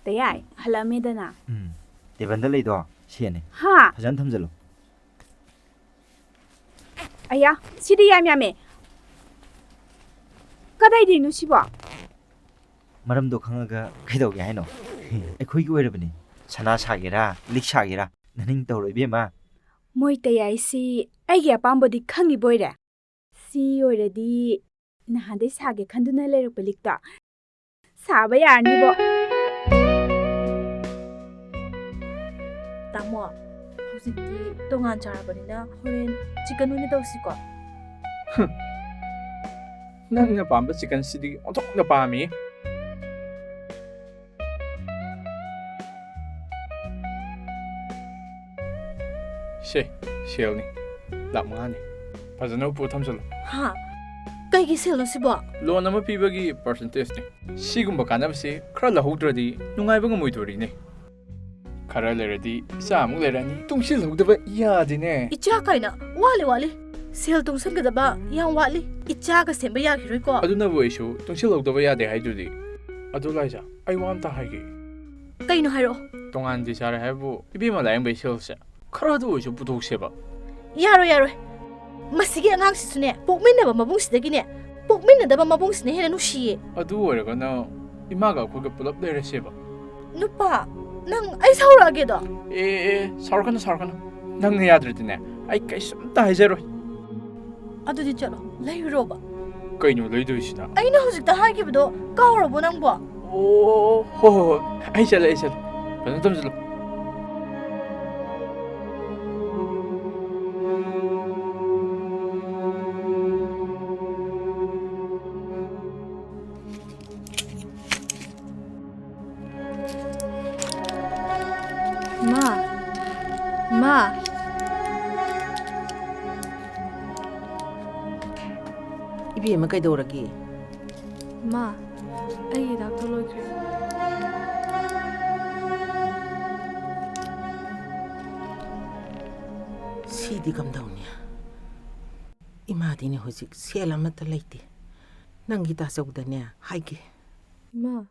ꯇꯌꯥꯏ, ꯍꯜꯂꯛꯑꯝꯃꯦꯗꯅ꯫ ꯎꯝ, ꯇꯦꯕꯜꯗ ꯂꯩꯗꯣ ꯁꯦꯟꯅꯦ꯫ ꯍꯥ? ꯐꯖꯅ ꯊꯝꯖꯜꯂꯨ꯫ ꯑꯌꯥ, ꯁꯤꯗꯤ ꯌꯥꯝ ꯌꯥꯝꯃꯦ꯫ ꯀꯗꯥꯏꯗꯩꯅꯣ ꯁꯤꯕꯣ? ꯃꯔꯝꯗꯣ ꯈꯪꯉꯒ ꯀꯩꯗꯧꯒꯦ ꯍꯥꯏꯅꯣ? ꯑꯩꯈꯣꯏꯒꯤ ꯑꯣꯏꯔꯕꯅꯤ꯫ ꯁꯅꯥ ꯁꯥꯒꯦꯔꯥ, ꯂꯤꯛ ꯁꯥꯒꯦꯔꯥ, ꯅꯅꯤꯡ ꯇꯧꯔꯣ ꯏꯕꯦꯝꯃ꯫ ꯃꯣꯏ ꯇꯌꯥꯏꯁꯤ ꯑꯩꯒꯤ ꯑꯄꯥꯝꯕꯗꯤ ꯈꯪꯉꯤꯕꯣꯏꯔꯦ꯫ ꯁꯤ ꯑꯣꯏꯔꯗꯤ ꯅꯍꯥꯟꯗꯩ ꯁꯥꯒꯦ ꯈꯟꯗꯨꯅ ꯂꯩꯔꯛꯄ ꯂꯤꯛꯇꯣ ꯁꯥꯕ ꯌꯥꯔꯅꯤꯕꯣ꯫ ꯇꯥꯃꯣ, ꯍꯧꯖꯤꯛꯇꯤ ꯇꯣꯉꯥꯟ ꯆꯥꯔꯕꯅꯤꯅ ꯍꯣꯔꯦꯟ ꯆꯤꯀꯟ ꯑꯣꯏꯅ ꯇꯧꯁꯤꯀꯣ꯫ ꯅꯪꯅ ꯄꯥꯝꯕ ꯆꯤꯀꯟꯁꯤꯗꯤ ꯑꯣꯟꯊꯣꯛꯅ ꯄꯥꯝꯃꯤ꯫ ꯁꯦ, ꯁꯦꯜꯅꯤ꯫ ꯂꯥꯛ ꯃꯉꯥꯅꯤ꯫ ꯐꯖꯅ ꯎꯄꯨ ꯊꯝꯖꯜꯂꯨ꯫ ꯍꯥ? ꯀꯩꯒꯤ ꯁꯦꯜꯅꯣ ꯁꯤꯕꯣ? ꯂꯣꯟ ꯑꯃ ꯄꯤꯕꯒꯤ ꯄꯥꯔꯁꯦꯟꯇꯦꯖꯅꯤ꯫ ꯁꯤꯒꯨꯝꯕ ꯀꯥꯟꯅꯕꯁꯤ ꯈꯔ ꯂꯧꯍꯧꯗ꯭ꯔꯗꯤ ꯅꯨꯡꯉꯥꯏꯕ ꯉꯝꯃꯣꯏꯗꯣꯔꯤꯅꯦ꯫ ꯈꯔ ꯂꯩꯔꯗꯤ ꯏꯆꯥ ꯑꯃꯨꯛ ꯂꯩꯔꯛꯑꯅꯤ꯫ ꯇꯨꯡꯁꯤꯜꯍꯧꯗꯕ ꯌꯥꯗꯦꯅꯦ꯫ ꯏꯆꯥ ꯀꯥꯏꯅ? ꯋꯥꯠꯂꯤ, ꯋꯥꯠꯂꯤ꯫ ꯁꯦꯜ ꯇꯨꯡꯁꯤꯟꯒꯗꯕ ꯌꯥꯝ ꯋꯥꯠꯂꯤ꯫ ꯏꯆꯥꯒ ꯁꯦꯝꯕ ꯌꯥꯈꯤꯔꯣꯏꯀꯣ꯫ ꯑꯗꯨꯅꯕꯨ ꯑꯩꯁꯨ ꯇꯨꯡꯁꯤꯜꯍꯧꯗꯕ ꯌꯥꯗꯦ ꯍꯥꯏꯗꯨꯗꯤ꯫ ꯑꯗꯨ ꯂꯥꯏꯖꯥ, ꯑꯩ ꯋꯥ ꯑꯝꯇ ꯍꯥꯏꯒꯦ꯫ ꯀꯩꯅꯣ ꯍꯥꯏꯔꯛꯑꯣ꯫ ꯇꯣꯉꯥꯟꯗꯤ ꯆꯥꯔꯦ ꯍꯥꯏꯕꯨ ꯏꯕꯦꯝꯃ ꯂꯥꯌꯦꯡꯕꯩ ꯁꯦꯜꯁꯦ ꯈꯔꯗ ꯑꯣꯏꯔꯁꯨ ꯄꯨꯊꯣꯛꯁꯦꯕ꯫ ꯌꯥꯔꯣꯏ, ꯌꯥꯔꯣꯏ꯫ ꯃꯁꯤꯒꯤ ꯑꯉꯥꯡꯁꯤꯁꯨꯅꯦ, ꯄꯣꯛꯃꯤꯟꯅꯕ ꯃꯕꯨꯡꯁꯤꯗꯒꯤꯅꯦ, ꯄꯣꯛꯃꯤꯟꯅꯗꯕ ꯃꯕꯨꯡꯁꯤꯅ ꯍꯦꯟꯅ ꯅꯨꯡꯁꯤꯌꯦ꯫ ꯑꯗꯨ ꯑꯣꯏꯔꯒꯅ ꯏꯃꯥꯒ ꯑꯩꯈꯣꯏꯒ ꯄꯨꯂꯞ ꯂꯩꯔꯁꯦꯕ꯫ ꯅꯨꯄꯥ, ꯅꯪ ꯑꯩ ꯁꯥꯎꯔꯛꯑꯒꯦꯗꯣ? ꯑꯦ, ꯑꯦ, ꯁꯥꯎꯔꯛꯀꯅꯨ, ꯁꯥꯎꯔꯛꯀꯅꯨ꯫ ꯅꯪꯅ ꯌꯥꯗ꯭ꯔꯗꯤꯅꯦ, ꯑꯩ ꯀꯩꯁꯨꯝꯇ ꯍꯥꯏꯖꯔꯣꯏ꯫ ꯑꯗꯨꯗꯤ ꯆꯠꯂꯣ, ꯂꯩꯔꯨꯔꯣꯕ꯫ ꯀꯩꯅꯣ ꯂꯩꯗꯣꯏꯁꯤꯅ? ꯑꯩꯅ ꯍꯧꯖꯤꯛꯇ ꯍꯥꯏꯈꯤꯕꯗꯣ ꯀꯥꯎꯔꯕꯣ ꯅꯪꯕꯣ? ꯑꯣ, ꯍꯣ, ꯍꯣ, ꯍꯣ꯫ ꯑꯩ ꯆꯠꯂꯦ, ꯑꯩ ꯆꯠꯂꯦ꯫ ꯐꯖꯅ ꯊꯝꯖꯜꯂꯨ꯫ ꯃꯥ, ꯃꯥ꯫ ꯏꯕꯦꯝꯃ, ꯀꯩꯗꯧꯔꯒꯦ? ꯏꯃꯥ, ꯑꯩꯒꯤ ꯍꯤꯗꯥꯛꯇꯣ ꯂꯣꯏꯈ꯭ꯔꯦ꯫ ꯁꯤꯗꯤ ꯀꯝꯗꯧꯅꯤ? ꯏꯃꯥꯗꯤꯅꯦ ꯍꯧꯖꯤꯛ ꯁꯦꯜ ꯑꯃꯠꯇ ꯂꯩꯇꯦ꯫ ꯅꯪꯒꯤ ꯇꯥꯆꯧꯗꯅꯦ ꯍꯥꯏꯒꯦ꯫ ꯏꯃꯥ,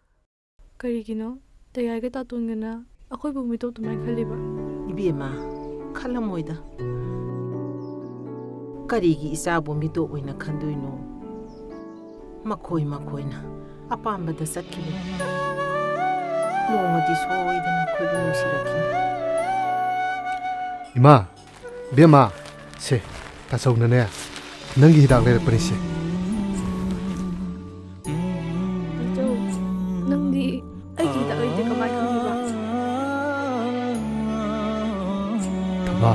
ꯀꯔꯤꯒꯤꯅꯣ ꯇꯌꯥꯏꯒ ꯇꯥꯇꯣꯟꯒꯅ ꯑꯩꯈꯣꯏꯕꯨ ꯃꯤꯇꯣꯞ ꯑꯗꯨꯃꯥꯏꯅ ꯈꯜꯂꯤꯕ? ꯏꯕꯦꯝꯃ, ꯈꯜꯂꯝꯃꯣꯏꯗ꯫ ꯀꯔꯤꯒꯤ ꯏꯆꯥꯕꯨ ꯃꯤꯇꯣꯞ ꯑꯣꯏꯅ ꯈꯟꯗꯣꯏꯅꯣ? ꯃꯈꯣꯏ ꯃꯈꯣꯏꯅ ꯑꯄꯥꯝꯕꯗ ꯆꯠꯈꯤꯕꯅꯤ꯫ ꯅꯣꯡꯃꯗꯤ ꯁꯣꯏꯗꯅ ꯑꯩꯈꯣꯏꯕꯨ ꯅꯨꯡꯁꯤꯔꯛꯈꯤꯅꯤ꯫ ꯏꯃꯥ, ꯕꯦꯝꯃ, ꯁꯦ, ꯇꯥꯆꯧꯅꯅꯦ ꯅꯪꯒꯤ ꯍꯤꯗꯥꯛ ꯂꯩꯔꯛꯄꯅꯤ, ꯁꯦ꯫ ꯇꯥꯆꯧ, ꯅꯪꯗꯤ ꯑꯩꯒꯤ ꯍꯤꯗꯥꯛ ꯂꯩꯇꯦ ꯀꯃꯥꯏ ꯈꯪꯉꯤꯕ? ꯊꯕꯥ,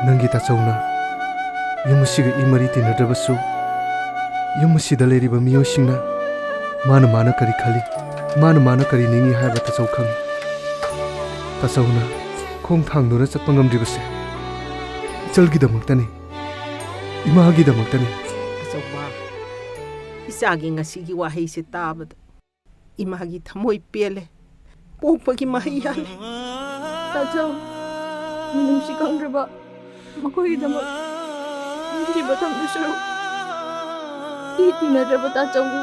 ꯅꯪꯒꯤ ꯇꯥꯆꯧꯅ ꯌꯨꯝ ꯑꯁꯤꯒ ꯏ ꯃꯔꯤ ꯇꯤꯟꯅꯗ꯭ꯔꯕꯁꯨ, ꯌꯨꯝ ꯑꯁꯤꯗ ꯂꯩꯔꯤꯕ ꯃꯤꯑꯣꯏꯁꯤꯡꯅ ꯃꯥꯅ ꯃꯥꯅ ꯀꯔꯤ ꯈꯜꯂꯤ, ꯃꯥꯅ ꯃꯥꯅ ꯀꯔꯤ ꯅꯤꯡꯏ ꯍꯥꯏꯕ ꯇꯥꯆꯧ ꯈꯪꯏ꯫ ꯇꯥꯆꯧꯅ ꯈꯣꯡ ꯊꯥꯡꯗꯨꯅ ꯆꯠꯄ ꯉꯝꯗ꯭ꯔꯤꯕꯁꯦ ꯏꯆꯜꯒꯤꯗꯃꯛꯇꯅꯤ, ꯏꯃꯥꯒꯤꯗꯃꯛꯇꯅꯤ꯫ ꯑꯆꯧꯕ, ꯏꯆꯥꯒꯤ ꯉꯁꯤꯒꯤ ꯋꯥꯍꯩꯁꯦ ꯇꯥꯕꯗ ꯏꯃꯥꯒꯤ ꯊꯃꯣꯏ ꯄꯦꯜꯂꯦ꯫ ꯄꯣꯛꯄꯒꯤ ꯃꯍꯩ ꯌꯥꯜꯂꯦ꯫ ꯇꯥꯆꯧ, ꯃꯤꯅꯨꯡꯁꯤ ꯈꯪꯗ꯭ꯔꯕ ꯃꯈꯣꯏꯒꯤꯗꯃꯛ ꯅꯨꯡꯁꯤꯕ ꯊꯝꯗꯣꯏ ꯁꯔꯨꯛ, ꯏ ꯇꯤꯟꯅꯗ꯭ꯔꯕ ꯇꯥꯆꯧꯕꯨ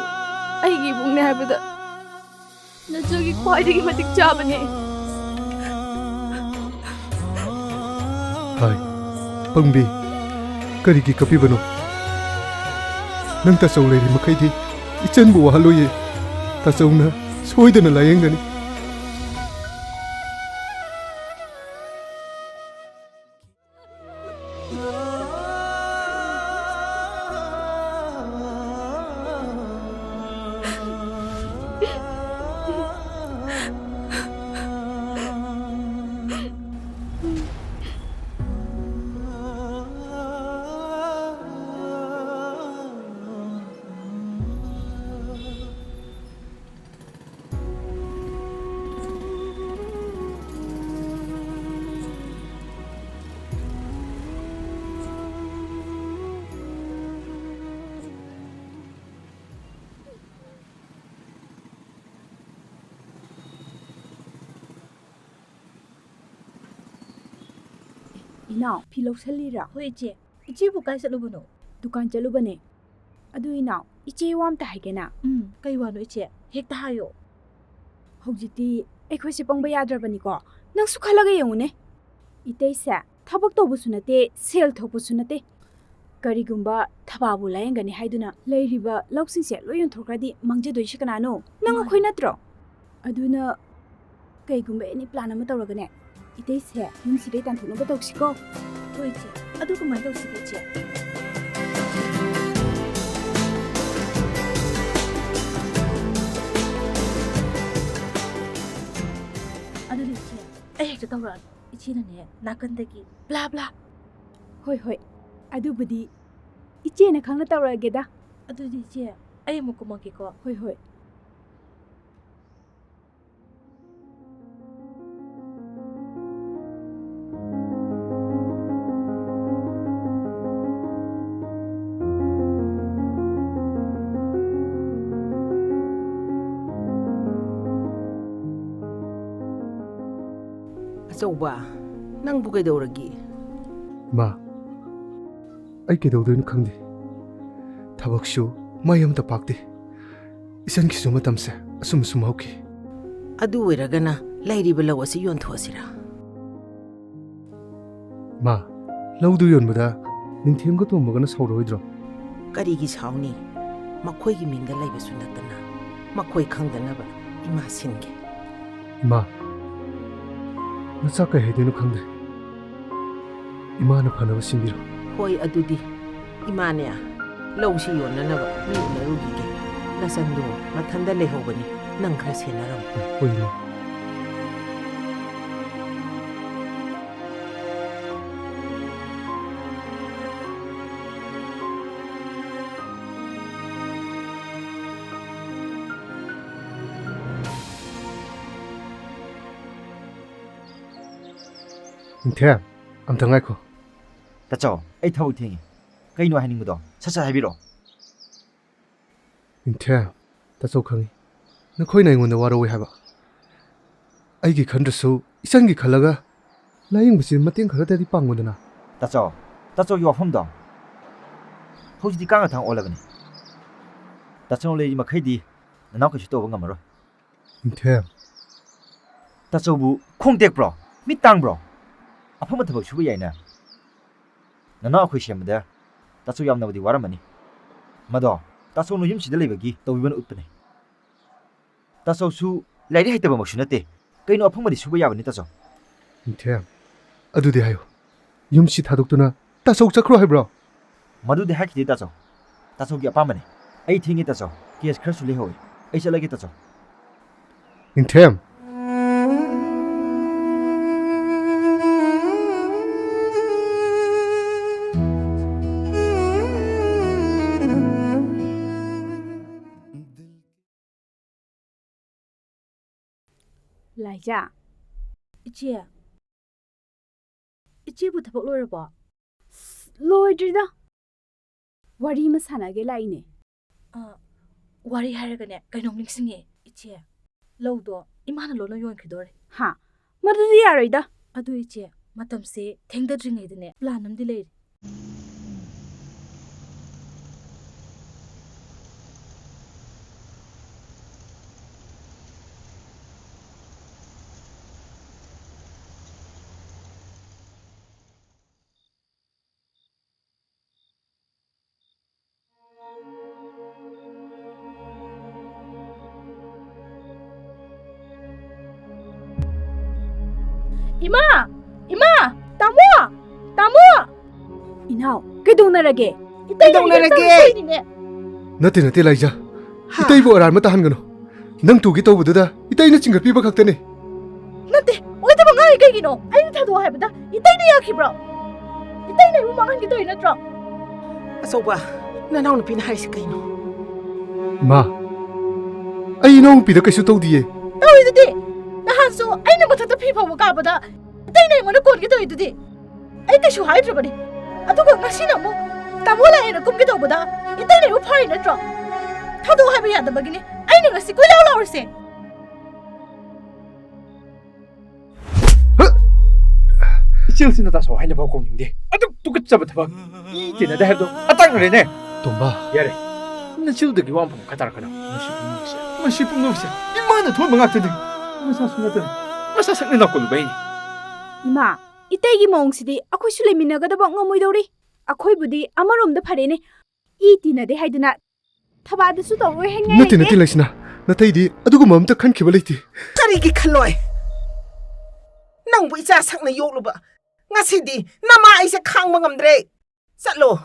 ꯑꯩꯒꯤ ꯏꯕꯨꯡꯅꯦ ꯍꯥꯏꯕꯗ ꯅꯆꯜꯒꯤ ꯈ꯭ꯋꯥꯏꯗꯒꯤ ꯃꯇꯤꯛ ꯆꯥꯕꯅꯤ꯫ ꯍꯥꯏ, ꯄꯪꯕꯤ, ꯀꯔꯤꯒꯤ ꯀꯞꯄꯤꯕꯅꯣ? ꯅꯪ ꯇꯥꯆꯧ ꯂꯩꯔꯤ ꯃꯈꯩꯗꯤ ꯏꯆꯟꯕꯨ ꯋꯥꯍꯜꯂꯣꯏꯌꯦ꯫ ꯇꯥꯆꯧꯅ ꯁꯣꯏꯗꯅ ꯂꯥꯌꯦꯡꯒꯅꯤ꯫ ꯏꯅꯥꯎ, ꯐꯤ ꯂꯧꯁꯜꯂꯤꯔꯥ? ꯍꯣꯏ, ꯏꯆꯦ꯫ ꯏꯆꯦꯕꯨ ꯀꯥꯏ ꯆꯠꯂꯨꯕꯅꯣ? ꯗꯨꯀꯥꯟ ꯆꯠꯂꯨꯕꯅꯦ꯫ ꯑꯗꯨ ꯏꯅꯥꯎ, ꯏꯆꯦ ꯋꯥ ꯑꯝꯇ ꯍꯥꯏꯒꯦꯅ꯫ ꯎꯝ, ꯀꯩ ꯋꯥꯅꯣ ꯏꯆꯦ? ꯍꯦꯛꯇ ꯍꯥꯏꯌꯣ꯫ ꯍꯧꯖꯤꯛꯇꯤ ꯑꯩꯈꯣꯏꯁꯦ ꯄꯪꯕ ꯌꯥꯗ꯭ꯔꯕꯅꯤꯀꯣ꯫ ꯅꯪꯁꯨ ꯈꯜꯂꯒ ꯌꯦꯡꯉꯨꯅꯦ꯫ ꯏꯇꯩꯁꯦ ꯊꯕꯛ ꯇꯧꯕꯁꯨ ꯅꯠꯇꯦ, ꯁꯦꯜ ꯊꯣꯛꯄꯁꯨ ꯅꯠꯇꯦ꯫ ꯀꯔꯤꯒꯨꯝꯕ ꯊꯕꯥꯕꯨ ꯂꯥꯌꯦꯡꯒꯅꯤ ꯍꯥꯏꯗꯨꯅ ꯂꯩꯔꯤꯕ ꯂꯧꯁꯤꯡꯁꯦ ꯂꯣꯏ ꯌꯣꯟꯊꯣꯛꯈ꯭ꯔꯗꯤ ꯃꯥꯡꯖꯗꯣꯏꯁꯦ ꯀꯅꯥꯅꯣ? ꯅꯪ ꯃꯥꯅꯤ꯫ ꯑꯩꯈꯣꯏ ꯅꯠꯇ꯭ꯔꯣ? ꯑꯗꯨꯅ ꯀꯩꯒꯨꯝꯕ ꯑꯦꯅꯤ ꯄ꯭ꯂꯥꯟ ꯑꯃ ꯇꯧꯔꯒꯅꯦ, ꯏꯇꯩꯁꯦ ꯌꯨꯝꯁꯤꯗꯩ ꯇꯥꯟꯊꯣꯛꯅꯕ ꯇꯧꯁꯤꯀꯣ꯫ ꯍꯣꯏ, ꯏꯆꯦ꯫ ꯑꯗꯨ ꯀꯃꯥꯏꯅ ꯇꯧꯁꯤꯒꯦ, ꯏꯆꯦ? ꯑꯗꯨꯗꯤ, ꯏꯆꯦ, ꯑꯩ ꯍꯦꯛꯇ ꯇꯧꯔꯛꯑꯒꯦ꯫ ꯏꯆꯦꯅꯅꯦ, ꯅꯥꯀꯟꯗꯒꯤ ꯕ꯭ꯂꯥ ꯕ꯭ꯂꯥ꯫ ꯍꯣꯏ, ꯍꯣꯏ꯫ ꯑꯗꯨꯕꯨꯗꯤ ꯏꯆꯦꯅ ꯈꯪꯅ ꯇꯧꯔꯛꯑꯒꯦꯗ꯫ ꯑꯗꯨꯗꯤ, ꯏꯆꯦ, ꯑꯩ ꯑꯃꯨꯛ ꯀꯨꯝꯃꯛꯀꯦꯀꯣ꯫ ꯍꯣꯏ, ꯍꯣꯏ꯫ ꯑꯆꯧꯕ, ꯅꯪꯕꯨ ꯀꯩꯗꯧꯔꯒꯦ? ꯃꯥ, ꯑꯩ ꯀꯩꯗꯧꯗꯣꯏꯅꯣ ꯈꯪꯗꯦ꯫ ꯊꯕꯛꯁꯨ ꯃꯩ ꯑꯃꯇ ꯄꯥꯛꯇꯦ꯫ ꯏꯆꯟꯒꯤꯁꯨ ꯃꯇꯝꯁꯦ ꯑꯁꯨꯝ ꯑꯁꯨꯝ ꯍꯧꯈꯤ꯫ ꯑꯗꯨ ꯑꯣꯏꯔꯒꯅ ꯂꯩꯔꯤꯕ ꯂꯧ ꯑꯁꯤ ꯌꯣꯟꯊꯣꯛꯑꯁꯤꯔꯥ? ꯃꯥ, ꯂꯧꯗꯨ ꯌꯣꯟꯕꯗ ꯅꯤꯡꯊꯦꯝꯒ ꯇꯣꯝꯕꯒꯅ ꯁꯥꯎꯔꯣꯏꯗ꯭ꯔꯣ? ꯀꯔꯤꯒꯤ ꯁꯥꯎꯅꯤ? ꯃꯈꯣꯏꯒꯤ ꯃꯤꯡꯗ ꯂꯩꯕꯁꯨ ꯅꯠꯇꯅ꯫ ꯃꯈꯣꯏ ꯈꯪꯗꯅꯕ ꯏꯃꯥ ꯁꯤꯟꯒꯦ꯫ ꯏꯃꯥ, ꯅꯆꯥ ꯀꯩ ꯍꯥꯏꯗꯣꯏꯅꯣ ꯈꯪꯗ꯭ꯔꯦ꯫ ꯏꯃꯥꯅ ꯐꯅꯕ ꯁꯤꯟꯕꯤꯔꯣ꯫ ꯍꯣꯏ, ꯑꯗꯨꯗꯤ ꯏꯃꯥꯅꯦ, ꯂꯧꯁꯤ ꯌꯣꯟꯅꯅꯕ ꯃꯤ ꯎꯅꯔꯨꯈꯤꯒꯦ꯫ ꯅꯆꯟꯗꯣ ꯃꯊꯟꯗ ꯂꯩꯍꯧꯕꯅꯤ, ꯅꯪ ꯈꯔ ꯁꯦꯟꯅꯔꯝꯃꯨ꯫ ꯍꯣꯏ, ꯏꯃꯥ꯫ ꯅꯤꯡꯊꯦꯝ, ꯑꯝꯇ ꯉꯥꯏꯈꯣ꯫ ꯇꯥꯆꯧ, ꯑꯩ ꯊꯕꯛ ꯊꯦꯡꯉꯤ꯫ ꯀꯩꯅꯣ ꯍꯥꯏꯅꯤꯡꯕꯗꯣ? ꯁꯠ ꯁꯠ ꯍꯥꯏꯕꯤꯔꯛꯑꯣ꯫ ꯅꯤꯡꯊꯦꯝ, ꯇꯥꯆꯧ ꯈꯪꯉꯤ꯫ ꯅꯈꯣꯏꯅ ꯑꯩꯉꯣꯟꯗ ꯋꯥꯔꯧꯏ ꯍꯥꯏꯕ꯫ ꯑꯩꯒꯤ ꯈꯟꯗ꯭ꯔꯁꯨ ꯏꯆꯟꯒꯤ ꯈꯜꯂꯒ ꯂꯥꯌꯦꯡꯕꯁꯤ ꯃꯇꯦꯡ ꯈꯔꯗꯗꯤ ꯄꯥꯡꯉꯨꯗꯅ꯫ ꯇꯥꯆꯧ, ꯇꯥꯆꯧꯒꯤ ꯋꯥꯐꯝꯗꯣ ꯍꯧꯖꯤꯛꯇꯤ ꯀꯥꯡꯒ ꯊꯥꯡ ꯑꯣꯜꯂꯕꯅꯤ꯫ ꯇꯥꯆꯧ ꯂꯩꯔꯤ ꯃꯈꯩꯗꯤ ꯅꯅꯥꯎ ꯀꯩꯁꯨ ꯇꯧꯕ ꯉꯝꯃꯔꯣꯏ꯫ ꯅꯤꯡꯊꯦꯝ꯫ ꯇꯥꯆꯧꯕꯨ ꯈꯣꯡ ꯇꯦꯛꯄ꯭ꯔꯣ? ꯃꯤꯠ ꯇꯥꯡꯕ꯭ꯔꯣ? ꯑꯐꯪꯕ ꯊꯕꯛ ꯁꯨꯕ ꯌꯥꯏꯅ꯫ ꯅꯅꯥꯎ ꯑꯩꯈꯣꯏ ꯁꯦꯝꯕꯗ ꯇꯥꯆꯧ ꯌꯥꯝꯅꯕꯨꯗꯤ ꯋꯥꯔꯝꯃꯅꯤ꯫ ꯃꯗꯣ ꯇꯥꯆꯧꯅ ꯌꯨꯝꯁꯤꯗ ꯂꯩꯕꯒꯤ ꯇꯧꯕꯤꯕꯅ ꯎꯠꯄꯅꯤ꯫ ꯇꯥꯆꯧꯁꯨ ꯂꯥꯏꯔꯤꯛ ꯍꯩꯇꯕꯃꯛꯁꯨ ꯅꯠꯇꯦ꯫ ꯀꯩꯅꯣ ꯑꯐꯪꯕꯗꯤ ꯁꯨꯕ ꯌꯥꯕꯅꯤ, ꯇꯥꯆꯧ꯫ ꯅꯤꯡꯊꯦꯝ, ꯑꯗꯨꯗꯤ ꯍꯥꯏꯌꯨ꯫ ꯌꯨꯝꯁꯤ ꯊꯥꯗꯣꯛꯇꯨꯅ ꯇꯥꯆꯧ ꯆꯠꯈ꯭ꯔꯣ ꯍꯥꯏꯕ꯭ꯔꯣ? ꯃꯗꯨꯗꯤ ꯍꯥꯏꯈꯤꯗꯦ, ꯇꯥꯆꯧ꯫ ꯇꯥꯆꯧꯒꯤ ꯑꯄꯥꯝꯕꯅꯤ꯫ ꯑꯩ ꯊꯦꯡꯉꯦ, ꯇꯥꯆꯧ꯫ ꯀꯦꯁ ꯈꯔꯁꯨ ꯂꯩꯍꯧꯋꯤ꯫ ꯑꯩ ꯆꯠꯂꯒꯦ, ꯇꯥꯆꯧ꯫ ꯅꯤꯡꯊꯦꯝ꯫ ꯂꯥꯏꯖꯥ꯫ ꯏꯆꯦ꯫ ꯏꯆꯦꯕꯨ ꯊꯕꯛ ꯂꯣꯏꯔꯕꯣ? ꯑꯁ, ꯂꯣꯏꯗ꯭ꯔꯤꯗ꯫ ꯋꯥꯔꯤ ꯑꯃ ꯁꯥꯟꯅꯒꯦ ꯂꯥꯛꯏꯅꯦ꯫ ꯑ, ꯋꯥꯔꯤ ꯍꯥꯏꯔꯒꯅꯦ, ꯀꯩꯅꯣꯝ ꯅꯤꯡꯁꯤꯡꯉꯦ, ꯏꯆꯦ꯫ ꯂꯧꯗꯣ ꯏꯃꯥꯅ ꯂꯣꯏꯅ ꯌꯣꯟꯈꯤꯗꯣꯔꯦ꯫ ꯍꯥ? ꯃꯗꯨꯗꯤ ꯌꯥꯔꯣꯏꯗ꯫ ꯑꯗꯨ ꯏꯆꯦ, ꯃꯇꯝꯁꯦ ꯊꯦꯡꯗꯗ꯭ꯔꯤꯉꯩꯗꯅꯦ, ꯄ꯭ꯂꯥꯟ ꯑꯃꯗꯤ ꯂꯩꯔꯦ꯫ ꯏꯃꯥ! ꯏꯃꯥ! ꯇꯥꯃꯣ! ꯇꯥꯃꯣ! ꯏꯅꯥꯎ, ꯀꯩꯗꯧꯅꯔꯒꯦ? ꯏꯇꯩꯅ ꯀꯩꯗꯧꯅꯔꯒꯦ? ꯏꯍꯦꯟ ꯁꯣꯏꯔꯤꯅꯦ꯫ ꯅꯠꯇꯦ, ꯅꯠꯇꯦ, ꯂꯥꯏꯖꯥ꯫ ꯍꯥ? ꯏꯇꯩꯕꯨ ꯑꯔꯥꯟꯕ ꯇꯥꯍꯟꯒꯅꯨ꯫ ꯅꯪ ꯇꯨꯒꯦ ꯇꯧꯕꯗꯨꯗ ꯏꯇꯩꯅ ꯆꯤꯡꯈꯠꯄꯤꯕ ꯈꯛꯇꯅꯦ꯫ ꯅꯠꯇꯦ, ꯑꯣꯏꯗꯕ ꯉꯥꯡꯉꯤ ꯀꯩꯒꯤꯅꯣ? ꯑꯩꯅ ꯊꯥꯗꯣꯛꯑꯣ ꯍꯥꯏꯕꯗ ꯏꯇꯩꯅ ꯌꯥꯈꯤꯕ꯭ꯔꯣ? ꯏꯇꯩꯅ ꯑꯩꯕꯨ ꯃꯥꯡꯍꯟꯒꯦ ꯇꯧꯔꯤ ꯅꯠꯇ꯭ꯔꯣ? ꯑꯆꯧꯕ, ꯅꯅꯥꯎꯅꯨꯄꯤꯅ ꯍꯥꯏꯔꯤꯁꯤ ꯀꯩꯅꯣ? ꯏꯃꯥ, ꯑꯩ ꯏꯅꯥꯎꯅꯨꯄꯤꯗ ꯀꯩꯁꯨ ꯇꯧꯗꯤꯌꯦ꯫ ꯇꯧꯔꯤꯗꯨꯗꯤ! ꯅꯍꯥꯟꯁꯨ ꯑꯩꯅ ꯃꯊꯛꯇ ꯐꯤ ꯐꯧꯕ ꯀꯥꯕꯗ ꯏꯇꯩꯅ ꯑꯩꯉꯣꯟꯗ ꯀꯣꯟꯒꯦ ꯇꯧꯔꯤꯗꯨꯗꯤ꯫ ꯑꯩ ꯀꯩꯁꯨ ꯍꯥꯏꯗ꯭ꯔꯕꯅꯤ꯫ ꯑꯗꯨꯒ ꯉꯁꯤꯅ ꯑꯃꯨꯛ ꯇꯥꯃꯣ ꯂꯥꯛꯑꯦꯅ ꯀꯨꯝꯒꯦ ꯇꯧꯕꯗ ꯏꯇꯩꯅ ꯑꯩꯕꯨ ꯐꯥꯔꯤ ꯅꯠꯇ꯭ꯔꯣ? ꯊꯥꯗꯣꯛꯑꯣ ꯍꯥꯏꯕ ꯌꯥꯗꯕꯒꯤꯅꯤ ꯑꯩꯅ ꯉꯁꯤ ꯀꯣꯏꯂꯥꯎ ꯂꯥꯎꯔꯤꯁꯦ꯫ ꯇꯤꯜꯁꯤꯅ ꯇꯥꯁꯧ ꯍꯥꯏꯅ ꯐꯥꯎ ꯀꯧꯅꯤꯡꯗꯦ꯫ ꯑꯗꯨꯛ ꯇꯨꯀꯠꯆꯕ ꯊꯕꯛ, ꯏ ꯇꯤꯟꯅꯗꯦ ꯍꯥꯏꯕꯗꯣ ꯑꯇꯥꯡꯅꯔꯦꯅꯦ꯫ ꯇꯣꯝꯕ꯫ ꯌꯥꯔꯦ꯫ ꯅꯆꯤꯜꯗꯒꯤ ꯋꯥ ꯑꯃꯐꯥꯎ ꯃꯈꯥ ꯇꯥꯔꯛꯀꯅꯨ꯫ ꯃꯁꯤ ꯄꯨꯝꯅꯃꯛꯁꯦ, ꯃꯁꯤ ꯄꯨꯝꯅꯃꯛꯁꯦ ꯏꯃꯥꯅ ꯊꯣꯛꯍꯟꯕ ꯉꯥꯛꯇꯅꯤ꯫ ꯃꯁꯥꯁꯨ ꯅꯠꯇꯅ ꯃꯁꯥ ꯁꯛꯅ ꯂꯥꯛꯀꯜꯂꯨꯕꯩꯅꯤ꯫ ꯏꯃꯥ, ꯏꯇꯩꯒꯤ ꯃꯑꯣꯡꯁꯤꯗꯤ ꯑꯩꯈꯣꯏꯁꯨ ꯂꯩꯃꯤꯟꯅꯒꯗꯕ ꯉꯝꯃꯣꯏꯗꯧꯔꯤ꯫ ꯑꯩꯈꯣꯏꯕꯨꯗꯤ ꯑꯃꯔꯣꯝꯗ ꯐꯔꯦꯅꯦ꯫ ꯏ ꯇꯤꯟꯅꯗꯦ ꯍꯥꯏꯗꯨꯅ ꯊꯕꯥꯗꯁꯨ ꯇꯧꯔꯣꯏ ꯍꯥꯏꯅꯤꯡꯉꯥꯏ ꯅꯠꯇꯦ, ꯂꯩꯇꯦ꯫ ꯅꯠꯇꯦ, ꯂꯩꯁꯅꯥ꯫ ꯅꯇꯩꯗꯤ ꯑꯗꯨꯒꯨꯝꯕ ꯑꯝꯇ ꯈꯟꯈꯤꯕ ꯂꯩꯇꯦ꯫ ꯀꯔꯤꯒꯤ ꯈꯜꯂꯣꯏ? ꯅꯪꯕꯨ ꯏꯆꯥ ꯁꯛꯅ ꯌꯣꯛꯂꯨꯕ꯫ ꯉꯁꯤꯗꯤ ꯅꯃꯥ ꯑꯩꯁꯦ ꯈꯥꯡꯕ ꯉꯝꯗ꯭ꯔꯦ꯫ ꯆꯠꯂꯣ,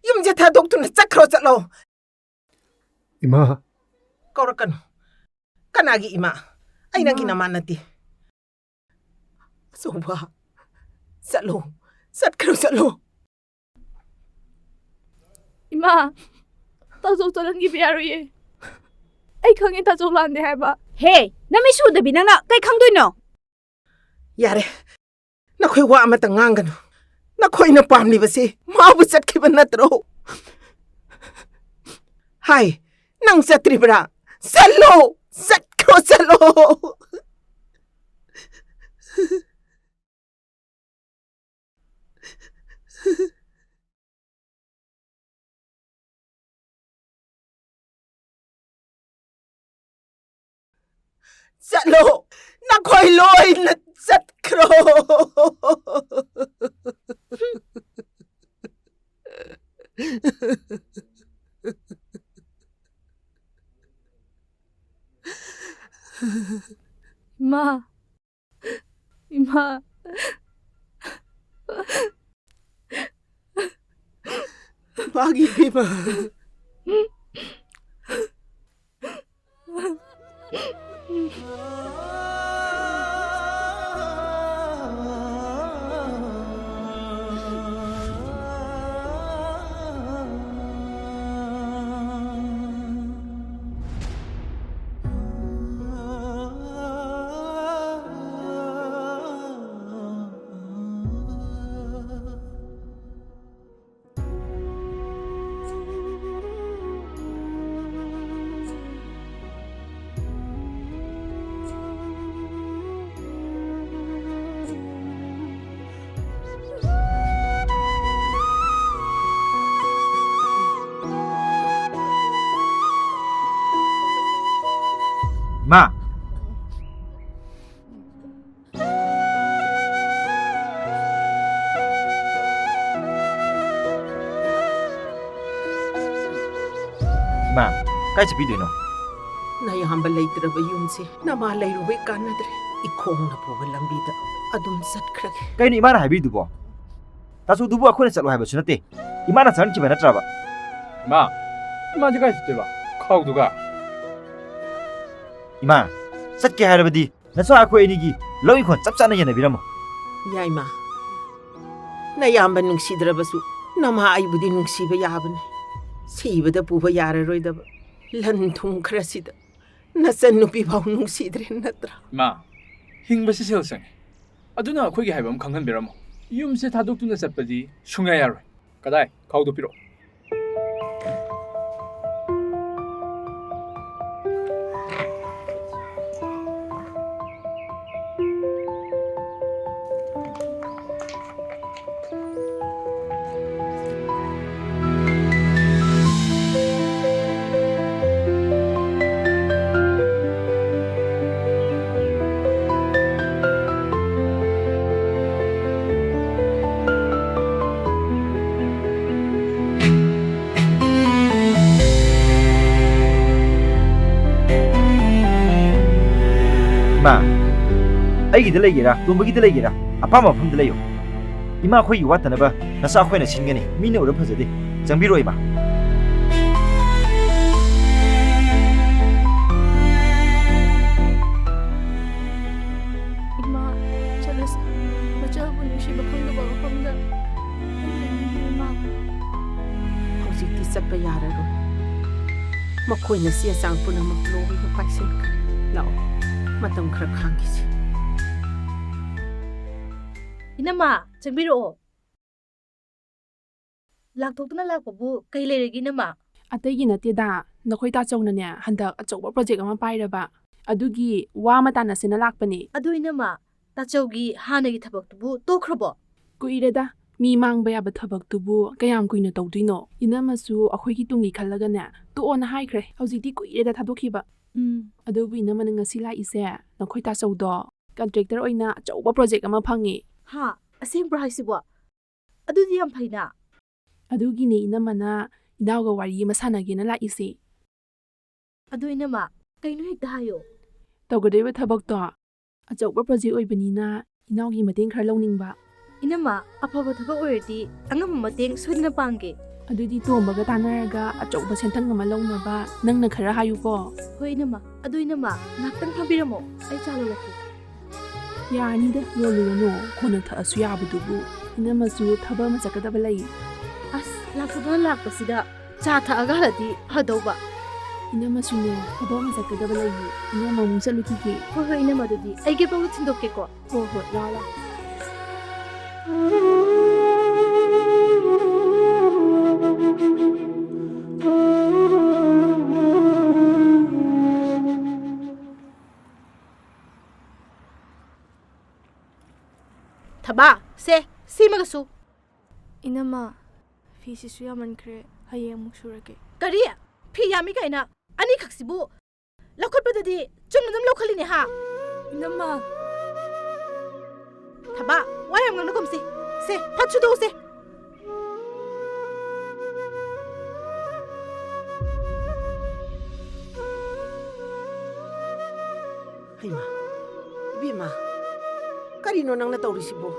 ꯌꯨꯝꯁꯦ ꯊꯥꯗꯣꯛꯇꯨꯅ ꯆꯠꯈ꯭ꯔꯣ, ꯆꯠꯂꯣ꯫ ꯏꯃꯥ꯫ ꯀꯧꯔꯛꯀꯅꯨ꯫ ꯀꯅꯥꯒꯤ ꯏꯃꯥ? ꯑꯩ ꯅꯪꯒꯤ ꯏꯃꯥ꯫ ꯅꯃꯥ ꯅꯠꯇꯦ꯫ ꯑꯆꯧꯕ, ꯆꯠꯂꯣ, ꯆꯠꯈ꯭ꯔꯣ, ꯆꯠꯂꯣ꯫ ꯏꯃꯥ, ꯇꯥꯖꯧ ꯆꯠꯍꯟꯈꯤꯕ ꯌꯥꯔꯣꯏꯌꯦ꯫ ꯑꯩ ꯈꯪꯉꯦ ꯇꯥꯖꯧ ꯂꯥꯟꯗꯦ ꯍꯥꯏꯕ꯫ ꯍꯦ, ꯅꯃꯤꯠ ꯁꯨꯗꯕꯤ ꯅꯪꯅ ꯀꯩ ꯈꯪꯗꯣꯏꯅꯣ? ꯌꯥꯔꯦ, ꯅꯈꯣꯏ ꯋꯥ ꯑꯃꯇ ꯉꯥꯡꯒꯅꯨ꯫ ꯅꯈꯣꯏꯅ ꯄꯥꯝꯂꯤꯕꯁꯤ ꯃꯥꯕꯨ ꯆꯠꯈꯤꯕ ꯅꯠꯇ꯭ꯔꯣ? ꯍꯥꯏ, ꯅꯪ ꯆꯠꯇ꯭ꯔꯤꯕ꯭ꯔꯥ? ꯆꯠꯂꯣ! ꯆꯠꯈ꯭ꯔꯣ, ꯆꯠꯂꯣ! ꯆꯠꯂꯣ! ꯅꯈꯣꯏ ꯂꯣꯏꯅ ꯆꯠꯈ꯭ꯔꯣ! ꯏꯃꯥ, ꯏꯃꯥ꯫ ꯃꯥꯒꯤ ꯏꯕꯦꯝꯃ꯫ ꯀꯥꯏ ꯆꯠꯄꯤꯗꯣꯏꯅꯣ? ꯅꯌꯥꯝꯕ ꯂꯩꯇ꯭ꯔꯕ ꯌꯨꯝꯁꯦ ꯅꯃꯥ ꯂꯩꯔꯨꯕꯩ ꯀꯥꯟꯅꯗ꯭ꯔꯦ꯫ ꯏꯈꯣꯡꯅ ꯄꯨꯕ ꯂꯝꯕꯤꯗ ꯑꯗꯨꯝ ꯆꯠꯈ꯭ꯔꯒꯦ꯫ ꯀꯩꯅꯣ ꯏꯃꯥꯅ ꯍꯥꯏꯕꯤꯗꯨꯕꯣ? ꯇꯥꯆꯧꯗꯨꯕꯨ ꯑꯩꯈꯣꯏꯅ ꯆꯠꯂꯣ ꯍꯥꯏꯕꯁꯨ ꯅꯠꯇꯦ꯫ ꯏꯃꯥꯅ ꯆꯠꯍꯟꯈꯤꯕ ꯅꯠꯇ꯭ꯔꯕ? ꯏꯃꯥ, ꯏꯃꯥꯁꯦ ꯀꯥꯏ ꯆꯠꯇꯣꯏꯕ? ꯈꯥꯎꯗꯨꯒ? ꯏꯃꯥ, ꯆꯠꯀꯦ ꯍꯥꯏꯔꯕꯗꯤ ꯅꯆꯥ ꯑꯩꯈꯣꯏ ꯑꯅꯤꯒꯤ ꯂꯧ ꯏꯪꯈꯣꯜ ꯆꯞ ꯆꯥꯅ ꯌꯦꯟꯅꯕꯤꯔꯝꯃꯣ꯫ ꯌꯥꯏꯃ, ꯅꯌꯥꯝꯕ ꯅꯨꯡꯁꯤꯗ꯭ꯔꯕꯁꯨ ꯅꯃꯥ ꯑꯩꯕꯨꯗꯤ ꯅꯨꯡꯁꯤꯕ ꯌꯥꯕꯅꯤ꯫ ꯁꯤꯕꯗ ꯄꯨꯕ ꯌꯥꯔꯔꯣꯏꯗꯕ ꯂꯟ ꯊꯨꯝ ꯈꯔꯁꯤꯗ ꯅꯆꯟ ꯅꯨꯄꯤ ꯐꯥꯎ ꯅꯨꯡꯁꯤꯗ꯭ꯔꯦ ꯅꯠꯇ꯭ꯔꯥ? ꯏꯃꯥ, ꯍꯤꯡꯕꯁꯤ ꯁꯦꯜ ꯆꯪꯉꯤ꯫ ꯑꯗꯨꯅ ꯑꯩꯈꯣꯏꯒꯤ ꯍꯥꯏꯕ ꯑꯃ ꯈꯪꯍꯟꯕꯤꯔꯝꯃꯣ꯫ ꯌꯨꯝꯁꯦ ꯊꯥꯗꯣꯛꯇꯨꯅ ꯆꯠꯄꯗꯤ ꯁꯨꯡꯌꯥ ꯌꯥꯔꯣꯏ꯫ ꯀꯗꯥꯏ? ꯈꯥꯎꯗꯣ ꯄꯤꯔꯛꯑꯣ꯫ ꯏꯃꯥ, ꯑꯩꯒꯤꯗ ꯂꯩꯒꯦꯔꯥ, ꯇꯣꯝꯕꯒꯤꯗ ꯂꯩꯒꯦꯔꯥ, ꯑꯄꯥꯝꯕ ꯃꯐꯝꯗ ꯂꯩꯌꯣ꯫ ꯏꯃꯥ, ꯑꯩꯈꯣꯏꯒꯤ ꯋꯥꯠꯇꯅꯕ ꯅꯆꯥ ꯑꯩꯈꯣꯏꯅ ꯁꯤꯟꯒꯅꯤ꯫ ꯃꯤꯅ ꯎꯔ ꯐꯖꯗꯦ꯫ ꯆꯪꯕꯤꯔꯣ, ꯏꯃꯥ꯫ ꯏꯃꯥ, ꯆꯠꯂꯁꯤ꯫ ꯃꯆꯥꯕꯨ ꯅꯨꯡꯁꯤꯕ ꯈꯪꯗꯕ ꯃꯐꯝꯗ ꯂꯩꯅꯤꯡꯗꯦ, ꯏꯃꯥ꯫ ꯍꯧꯖꯤꯛꯇꯤ ꯆꯠꯄ ꯌꯥꯔꯔꯣꯏ꯫ ꯃꯈꯣꯏꯅ ꯆꯦ ꯆꯥꯡ ꯄꯨꯝꯅꯃꯛ ꯂꯣꯏꯅ ꯄꯥꯏꯁꯤꯟꯈ꯭ꯔꯦ꯫ ꯂꯥꯛꯑꯣ, ꯃꯇꯝ ꯈꯔ ꯈꯥꯡꯈꯤꯁꯤ꯫ ꯏꯅꯝꯃ, ꯆꯪꯕꯤꯔꯛꯑꯣ꯫ ꯂꯥꯛꯊꯣꯛꯇꯨꯅ ꯂꯥꯛꯄꯕꯨ ꯀꯩ ꯂꯩꯔꯒꯦ, ꯏꯅꯝꯃ? ꯑꯇꯩꯒꯤ ꯅꯠꯇꯦꯗ, ꯅꯈꯣꯏ ꯇꯥꯆꯧꯅꯅꯦ, ꯍꯟꯗꯛ ꯑꯆꯧꯕ ꯄ꯭ꯔꯣꯖꯦꯛ ꯑꯃ ꯄꯥꯏꯔꯕ, ꯑꯗꯨꯒꯤ ꯋꯥ ꯑꯃ ꯇꯥꯟꯅꯁꯦꯅ ꯂꯥꯛꯄꯅꯦ꯫ ꯑꯗꯨ, ꯏꯅꯝꯃ, ꯇꯥꯆꯧꯒꯤ ꯍꯥꯟꯅꯒꯤ ꯊꯕꯛꯇꯨꯕꯨ ꯇꯣꯛꯈ꯭ꯔꯕꯣ? ꯀꯨꯏꯔꯦꯗ, ꯃꯤ ꯃꯥꯡꯕ ꯌꯥꯕ ꯊꯕꯛꯇꯨꯕꯨ ꯀꯌꯥꯝ ꯀꯨꯏꯅ ꯇꯧꯗꯣꯏꯅꯣ? ꯏꯅꯝꯃꯁꯨ ꯑꯩꯈꯣꯏꯒꯤ ꯇꯨꯡꯒꯤ ꯈꯜꯂꯒꯅꯦ, ꯇꯣꯛꯑꯣꯅ ꯍꯥꯏꯈ꯭ꯔꯦ꯫ ꯍꯧꯖꯤꯛꯇꯤ ꯀꯨꯏꯔꯦꯗ ꯊꯥꯗꯣꯛꯈꯤꯕ꯫ ꯎꯝ꯫ ꯑꯗꯨꯕꯨ ꯏꯅꯝꯃꯅ ꯉꯁꯤ ꯂꯥꯛꯏꯁꯦ, ꯅꯈꯣꯏ ꯇꯥꯆꯧꯗꯣ ꯀꯟꯇ꯭ꯔꯦꯛꯇꯔ ꯑꯣꯏꯅ ꯑꯆꯧꯕ ꯄ꯭ꯔꯣꯖꯦꯛ ꯑꯃ ꯐꯪꯉꯦ꯫ ꯍꯥ? ꯑꯁꯦꯡꯕ꯭ꯔꯣ ꯍꯥꯏꯁꯤꯕꯣ? ꯑꯗꯨꯗꯤ ꯌꯥꯝ ꯐꯩꯅ꯫ ꯑꯗꯨꯒꯤꯅꯦ ꯏꯅꯝꯃꯅ ꯏꯅꯥꯎꯒ ꯋꯥꯔꯤ ꯑꯃ ꯁꯥꯟꯅꯒꯦꯅ ꯂꯥꯛꯏꯁꯦ꯫ ꯑꯗꯨ ꯏꯅꯝꯃ, ꯀꯩꯅꯣ ꯍꯦꯛꯇ ꯍꯥꯏꯌꯣ꯫ ꯇꯧꯒꯗꯧꯔꯤꯕ ꯊꯕꯛꯇꯣ ꯑꯆꯧꯕ ꯄ꯭ꯔꯣꯖꯦꯛ ꯑꯣꯏꯕꯅꯤꯅ ꯏꯅꯥꯎꯒꯤ ꯃꯇꯦꯡ ꯈꯔ ꯂꯧꯅꯤꯡꯕ꯫ ꯏꯅꯝꯃ, ꯑꯐꯕ ꯊꯕꯛ ꯑꯣꯏꯔꯗꯤ ꯑꯉꯝꯕ ꯃꯇꯦꯡ ꯁꯣꯏꯗꯅ ꯄꯥꯡꯒꯦ꯫ ꯑꯗꯨꯗꯤ ꯇꯣꯝꯕꯒ ꯇꯥꯟꯅꯔꯒ ꯑꯆꯧꯕ ꯁꯦꯟꯊꯪ ꯑꯃ ꯂꯧꯅꯕ ꯅꯪꯅ ꯈꯔ ꯍꯥꯏꯌꯨꯀꯣ꯫ ꯍꯣꯏ ꯏꯅꯝꯃ꯫ ꯑꯗꯨ ꯏꯅꯝꯃ, ꯉꯥꯛꯇꯪ ꯐꯝꯕꯤꯔꯝꯃꯣ, ꯑꯩ ꯆꯥ ꯂꯣꯜꯂꯛꯀꯦ꯫ ꯌꯥꯔꯅꯤꯗ, ꯂꯣꯜꯂꯨꯔꯅꯨ, ꯀꯣꯟꯅ ꯊꯛꯑꯁꯨ ꯌꯥꯕꯗꯨꯕꯨ꯫ ꯏꯅꯝꯃꯁꯨ ꯊꯕꯛ ꯑꯃ ꯆꯠꯀꯗꯕ ꯂꯩ꯫ ꯑꯁ, ꯂꯥꯛꯄꯗꯨꯅ ꯂꯥꯛꯄꯁꯤꯗ ꯆꯥ ꯊꯛꯑꯒ ꯍꯜꯂꯗꯤ ꯐꯗꯧꯕ꯫ ꯏꯅꯝꯃꯁꯨꯅꯦ, ꯊꯕꯛ ꯑꯃ ꯆꯠꯀꯗꯕ ꯂꯩꯌꯦ꯫ ꯏꯅꯝꯃ ꯑꯃꯨꯛ ꯆꯠꯂꯨꯈꯤꯒꯦ꯫ ꯍꯣꯏ, ꯍꯣꯏ, ꯏꯅꯝꯃ, ꯑꯗꯨꯗꯤ ꯑꯩ ꯒꯦꯠꯐꯥꯎꯗ ꯊꯤꯟꯗꯣꯛꯀꯦꯀꯣ꯫ ꯍꯣꯏ, ꯍꯣꯏ, ꯂꯥꯛꯑꯣ, ꯂꯥꯛꯑꯣ꯫ ꯊꯕꯥ, ꯁꯦ, ꯁꯤꯃꯒꯁꯨ꯫ ꯏꯅꯝꯃ, ꯐꯤꯁꯤꯁꯨ ꯌꯥꯝꯃꯟꯈ꯭ꯔꯦ, ꯍꯌꯦꯡ ꯑꯃꯨꯛ ꯁꯨꯔꯒꯦ꯫ ꯀꯔꯤ? ꯐꯤ ꯌꯥꯝꯃꯤ ꯀꯥꯏꯅ ꯑꯅꯤꯈꯛꯁꯤꯕꯨ ꯂꯧꯈꯠꯄꯗꯗꯤ ꯆꯨꯝꯅ ꯑꯗꯨꯝ ꯂꯧꯈꯠꯂꯤꯅꯦ ꯍꯥ? ꯏꯅꯝꯃ꯫ ꯊꯕꯥ, ꯋꯥ ꯌꯥꯝ ꯉꯥꯡꯅꯒꯨꯝꯁꯤ꯫ ꯁꯦ, ꯐꯠ ꯁꯨꯗꯣꯛꯎꯁꯦ꯫ ꯍꯩꯃꯥ, ꯏꯕꯦꯝꯃ, ꯀꯔꯤꯅꯣ ꯅꯪꯅ ꯇꯧꯔꯤꯁꯤꯕꯣ?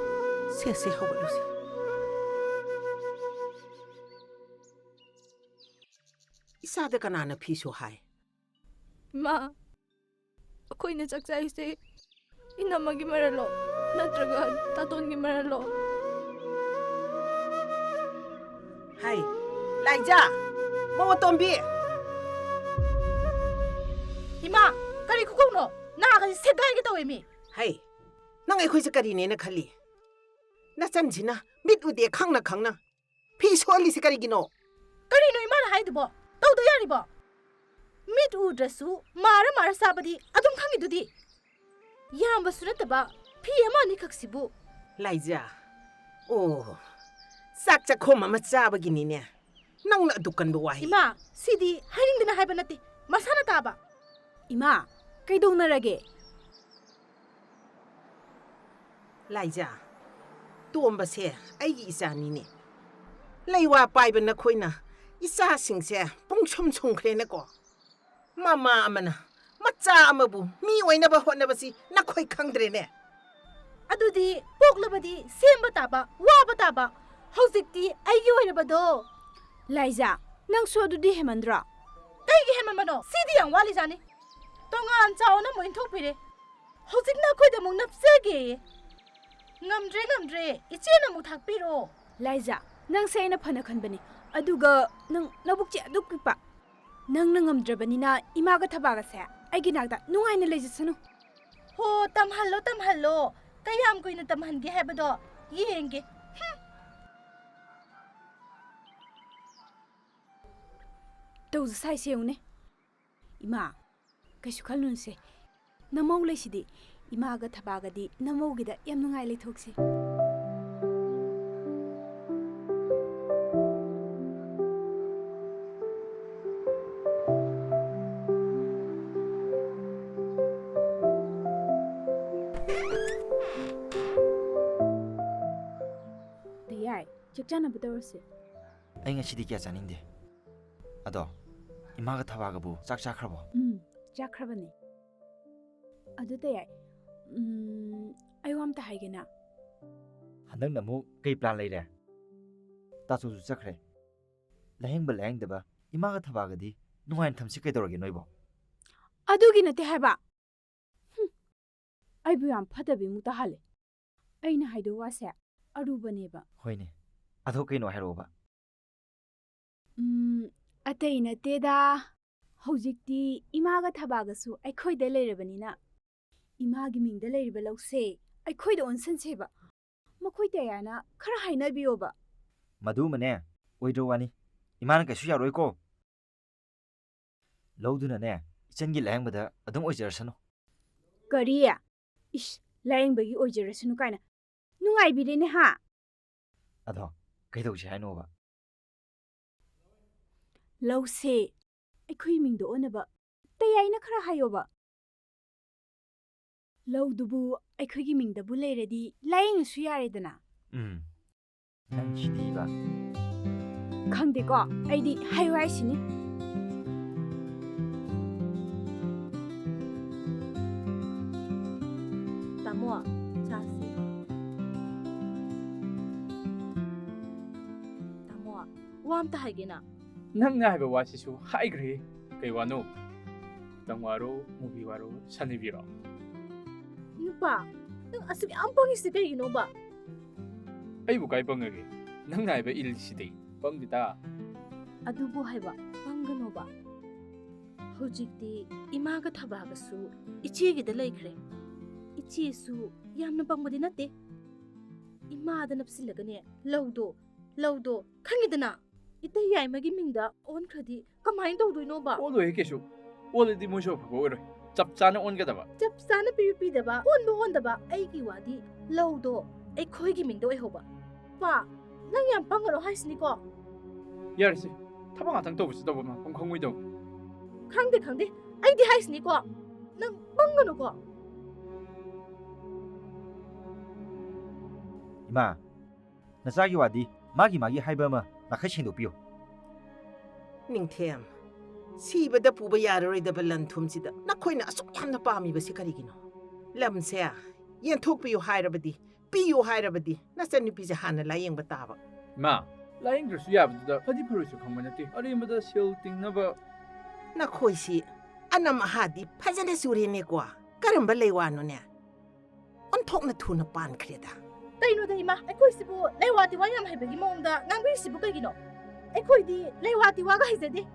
ꯁꯦ, ꯁꯦ, ꯍꯧꯒꯠꯂꯨꯁꯦ꯫ ꯏꯆꯥꯗ ꯀꯅꯥꯅ ꯐꯤ ꯁꯨ ꯍꯥꯏ? ꯏꯃꯥ, ꯑꯩꯈꯣꯏꯅ ꯆꯥꯛ ꯆꯥꯏꯁꯦ ꯏꯅꯝꯃꯒꯤ ꯃꯔꯜꯂꯣ? ꯅꯠꯇ꯭ꯔꯒ ꯇꯥꯇꯣꯟꯒꯤ ꯃꯔꯜꯂꯣ? ꯍꯩ, ꯂꯥꯏꯖꯥ, ꯃꯧ ꯑꯇꯣꯝꯕꯤ! ꯏꯃꯥ, ꯀꯔꯤ ꯈꯨꯀꯧꯅꯣ? ꯅꯥꯒꯁꯤ ꯁꯦꯒꯥꯏꯒꯦ ꯇꯧꯋꯦ ꯃꯤ꯫ ꯍꯩ, ꯅꯪ ꯑꯩꯈꯣꯏꯁꯦ ꯀꯔꯤꯅꯦꯅ ꯈꯜꯂꯤ? ꯅꯆꯟꯁꯤꯅ ꯃꯤꯠ ꯎꯗꯦ ꯈꯪꯅ ꯈꯪꯅ ꯐꯤ ꯁꯨꯍꯜꯂꯤꯁꯤ ꯀꯔꯤꯒꯤꯅꯣ? ꯀꯔꯤꯅꯣ ꯏꯃꯥꯅ ꯍꯥꯏꯗꯨꯕꯣ? ꯇꯧꯗ ꯌꯥꯔꯤꯕꯣ? ꯃꯤꯠ ꯎꯗ꯭ꯔꯁꯨ ꯃꯥꯔ ꯃꯥꯔ ꯆꯥꯕꯗꯤ ꯑꯗꯨꯝ ꯈꯪꯉꯤꯗꯨꯗꯤ꯫ ꯌꯥꯝꯕꯁꯨ ꯅꯠꯇꯕ ꯐꯤ ꯑꯃ ꯑꯅꯤꯈꯛꯁꯤꯕꯨ꯫ ꯂꯥꯏꯖꯥ, ꯑꯣ, ꯆꯥꯛ ꯆꯥꯛꯈꯣꯝ ꯑꯃ ꯆꯥꯕꯒꯤꯅꯤꯅꯦ ꯅꯪꯅ ꯑꯗꯨꯛ ꯀꯟꯕ ꯋꯥꯍꯩ꯫ ꯏꯃꯥ, ꯁꯤꯗꯤ ꯍꯥꯏꯅꯤꯡꯗꯅ ꯍꯥꯏꯕ ꯅꯠꯇꯦ, ꯃꯁꯥꯅ ꯇꯥꯕ꯫ ꯏꯃꯥ, ꯀꯩꯗꯧꯅꯔꯒꯦ? ꯂꯥꯏꯖꯥ, ꯇꯣꯝꯕꯁꯦ ꯑꯩꯒꯤ ꯏꯆꯥꯅꯤꯅꯦ꯫ ꯂꯩꯋꯥ ꯄꯥꯏꯕ ꯅꯈꯣꯏꯅ ꯏꯆꯥꯁꯤꯡꯁꯦ ꯄꯨꯡꯁꯨꯝ ꯁꯨꯝꯈ꯭ꯔꯦꯅꯦꯀꯣ꯫ ꯃꯃꯥ ꯑꯃꯅ ꯃꯆꯥ ꯑꯃꯕꯨ ꯃꯤ ꯑꯣꯏꯅꯕ ꯍꯣꯠꯅꯕꯁꯤ ꯅꯈꯣꯏ ꯈꯪꯗ꯭ꯔꯦꯅꯦ꯫ ꯑꯗꯨꯗꯤ ꯄꯣꯛꯂꯕꯗꯤ ꯁꯦꯝꯕ ꯇꯥꯕ, ꯋꯥꯕ ꯇꯥꯕ꯫ ꯍꯧꯖꯤꯛꯇꯤ ꯑꯩꯒꯤ ꯑꯣꯏꯔꯕꯗꯣ꯫ ꯂꯥꯏꯖꯥ, ꯅꯪꯁꯨ ꯑꯗꯨꯗꯤ ꯍꯦꯟꯃꯟꯗ꯭ꯔꯣ? ꯀꯩꯒꯤ ꯍꯦꯟꯃꯟꯕꯅꯣ? ꯁꯤꯗꯤ ꯌꯥꯝ ꯋꯥꯠꯂꯤꯖꯥꯠꯅꯤ꯫ ꯇꯣꯉꯥꯟ ꯆꯥꯎꯅ ꯑꯃꯨꯛ ꯏꯟꯊꯣꯛꯄꯤꯔꯦ꯫ ꯍꯧꯖꯤꯛꯅ ꯑꯩꯈꯣꯏꯗ ꯑꯃꯨꯛ ꯅꯞꯆꯒꯦꯌꯦ꯫ ꯉꯝꯗ꯭ꯔꯦ, ꯉꯝꯗ꯭ꯔꯦ꯫ ꯏꯆꯦꯅ ꯑꯃꯨꯛ ꯊꯥꯛꯄꯤꯔꯣ꯫ ꯂꯥꯏꯖꯥ, ꯅꯪꯁꯦ ꯑꯩꯅ ꯐꯅ ꯈꯟꯕꯅꯤ꯫ ꯑꯗꯨꯒ ꯅꯪ ꯅꯕꯨꯛꯁꯦ ꯑꯗꯨꯛ ꯄꯤꯛꯄ꯫ ꯅꯪꯅ ꯉꯝꯗ꯭ꯔꯕꯅꯤꯅ ꯏꯃꯥꯒ ꯊꯕꯥꯒꯁꯦ ꯑꯩꯒꯤ ꯅꯥꯛꯇ ꯅꯨꯡꯉꯥꯏꯅ ꯂꯩꯖꯁꯅꯨ꯫ ꯍꯣ, ꯇꯝꯍꯜꯂꯣ, ꯇꯝꯍꯜꯂꯣ꯫ ꯀꯌꯥꯝ ꯀꯨꯏꯅ ꯇꯝꯍꯟꯒꯦ ꯍꯥꯏꯕꯗꯣ ꯌꯦꯡꯒꯦ꯫ ꯍꯨꯝ꯫ ꯇꯧꯖꯁꯥꯏꯁꯦ ꯌꯦꯡꯉꯨꯅꯦ꯫ ꯏꯃꯥ, ꯀꯩꯁꯨ ꯈꯜꯂꯨꯅꯨꯁꯦ꯫ ꯅꯃꯧ ꯂꯩꯁꯤꯗꯤ꯫ ꯏꯃꯥꯒ ꯊꯕꯥꯒꯗꯤ ꯅꯃꯧꯒꯤꯗ ꯌꯥꯝ ꯅꯨꯡꯉꯥꯏ ꯂꯩꯊꯣꯛꯁꯦ꯫ ꯗꯌꯥꯏ, ꯆꯥꯛ ꯆꯥꯅꯕ ꯇꯧꯔꯁꯦ꯫ ꯑꯩ ꯉꯁꯤꯗꯤ ꯀꯌꯥ ꯆꯥꯅꯤꯡꯗꯦ꯫ ꯑꯗꯣ, ꯏꯃꯥꯒ ꯊꯕꯥꯒꯕꯨ ꯆꯥꯛ ꯆꯥꯈ꯭ꯔꯕꯣ? ꯎꯝ, ꯆꯥꯈ꯭ꯔꯕꯅꯦ꯫ ꯑꯗꯨ ꯗꯌꯥꯏ, ꯎꯝ, ꯑꯩ ꯋꯥ ꯑꯝꯇ ꯍꯥꯏꯒꯦꯅ꯫ ꯍꯟꯗꯛꯅ ꯑꯃꯨꯛ ꯀꯩ plan ꯂꯩꯔꯦ? ꯇꯥꯆꯧꯁꯨ ꯆꯠꯈ꯭ꯔꯦ꯫ ꯂꯥꯌꯦꯡꯕ ꯂꯥꯌꯦꯡꯗꯕ ꯏꯃꯥꯒ ꯊꯕꯥꯒꯗꯤ ꯅꯨꯡꯉꯥꯏꯅ ꯊꯝꯁꯤ ꯀꯩꯗꯧꯔꯒꯦ ꯅꯣꯏꯕꯣ? ꯑꯗꯨꯒꯤ ꯅꯠꯇꯦ ꯍꯥꯏꯕ꯫ ꯍꯨꯝ, ꯑꯩꯕꯨ ꯌꯥꯝ ꯐꯠꯇꯕꯤꯃꯨꯛ ꯇꯥꯍꯜꯂꯦ꯫ ꯑꯩꯅ ꯍꯥꯏꯗꯧ ꯋꯥꯁꯦ ꯑꯔꯨꯕꯅꯦꯕ꯫ ꯍꯣꯏꯅꯦ, ꯑꯗꯣ ꯀꯩꯅꯣ ꯍꯥꯏꯔꯛꯑꯣꯕ꯫ ꯎꯝ, ꯑꯇꯩ ꯅꯠꯇꯦꯗ꯫ ꯍꯧꯖꯤꯛꯇꯤ ꯏꯃꯥꯒ ꯊꯕꯥꯒꯁꯨ ꯑꯩꯈꯣꯏꯗ ꯂꯩꯔꯕꯅꯤꯅ, ꯏꯃꯥꯒꯤ ꯃꯤꯡꯗ ꯂꯩꯔꯤꯕ ꯂꯧꯁꯦ ꯑꯩꯈꯣꯏꯗ ꯑꯣꯟꯁꯤꯟꯁꯦꯕ꯫ ꯃꯈꯣꯏ ꯗꯌꯥꯏꯅ ꯈꯔ ꯍꯥꯏꯅꯕꯤꯌꯣꯕ꯫ ꯃꯗꯨꯃꯅꯦ, ꯑꯣꯏꯗ꯭ꯔ ꯋꯥꯅꯤ꯫ ꯏꯃꯥꯅ ꯀꯩꯁꯨ ꯌꯥꯔꯣꯏꯀꯣ꯫ ꯂꯧꯗꯨꯅꯅꯦ, ꯏꯆꯟꯒꯤ ꯂꯥꯌꯦꯡꯕꯗ ꯑꯗꯨꯝ ꯑꯣꯏꯖꯔꯁꯅꯨ꯫ ꯀꯔꯤ? ꯏꯁ, ꯂꯥꯌꯦꯡꯕꯒꯤ ꯑꯣꯏꯖꯔꯁꯅꯨ ꯀꯥꯏꯅ꯫ ꯅꯨꯡꯉꯥꯏꯕꯤꯔꯦꯅꯦ ꯍꯥ? ꯑꯗꯣ ꯀꯩꯗꯧꯁꯦ ꯍꯥꯏꯅꯣꯕ? ꯂꯧꯁꯦ ꯑꯩꯈꯣꯏ ꯃꯤꯡꯗ ꯑꯣꯟꯅꯕ ꯗꯌꯥꯏꯅ ꯈꯔ ꯍꯥꯏꯌꯣꯕ꯫ ꯂꯧꯗꯨꯕꯨ ꯑꯩꯈꯣꯏꯒꯤ ꯃꯤꯡꯗꯕꯨ ꯂꯩꯔꯗꯤ ꯂꯥꯌꯦꯡꯉꯁꯨ ꯌꯥꯔꯦꯗꯅ꯫ ꯎꯝ꯫ ꯅꯪꯁꯤꯗꯤꯕ꯫ ꯈꯪꯗꯦꯀꯣ, ꯑꯩꯗꯤ ꯍꯥꯏꯌꯨ ꯍꯥꯏꯁꯤꯅꯤ꯫ ꯇꯥꯃꯣ, ꯆꯥꯁꯤ꯫ ꯇꯥꯃꯣ, ꯋꯥ ꯑꯝꯇ ꯍꯥꯏꯒꯦꯅ꯫ ꯅꯪꯅ ꯍꯥꯏꯕ ꯋꯥꯁꯤꯁꯨ ꯍꯥꯏꯈ꯭ꯔꯦ꯫ ꯀꯩ ꯋꯥꯅꯣ? ꯇꯪꯋꯥꯔꯣ, ꯃꯨꯕꯤꯋꯥꯔꯣ, ꯁꯅꯤꯕꯤꯔꯣ? ꯅꯨꯄꯥ, ꯅꯪ ꯑꯁꯨꯛ ꯌꯥꯝ ꯄꯪꯉꯤꯁꯤ ꯀꯩꯒꯤꯅꯣꯕ? ꯑꯩꯕꯨ ꯀꯥꯏ ꯄꯪꯉꯒꯦ? ꯅꯪꯅ ꯍꯥꯏꯕ ꯏꯜꯂꯤꯁꯤꯗꯤ꯫ ꯄꯪꯗꯦꯗ꯫ ꯑꯗꯨꯕꯨ ꯍꯥꯏꯕ, ꯄꯪꯒꯅꯣꯕ꯫ ꯍꯧꯖꯤꯛꯇꯤ ꯏꯃꯥꯒ ꯊꯕꯥꯒꯁꯨ ꯏꯆꯦꯒꯤꯗ ꯂꯩꯈ꯭ꯔꯦ꯫ ꯏꯆꯦꯁꯨ ꯌꯥꯝꯅ ꯄꯪꯕꯗꯤ ꯅꯠꯇꯦ꯫ ꯏꯃꯥꯗ ꯅꯞꯁꯤꯜꯂꯒꯅꯦ, ꯂꯧꯗꯣ, ꯂꯧꯗꯣ, ꯈꯪꯉꯤꯗꯅ? ꯏꯇꯩ ꯌꯥꯏꯃꯒꯤ ꯃꯤꯡꯗ ꯑꯣꯟꯈ꯭ꯔꯗꯤ ꯀꯃꯥꯏꯅ ꯇꯧꯗꯣꯏꯅꯣꯕ? ꯑꯣꯜꯂꯣꯏꯍꯦ ꯀꯩꯁꯨ꯫ ꯑꯣꯜꯂꯗꯤ ꯃꯣꯏꯁꯨ ꯑꯐꯕ ꯑꯣꯏꯔꯣꯏ꯫ ꯆꯞ ꯆꯥꯅ ꯑꯣꯟꯒꯗꯕ꯫ ꯆꯞ ꯆꯥꯅ ꯄꯤꯕ ꯄꯤꯗꯕ, ꯑꯣꯟꯕ ꯑꯣꯟꯗꯕ, ꯑꯩꯒꯤ ꯋꯥꯗꯤ ꯂꯧꯗꯣ ꯑꯩꯈꯣꯏꯒꯤ ꯃꯤꯡꯗ ꯑꯣꯏꯍꯧꯕ꯫ ꯄꯥ, ꯅꯪ ꯌꯥꯝ ꯄꯪꯒꯅꯣ ꯍꯥꯏꯁꯤꯅꯤꯀꯣ꯫ ꯌꯥꯔꯦꯁꯦ, ꯊꯕꯛ ꯉꯥꯛꯇꯪ ꯇꯧꯕꯁꯤ ꯇꯧꯕ ꯃꯐꯝ ꯈꯪꯉꯣꯏꯗꯧ꯫ ꯈꯪꯗꯦ, ꯈꯪꯗꯦ, ꯑꯩꯗꯤ ꯍꯥꯏꯁꯤꯅꯤꯀꯣ, ꯅꯪ ꯄꯪꯒꯅꯨꯀꯣ꯫ ꯏꯃꯥ, ꯅꯆꯥꯒꯤ ꯋꯥꯗꯤ ꯃꯥꯒꯤ ꯃꯥꯒꯤ ꯍꯥꯏꯕ ꯑꯃ ꯅꯥꯈꯩ ꯁꯦꯡꯗꯣꯛꯄꯤꯌꯨ꯫ ꯅꯤꯡꯊꯦꯝ, ꯁꯤꯕꯗ ꯄꯨꯕ ꯌꯥꯔꯔꯣꯏꯗꯕ ꯂꯟ ꯊꯨꯝꯁꯤꯗ ꯅꯈꯣꯏꯅ ꯑꯁꯨꯛ ꯌꯥꯝꯅ ꯄꯥꯝꯃꯤꯕꯁꯤ ꯀꯔꯤꯒꯤꯅꯣ? ꯂꯝꯁꯦ ꯌꯦꯟꯊꯣꯛꯄꯤꯌꯨ ꯍꯥꯏꯔꯕꯗꯤ, ꯄꯤꯌꯨ ꯍꯥꯏꯔꯕꯗꯤ ꯅꯆꯟꯅꯨꯄꯤꯁꯦ ꯍꯥꯟꯅ ꯂꯥꯌꯦꯡꯕ ꯇꯥꯕ꯫ ꯏꯃꯥ, ꯂꯥꯌꯦꯡꯗ꯭ꯔꯁꯨ ꯌꯥꯕꯗꯨꯗ ꯐꯗꯤ ꯐꯔꯣꯏꯁꯨ ꯈꯪꯕ ꯅꯠꯇꯦ꯫ ꯑꯔꯦꯝꯕꯗ ꯁꯦꯜ ꯇꯤꯡꯅꯕ꯫ ꯅꯈꯣꯏꯁꯤ ꯑꯅꯝ ꯑꯍꯥꯗꯤ ꯐꯖꯅ ꯆꯨꯔꯦꯅꯦꯀꯣ꯫ ꯀꯔꯝꯕ ꯂꯩꯋꯥꯅꯣꯅꯦ? ꯑꯣꯟꯊꯣꯛꯅ ꯊꯨꯅ ꯄꯥꯟꯈ꯭ꯔꯦꯗ꯫ ꯀꯩꯅꯣꯗ ꯏꯃꯥ, ꯑꯩꯈꯣꯏꯁꯤꯕꯨ ꯂꯩꯋꯥ ꯇꯤꯋꯥ ꯌꯥꯝ ꯍꯩꯕꯒꯤ ꯃꯑꯣꯡꯗ ꯉꯥꯡꯕꯤꯔꯤꯁꯤꯕꯨ ꯀꯩꯒꯤꯅꯣ? ꯑꯩꯈꯣꯏꯗꯤ ꯂꯩꯋꯥ ꯇꯤꯋꯥꯒ ꯍꯩꯖꯗꯦ꯫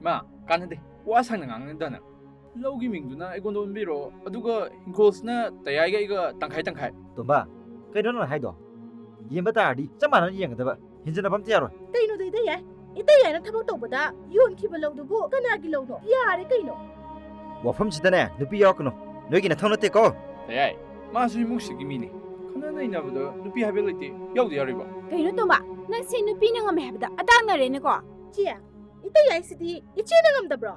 ꯃꯥ, ꯀꯥꯟꯅꯗꯦ꯫ ꯋꯥ ꯁꯥꯡꯅ ꯉꯥꯡꯅꯗꯅ꯫ ꯂꯧꯒꯤ ꯃꯤꯡꯗꯨꯅ ꯑꯩꯉꯣꯟꯗ ꯑꯣꯟꯕꯤꯔꯣ, ꯑꯗꯨꯒ ꯍꯤꯡꯈꯣꯜꯁꯤꯅ ꯇꯌꯥꯏꯒ ꯑꯩꯒ ꯇꯪꯈꯥꯏ ꯇꯪꯈꯥꯏ꯫ ꯇꯣꯝꯕ, ꯀꯩꯅꯣ ꯅꯪ ꯍꯥꯏꯗꯣ? ꯌꯦꯟꯕ ꯇꯥꯔꯗꯤ ꯆꯞ ꯃꯥꯟꯅꯅ ꯌꯦꯟꯒꯗꯕ꯫ ꯍꯦꯟꯖꯟꯅꯕ ꯑꯝꯇ ꯌꯥꯔꯣꯏ꯫ ꯀꯩꯅꯣꯗ ꯏꯇꯩ ꯌꯥꯏ? ꯏꯇꯩ ꯌꯥꯏꯅ ꯊꯕꯛ ꯇꯧꯕꯗ ꯌꯣꯟꯈꯤꯕ ꯂꯧꯗꯨꯕꯨ ꯀꯅꯥꯒꯤ ꯂꯧꯅꯣ? ꯌꯥꯔꯦ ꯀꯩꯅꯣ꯫ ꯋꯥꯐꯝꯁꯤꯗꯅꯦ ꯅꯨꯄꯤ ꯌꯥꯎꯔꯛꯀꯅꯨ꯫ ꯅꯣꯏꯒꯤ ꯅꯊꯧ ꯅꯠꯇꯦꯀꯣ꯫ ꯇꯌꯥꯏ, ꯃꯥꯁꯨ ꯏꯃꯨꯡꯁꯤꯒꯤ ꯃꯤꯅꯤ꯫ ꯈꯟꯅ ꯅꯩꯅꯕꯗ ꯅꯨꯄꯤ ꯍꯥꯏꯕ ꯂꯩꯇꯦ, ꯌꯥꯎꯗ ꯌꯥꯔꯣꯏꯕ꯫ ꯀꯩꯅꯣ ꯇꯣꯝꯕ, ꯅꯪꯁꯦ ꯅꯨꯄꯤꯅ ꯉꯝꯃꯦ ꯍꯥꯏꯕꯗ ꯑꯗꯥꯛꯅꯔꯦꯅꯦꯀꯣ꯫ ꯆꯦ, ꯏꯇꯩ ꯌꯥꯏꯁꯤꯗꯤ ꯏꯆꯦꯅ ꯉꯝꯗꯕ꯭ꯔꯣ?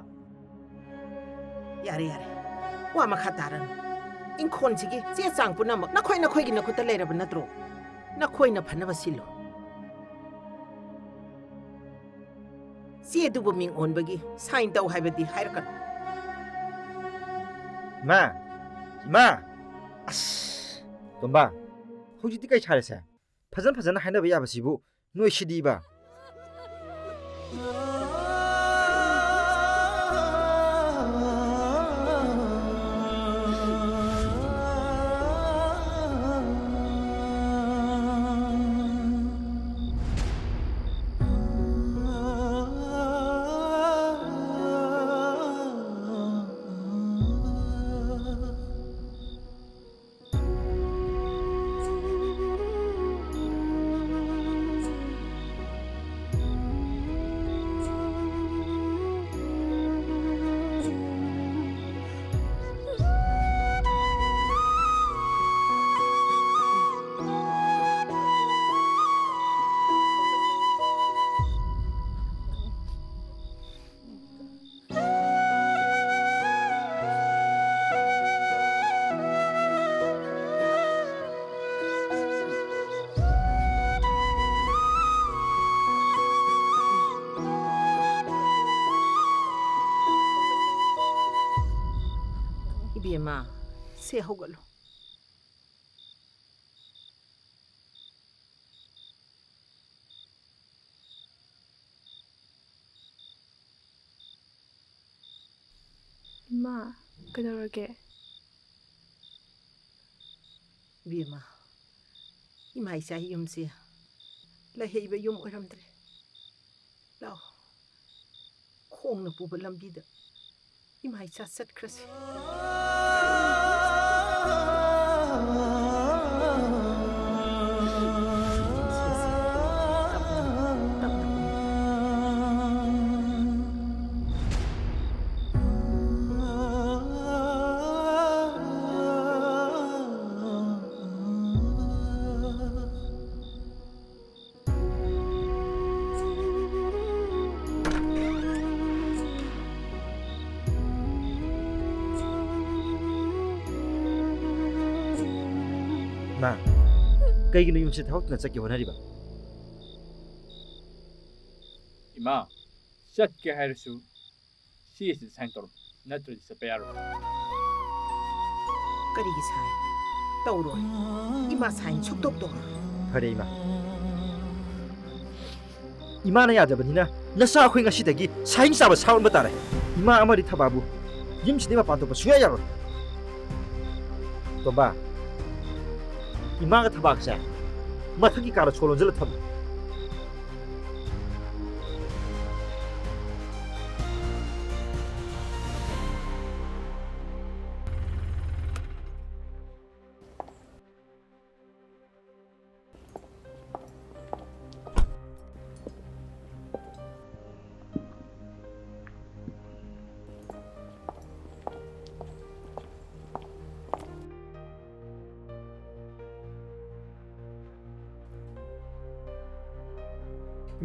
ꯌꯥꯔꯦ, ꯌꯥꯔꯦ꯫ ꯋꯥ ꯃꯈꯥ ꯇꯥꯔꯅꯨ꯫ ꯏꯪꯈꯣꯜꯁꯤꯒꯤ ꯆꯦ ꯆꯥꯡ ꯄꯨꯝꯅꯃꯛ ꯅꯈꯣꯏ ꯅꯈꯣꯏꯒꯤ ꯅꯈꯨꯠꯇ ꯂꯩꯔꯕ ꯅꯠꯇ꯭ꯔꯣ? ꯅꯈꯣꯏꯅ ꯐꯅꯕ ꯁꯤꯜꯂꯨ꯫ ꯆꯦꯗꯨꯕꯨ ꯃꯤꯡ ꯑꯣꯟꯕꯒꯤ ꯁꯥꯏꯟ ꯇꯧ ꯍꯥꯏꯕꯗꯤ ꯍꯥꯏꯔꯛꯀꯅꯨ꯫ ꯏꯃꯥ! ꯏꯃꯥ! ꯑꯁ, ꯇꯣꯝꯕ, ꯍꯧꯖꯤꯛꯇꯤ ꯀꯩ ꯁꯥꯔꯦꯁꯦ? ꯐꯖꯅ ꯐꯖꯅ ꯍꯥꯏꯅꯕ ꯌꯥꯕꯁꯤꯕꯨ ꯅꯣꯏ ꯁꯤꯗꯤꯕ꯫ ꯏꯕꯦꯝꯃ, ꯁꯦ ꯍꯧꯒꯠꯂꯣ꯫ ꯏꯃꯥ, ꯀꯩꯗꯧꯔꯒꯦ? ꯏꯕꯦꯝꯃ, ꯏꯃꯥ ꯏꯆꯥ ꯌꯨꯝꯁꯦ ꯂꯩꯍꯩꯕ ꯌꯨꯝ ꯑꯣꯏꯔꯝꯗ꯭ꯔꯦ꯫ ꯂꯥꯛꯑꯣ, ꯈꯣꯡꯅ ꯄꯨꯕ ꯂꯝꯕꯤꯗ ꯏꯃꯥ ꯏꯆꯥ ꯆꯠꯈ꯭ꯔꯁꯤ꯫ ꯃꯥ, ꯀꯩꯒꯤꯅꯣ ꯌꯨꯝꯁꯦ ꯊꯕꯛꯇꯨꯅ ꯆꯠꯀꯦ ꯍꯣꯠꯅꯔꯤꯕ? ꯏꯃꯥ, ꯆꯠꯀꯦ ꯍꯥꯏꯔꯁꯨ ꯁꯤ ꯑꯁꯤꯗ ꯁꯥꯏꯟ ꯇꯧꯔꯝꯃꯨ, ꯅꯠꯇ꯭ꯔꯗꯤ ꯆꯠꯄ ꯌꯥꯔꯣꯏ꯫ ꯀꯔꯤꯒꯤ ꯁꯥꯏꯟ? ꯇꯧꯔꯣꯏ꯫ ꯏꯃꯥ ꯁꯥꯏꯟ ꯁꯨꯛꯇꯧ ꯇꯧꯔꯣꯏ꯫ ꯐꯔꯦ ꯏꯃꯥ꯫ ꯏꯃꯥꯅ ꯌꯥꯗꯕꯅꯤꯅ ꯅꯆꯥ ꯑꯩꯈꯣꯏ ꯉꯁꯤꯗꯒꯤ ꯁꯥꯏꯟ ꯆꯥꯕ ꯁꯥ ꯑꯣꯟꯕ ꯇꯥꯔꯦ꯫ ꯏꯃꯥ ꯑꯃꯗꯤ ꯊꯕꯥꯕꯨ ꯌꯨꯝꯁꯤꯗꯒꯤ ꯃꯄꯥꯟ ꯊꯣꯛꯄ ꯁꯨꯡꯌꯥ ꯌꯥꯔꯣꯏ꯫ ꯇꯣꯝꯕ, ꯏꯃꯥꯒ ꯊꯕꯥꯒꯁꯦ ꯃꯊꯛꯀꯤ ꯀꯥꯗ ꯁꯣ ꯂꯣꯟꯁꯤꯜꯂ ꯊꯝꯃꯨ꯫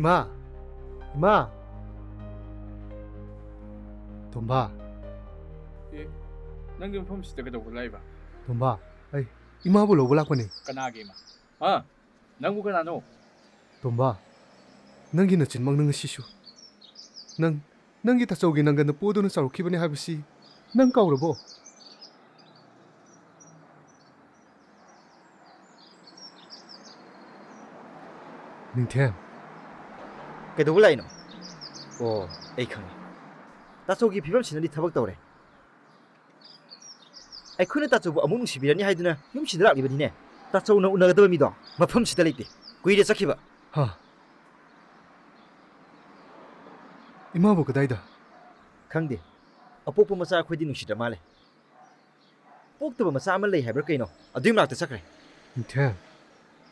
ꯏꯃꯥ! ꯏꯃꯥ! ꯇꯣꯝꯕ! ꯑꯦ, ꯅꯪꯗꯤ ꯃꯐꯝꯁꯤꯗ ꯀꯩꯗꯧꯕ ꯂꯥꯛꯏꯕ? ꯇꯣꯝꯕ, ꯑꯩ ꯏꯃꯥꯕꯨ ꯂꯧꯕ ꯂꯥꯛꯄꯅꯦ꯫ ꯀꯅꯥꯒꯤ ꯏꯃꯥ? ꯍꯥ? ꯅꯪꯕꯨ ꯀꯅꯥꯅꯣ? ꯇꯣꯝꯕ, ꯅꯪꯒꯤ ꯅꯆꯤꯟꯃꯛꯅ ꯉꯁꯤꯁꯨ꯫ ꯅꯪ, ꯅꯪꯒꯤ ꯇꯥꯆꯧꯒꯤ ꯅꯪꯒꯟꯗ ꯄꯣꯗꯨꯅ ꯆꯥꯎꯔꯛꯈꯤꯕꯅꯤ ꯍꯥꯏꯕꯁꯤ ꯅꯪ ꯀꯥꯎꯔꯕꯣ? ꯅꯤꯡꯊꯦꯝ꯫ ꯀꯩꯗꯧꯕ ꯂꯥꯛꯏꯅꯣ? ꯑꯣ, ꯑꯩ ꯈꯪꯉꯦ꯫ ꯇꯥꯆꯧꯒꯤ ꯐꯤꯕꯝꯁꯤꯅꯗꯤ ꯊꯕꯛ ꯇꯧꯔꯦ꯫ ꯑꯩꯈꯣꯏꯅ ꯇꯥꯆꯧꯕꯨ ꯑꯃꯨꯛ ꯅꯨꯡꯁꯤꯕꯤꯔꯅꯤ ꯍꯥꯏꯗꯨꯅ ꯌꯨꯝꯁꯤꯗ ꯂꯥꯛꯂꯤꯕꯅꯤꯅꯦ꯫ ꯇꯥꯆꯧꯅ ꯎꯅꯒꯗꯕ ꯃꯤꯗꯣ ꯃꯐꯝꯁꯤꯗ ꯂꯩꯇꯦ꯫ ꯀꯨꯏꯔꯦ ꯆꯠꯈꯤꯕ꯫ ꯍꯥ? ꯏꯃꯥꯕꯨ ꯀꯗꯥꯏꯗ? ꯈꯪꯗꯦ꯫ ꯑꯄꯣꯛꯄ ꯃꯆꯥ ꯑꯩꯈꯣꯏꯗꯤ ꯅꯨꯡꯁꯤꯗ꯭ꯔ ꯃꯥꯜꯂꯦ꯫ ꯄꯣꯛꯇꯕ ꯃꯆꯥ ꯑꯃ ꯂꯩ ꯍꯥꯏꯕ꯭ꯔꯥ ꯀꯩꯅꯣ? ꯑꯗꯨꯏ ꯃꯅꯥꯛꯇ ꯆꯠꯈ꯭ꯔꯦ꯫ ꯅꯤꯡꯊꯦꯝ,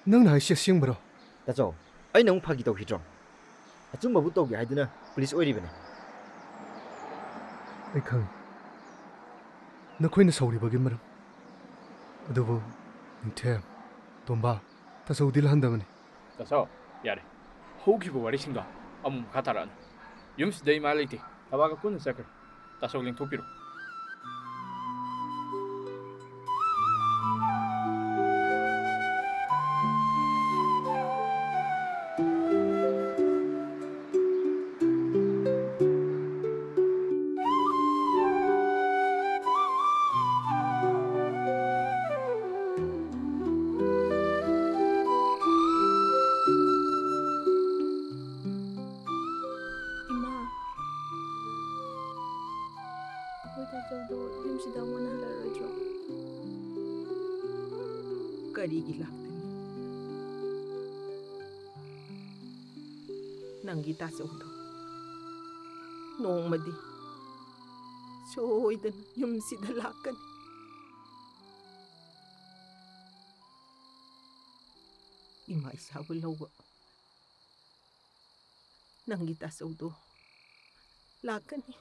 ꯅꯪꯅ ꯍꯥꯏꯁꯤ ꯑꯁꯦꯡꯕꯔꯣ? ꯇꯥꯆꯧ, ꯑꯩꯅ ꯑꯃꯨꯛ ꯐꯥꯒꯤ ꯇꯧꯈꯤꯗ꯭ꯔꯣ? ꯑꯆꯨꯝꯕꯕꯨ ꯇꯧꯒꯦ ꯍꯥꯏꯗꯨꯅ ꯄꯨꯂꯤꯁ ꯑꯣꯏꯔꯤꯕꯅꯤ꯫ ꯑꯩ ꯈꯪꯉꯤ꯫ ꯅꯈꯣꯏꯅ ꯁꯥꯎꯔꯤꯕꯒꯤ ꯃꯔꯝ꯫ ꯑꯗꯨꯕꯨ ꯅꯤꯡꯊꯦꯝ, ꯇꯣꯝꯕ, ꯇꯥꯆꯧꯗꯤ ꯂꯥꯛꯍꯟꯗꯕꯅꯤ꯫ ꯇꯥꯆꯧ, ꯌꯥꯔꯦ꯫ ꯍꯧꯈꯤꯕ ꯋꯥꯔꯤꯁꯤꯡꯗꯣ ꯑꯃꯨꯛ ꯃꯈꯥ ꯇꯥꯔꯛꯑꯅꯨ꯫ ꯌꯨꯝꯁꯤꯗ ꯏꯃꯥ ꯂꯩꯇꯦ꯫ ꯊꯕꯥꯛꯀ ꯄꯨꯟꯅ ꯆꯠꯈ꯭ꯔꯦ꯫ ꯇꯥꯆꯧ ꯂꯦꯡꯊꯣꯛꯄꯤꯔꯣ꯫ ꯀꯔꯤꯒꯤ ꯂꯥꯛꯀꯅꯤ? ꯅꯪꯒꯤ ꯇꯥꯆꯧꯗꯣ ꯅꯣꯡꯃꯗꯤ ꯁꯣꯏꯗꯅ ꯌꯨꯝꯁꯤꯗ ꯂꯥꯛꯀꯅꯤ꯫ ꯏꯃꯥ ꯏꯆꯥꯕꯨ ꯂꯧꯕ ꯅꯪꯒꯤ ꯇꯥꯆꯧꯗꯣ ꯂꯥꯛꯀꯅꯤ꯫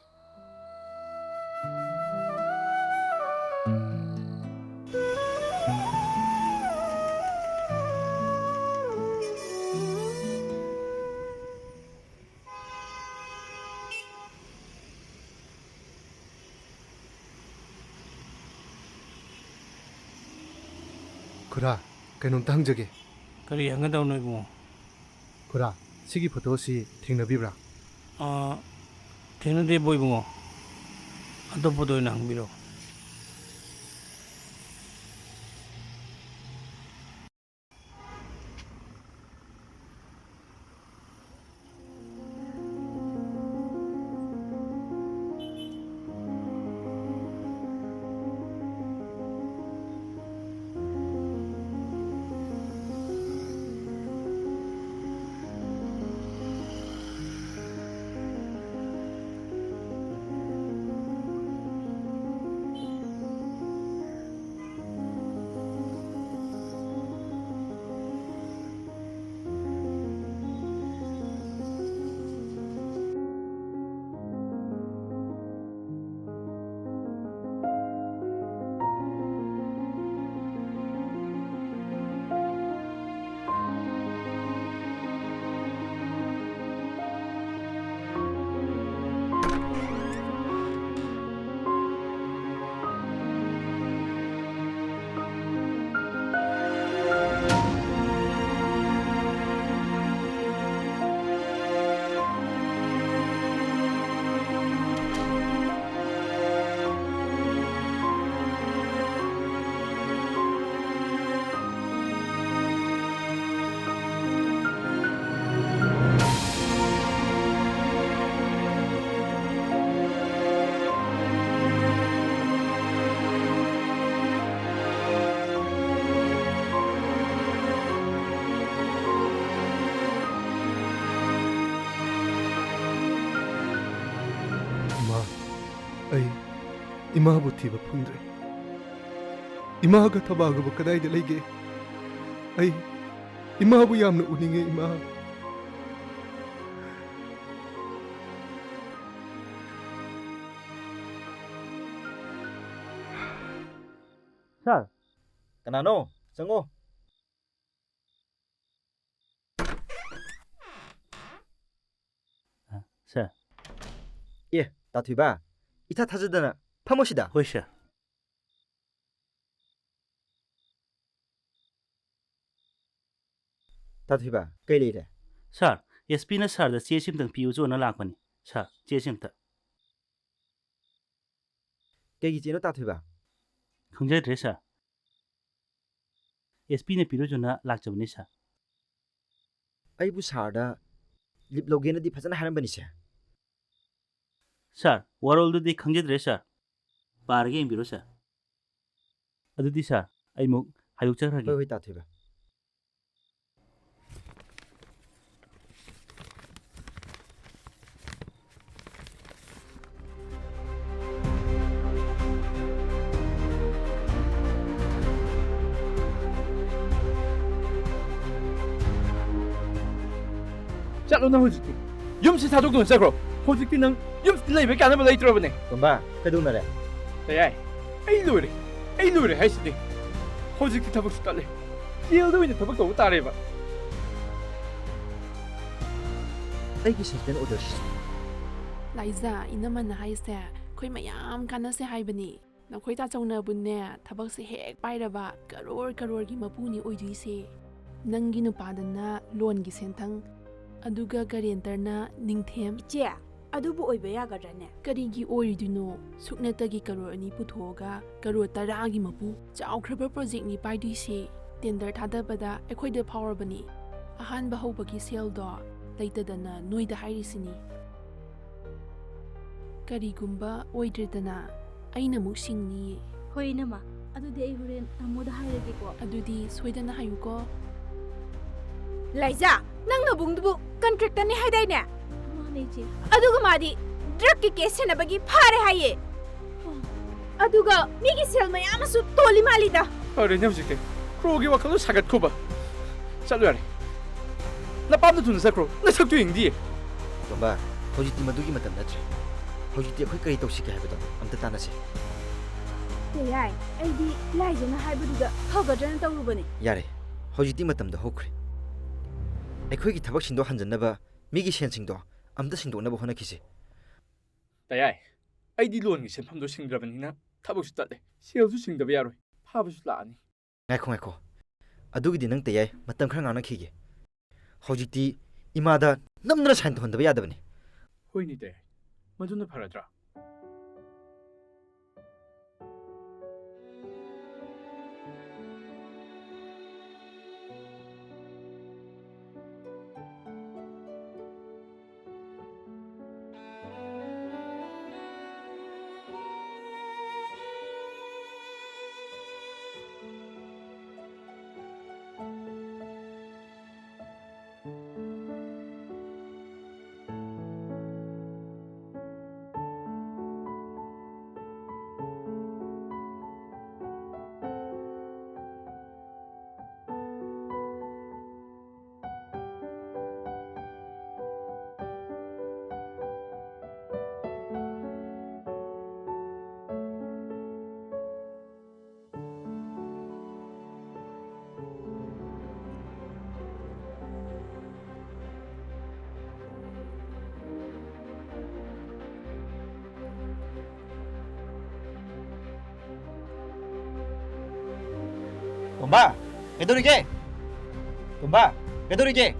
ꯈꯨꯔꯥ, ꯀꯩꯅꯣꯝꯇ ꯍꯪꯖꯒꯦ꯫ ꯀꯔꯤ ꯍꯪꯒꯗꯧꯅꯣ, ꯏꯕꯨꯡꯉꯣ? ꯈꯨꯔꯥ, ꯁꯤꯒꯤ ꯐꯣꯇꯣꯁꯤ ꯊꯦꯡꯅꯕꯤꯕ꯭ꯔꯥ? ꯑꯥ, ꯊꯦꯡꯅꯗꯦꯕꯣ, ꯏꯕꯨꯡꯉꯣ꯫ ꯑꯇꯣꯞꯄꯗ ꯑꯣꯏꯅ ꯍꯪꯕꯤꯔꯣ꯫ ꯏꯃꯥꯕꯨ ꯊꯤꯕ ꯐꯪꯗ꯭ꯔꯦ꯫ ꯏꯃꯥꯒ ꯊꯕꯥꯒꯕꯨ ꯀꯗꯥꯏꯗ ꯂꯩꯒꯦ? ꯑꯩ ꯏꯃꯥꯕꯨ ꯌꯥꯝꯅ ꯎꯅꯤꯡꯉꯦ, ꯏꯃꯥ꯫ ꯁꯥꯔ꯫ ꯀꯅꯥꯅꯣ? ꯆꯪꯉꯣ꯫ ꯑ, ꯁꯥꯔ꯫ ꯑꯦ, ꯇꯥꯊꯣꯏꯕ, ꯏꯊꯥ ꯊꯥꯖꯗꯅ꯫ ꯐꯝꯃꯣ ꯁꯤꯗ꯫ ꯍꯣꯏ, ꯁꯥꯔ꯫ ꯇꯥꯊꯣꯏꯕ, ꯀꯩ ꯂꯩꯔꯦ? ꯁꯥꯔ, ꯑꯦꯁ ꯄꯤꯅ ꯁꯥꯔꯗ ꯆꯦꯁꯤ ꯑꯝꯇꯪ ꯄꯤꯌꯨ ꯆꯣꯅ ꯂꯥꯛꯄꯅꯤ꯫ ꯁꯥꯔ, ꯆꯦꯁꯤ ꯑꯝꯇ꯫ ꯀꯩꯒꯤ ꯆꯦꯅꯣ, ꯇꯥꯊꯣꯏꯕ? ꯈꯪꯖꯗ꯭ꯔꯦ, ꯁꯥꯔ꯫ ꯑꯦꯁ ꯄꯤꯅ ꯄꯤꯔꯨ ꯆꯣꯅ ꯂꯥꯛꯆꯕꯅꯤ, ꯁꯥꯔ꯫ ꯑꯩꯕꯨ ꯁꯥꯔꯗ ꯂꯤꯞ ꯂꯧꯒꯦꯅꯗꯤ ꯐꯖꯅ ꯍꯥꯏꯔꯝꯕꯅꯤꯁꯦ꯫ ꯁꯥꯔ, ꯋꯥꯔꯣꯜꯗꯨꯗꯤ ꯈꯪꯖꯗ꯭ꯔꯦ, ꯁꯥꯔ꯫ ꯄꯥꯔꯒ ꯌꯦꯡꯕꯤꯔꯣ, ꯁꯥꯔ꯫ ꯑꯗꯨꯗꯤ, ꯁꯥꯔ, ꯑꯩ ꯑꯃꯨꯛ ꯍꯥꯏꯗꯣꯛꯆꯈ꯭ꯔꯒꯦ꯫ ꯍꯣꯏ, ꯍꯣꯏ, ꯇꯥꯊꯣꯏꯕ꯫ ꯆꯠꯂꯣ ꯅꯪ ꯍꯧꯖꯤꯛꯇꯤ꯫ ꯌꯨꯝꯁꯤ ꯊꯥꯗꯣꯛꯇꯨꯅ ꯆꯠꯈ꯭ꯔꯣ꯫ ꯍꯧꯖꯤꯛꯇꯤ ꯅꯪ ꯌꯨꯝꯁꯤꯗ ꯂꯩꯕ ꯀꯥꯟꯅꯕ ꯂꯩꯇ꯭ꯔꯕꯅꯦ꯫ ꯇꯣꯝꯕ, ꯀꯩꯗꯧꯅꯔꯦ? ꯇꯌꯥꯏ, ꯑꯩ ꯂꯣꯏꯔꯦ꯫ ꯑꯩ ꯂꯣꯏꯔꯦ ꯍꯥꯏꯁꯤꯗꯤ꯫ ꯍꯧꯖꯤꯛꯇꯤ ꯊꯕꯛꯁꯨ ꯇꯠꯂꯦ꯫ ꯖꯦꯜꯗ ꯑꯣꯏꯅ ꯊꯕꯛ ꯇꯧꯕ ꯇꯥꯔꯦꯕ꯫ ꯑꯩꯒꯤ ꯁꯁꯄꯦꯟ ꯑꯣꯔꯗꯔꯁꯤ꯫ ꯂꯥꯏꯖꯥ, ꯏꯅꯝꯃꯅ ꯍꯥꯏꯁꯦ ꯑꯩꯈꯣꯏ ꯃꯌꯥꯝ ꯀꯥꯟꯅꯁꯦ ꯍꯥꯏꯕꯅꯤ꯫ ꯅꯈꯣꯏ ꯇꯥꯆꯧꯅꯕꯨꯅꯦ, ꯊꯕꯛꯁꯦ ꯍꯦꯛ ꯄꯥꯏꯔꯕ ꯀꯔꯣꯔ ꯀꯔꯣꯔꯒꯤ ꯃꯄꯨꯅꯤ ꯑꯣꯏꯗꯣꯏꯁꯦ꯫ ꯅꯪꯒꯤ ꯅꯨꯄꯥꯗꯅ ꯂꯣꯟꯒꯤ ꯁꯦꯟꯊꯪ, ꯑꯗꯨꯒ ꯒꯔꯦꯟꯇꯔꯅ ꯅꯤꯡꯊꯦꯝ꯫ ꯏꯆꯦ, ꯑꯗꯨꯕꯨ ꯑꯣꯏꯕ ꯌꯥꯒꯗ꯭ꯔꯅꯦ? ꯀꯔꯤꯒꯤ ꯑꯣꯏꯔꯣꯏꯗꯣꯏꯅꯣ? ꯁꯨꯞꯅꯇꯒꯤ ꯀꯔꯣꯔ ꯑꯅꯤ ꯄꯨꯊꯣꯛꯑꯒ ꯀꯔꯣꯔ ꯇꯔꯥꯒꯤ ꯃꯄꯨ꯫ ꯆꯥꯎꯈ꯭ꯔꯕ ꯄ꯭ꯔꯣꯖꯦꯛꯅꯤ ꯄꯥꯏꯗꯣꯏꯁꯦ꯫ ꯇꯦꯟꯗꯔ ꯊꯥꯗꯕꯗ ꯑꯩꯈꯣꯏꯗ ꯐꯥꯎꯔꯕꯅꯤ꯫ ꯑꯍꯥꯟꯕ ꯍꯧꯕꯒꯤ ꯁꯦꯜꯗꯣ ꯂꯩꯇꯗꯅ ꯅꯣꯏꯗ ꯍꯥꯏꯔꯤꯁꯤꯅꯤ꯫ ꯀꯔꯤꯒꯨꯝꯕ ꯑꯣꯏꯗ꯭ꯔꯦꯗꯅ, ꯑꯩꯅ ꯑꯃꯨꯛ ꯁꯤꯡꯅꯤꯌꯦ꯫ ꯍꯣꯏ, ꯏꯅꯝꯃ꯫ ꯑꯗꯨꯗꯤ ꯑꯩ ꯍꯣꯔꯦꯟ ꯇꯥꯃꯣꯗ ꯍꯥꯏꯔꯒꯦꯀꯣ꯫ ꯑꯗꯨꯗꯤ ꯁꯣꯏꯗꯅ ꯍꯥꯏꯌꯨꯀꯣ꯫ ꯂꯥꯏꯖꯥ, ꯅꯪ ꯅꯕꯨꯡꯗꯨꯕꯨ ꯀꯟꯇ꯭ꯔꯦꯛꯇꯔꯅꯤ ꯍꯥꯏꯗꯥꯏꯅꯦ? ꯃꯥꯅꯦ, ꯏꯆꯦ꯫ ꯑꯗꯨꯒ ꯃꯥꯗꯤ ꯗ꯭ꯔꯒꯀꯤ ꯀꯦꯁ ꯁꯦꯟꯅꯕꯒꯤ ꯐꯥꯔꯦ ꯍꯥꯏꯌꯦ꯫ ꯑꯣ꯫ ꯑꯗꯨꯒ ꯃꯤꯒꯤ ꯁꯦꯜ ꯃꯌꯥꯝ ꯑꯃꯁꯨ ꯇꯣꯜꯂꯤ ꯃꯥꯜꯂꯤꯗ꯫ ꯐꯔꯦꯅꯦ ꯍꯧꯖꯤꯛꯇꯤ꯫ ꯀ꯭ꯔꯣꯒꯤ ꯋꯥꯈꯜꯗꯣ ꯁꯥꯒꯠꯈꯣꯕ꯫ ꯆꯠꯂꯣ ꯌꯥꯔꯦ꯫ ꯅꯄꯥꯝꯗ ꯊꯨꯅ ꯆꯠꯈ꯭ꯔꯣ꯫ ꯅꯁꯛꯇꯨ ꯌꯦꯡꯗꯤꯌꯦ꯫ ꯇꯣꯝꯕ, ꯍꯧꯖꯤꯛꯇꯤ ꯃꯗꯨꯒꯤ ꯃꯇꯝ ꯅꯠꯇ꯭ꯔꯦ꯫ ꯍꯧꯖꯤꯛꯇꯤ ꯑꯩꯈꯣꯏ ꯀꯔꯤ ꯇꯧꯁꯤꯒꯦ ꯍꯥꯏꯕꯗꯣ ꯑꯝꯇ ꯇꯥꯟꯅꯁꯦ꯫ ꯌꯥꯏ, ꯑꯩꯗꯤ ꯂꯥꯏꯖꯅ ꯍꯥꯏꯕꯗꯨꯗ ꯐꯒꯗ꯭ꯔꯅ ꯇꯧꯔꯨꯕꯅꯦ꯫ ꯌꯥꯔꯦ, ꯍꯧꯖꯤꯛꯇꯤ ꯃꯇꯝꯗꯣ ꯍꯧꯈ꯭ꯔꯦ꯫ ꯑꯩꯈꯣꯏꯒꯤ ꯊꯕꯛꯁꯤꯡꯗꯣ ꯍꯟꯖꯟꯅꯕ, ꯃꯤꯒꯤ ꯁꯦꯟꯁꯤꯡꯗꯣ ꯑꯝꯇ ꯁꯤꯡꯗꯣꯛꯅꯕ ꯍꯣꯠꯅꯈꯤꯁꯦ꯫ ꯇꯌꯥꯏ, ꯑꯩꯗꯤ ꯂꯣꯟꯒꯤ ꯁꯦꯟꯐꯝꯗꯣ ꯁꯤꯡꯗ꯭ꯔꯕꯅꯤꯅ ꯊꯕꯛꯁꯨ ꯇꯠꯂꯦ꯫ ꯁꯦꯜꯁꯨ ꯁꯤꯡꯗꯕ ꯌꯥꯔꯣꯏ꯫ ꯐꯥꯕꯁꯨ ꯂꯥꯛꯑꯅꯤ꯫ ꯉꯥꯏꯈꯣ, ꯉꯥꯏꯈꯣ꯫ ꯑꯗꯨꯒꯤꯗꯤ ꯅꯪ ꯇꯌꯥꯏ, ꯃꯇꯝ ꯈꯔ ꯉꯥꯡꯅꯈꯤꯒꯦ꯫ ꯍꯧꯖꯤꯛꯇꯤ ꯏꯃꯥꯗ ꯅꯝꯗꯅ ꯁꯥꯏꯟ ꯇꯧꯍꯟꯗꯕ ꯌꯥꯗꯕꯅꯤ꯫ ꯍꯣꯏꯅꯦ ꯇꯌꯥꯏ, ꯃꯗꯨꯅ ꯐꯔꯗ꯭ꯔꯥ? ꯇꯣꯝꯕ, ꯀꯩꯗꯧꯔꯤꯒꯦ? ꯇꯣꯝꯕ, ꯀꯩꯗꯧꯔꯤꯒꯦ?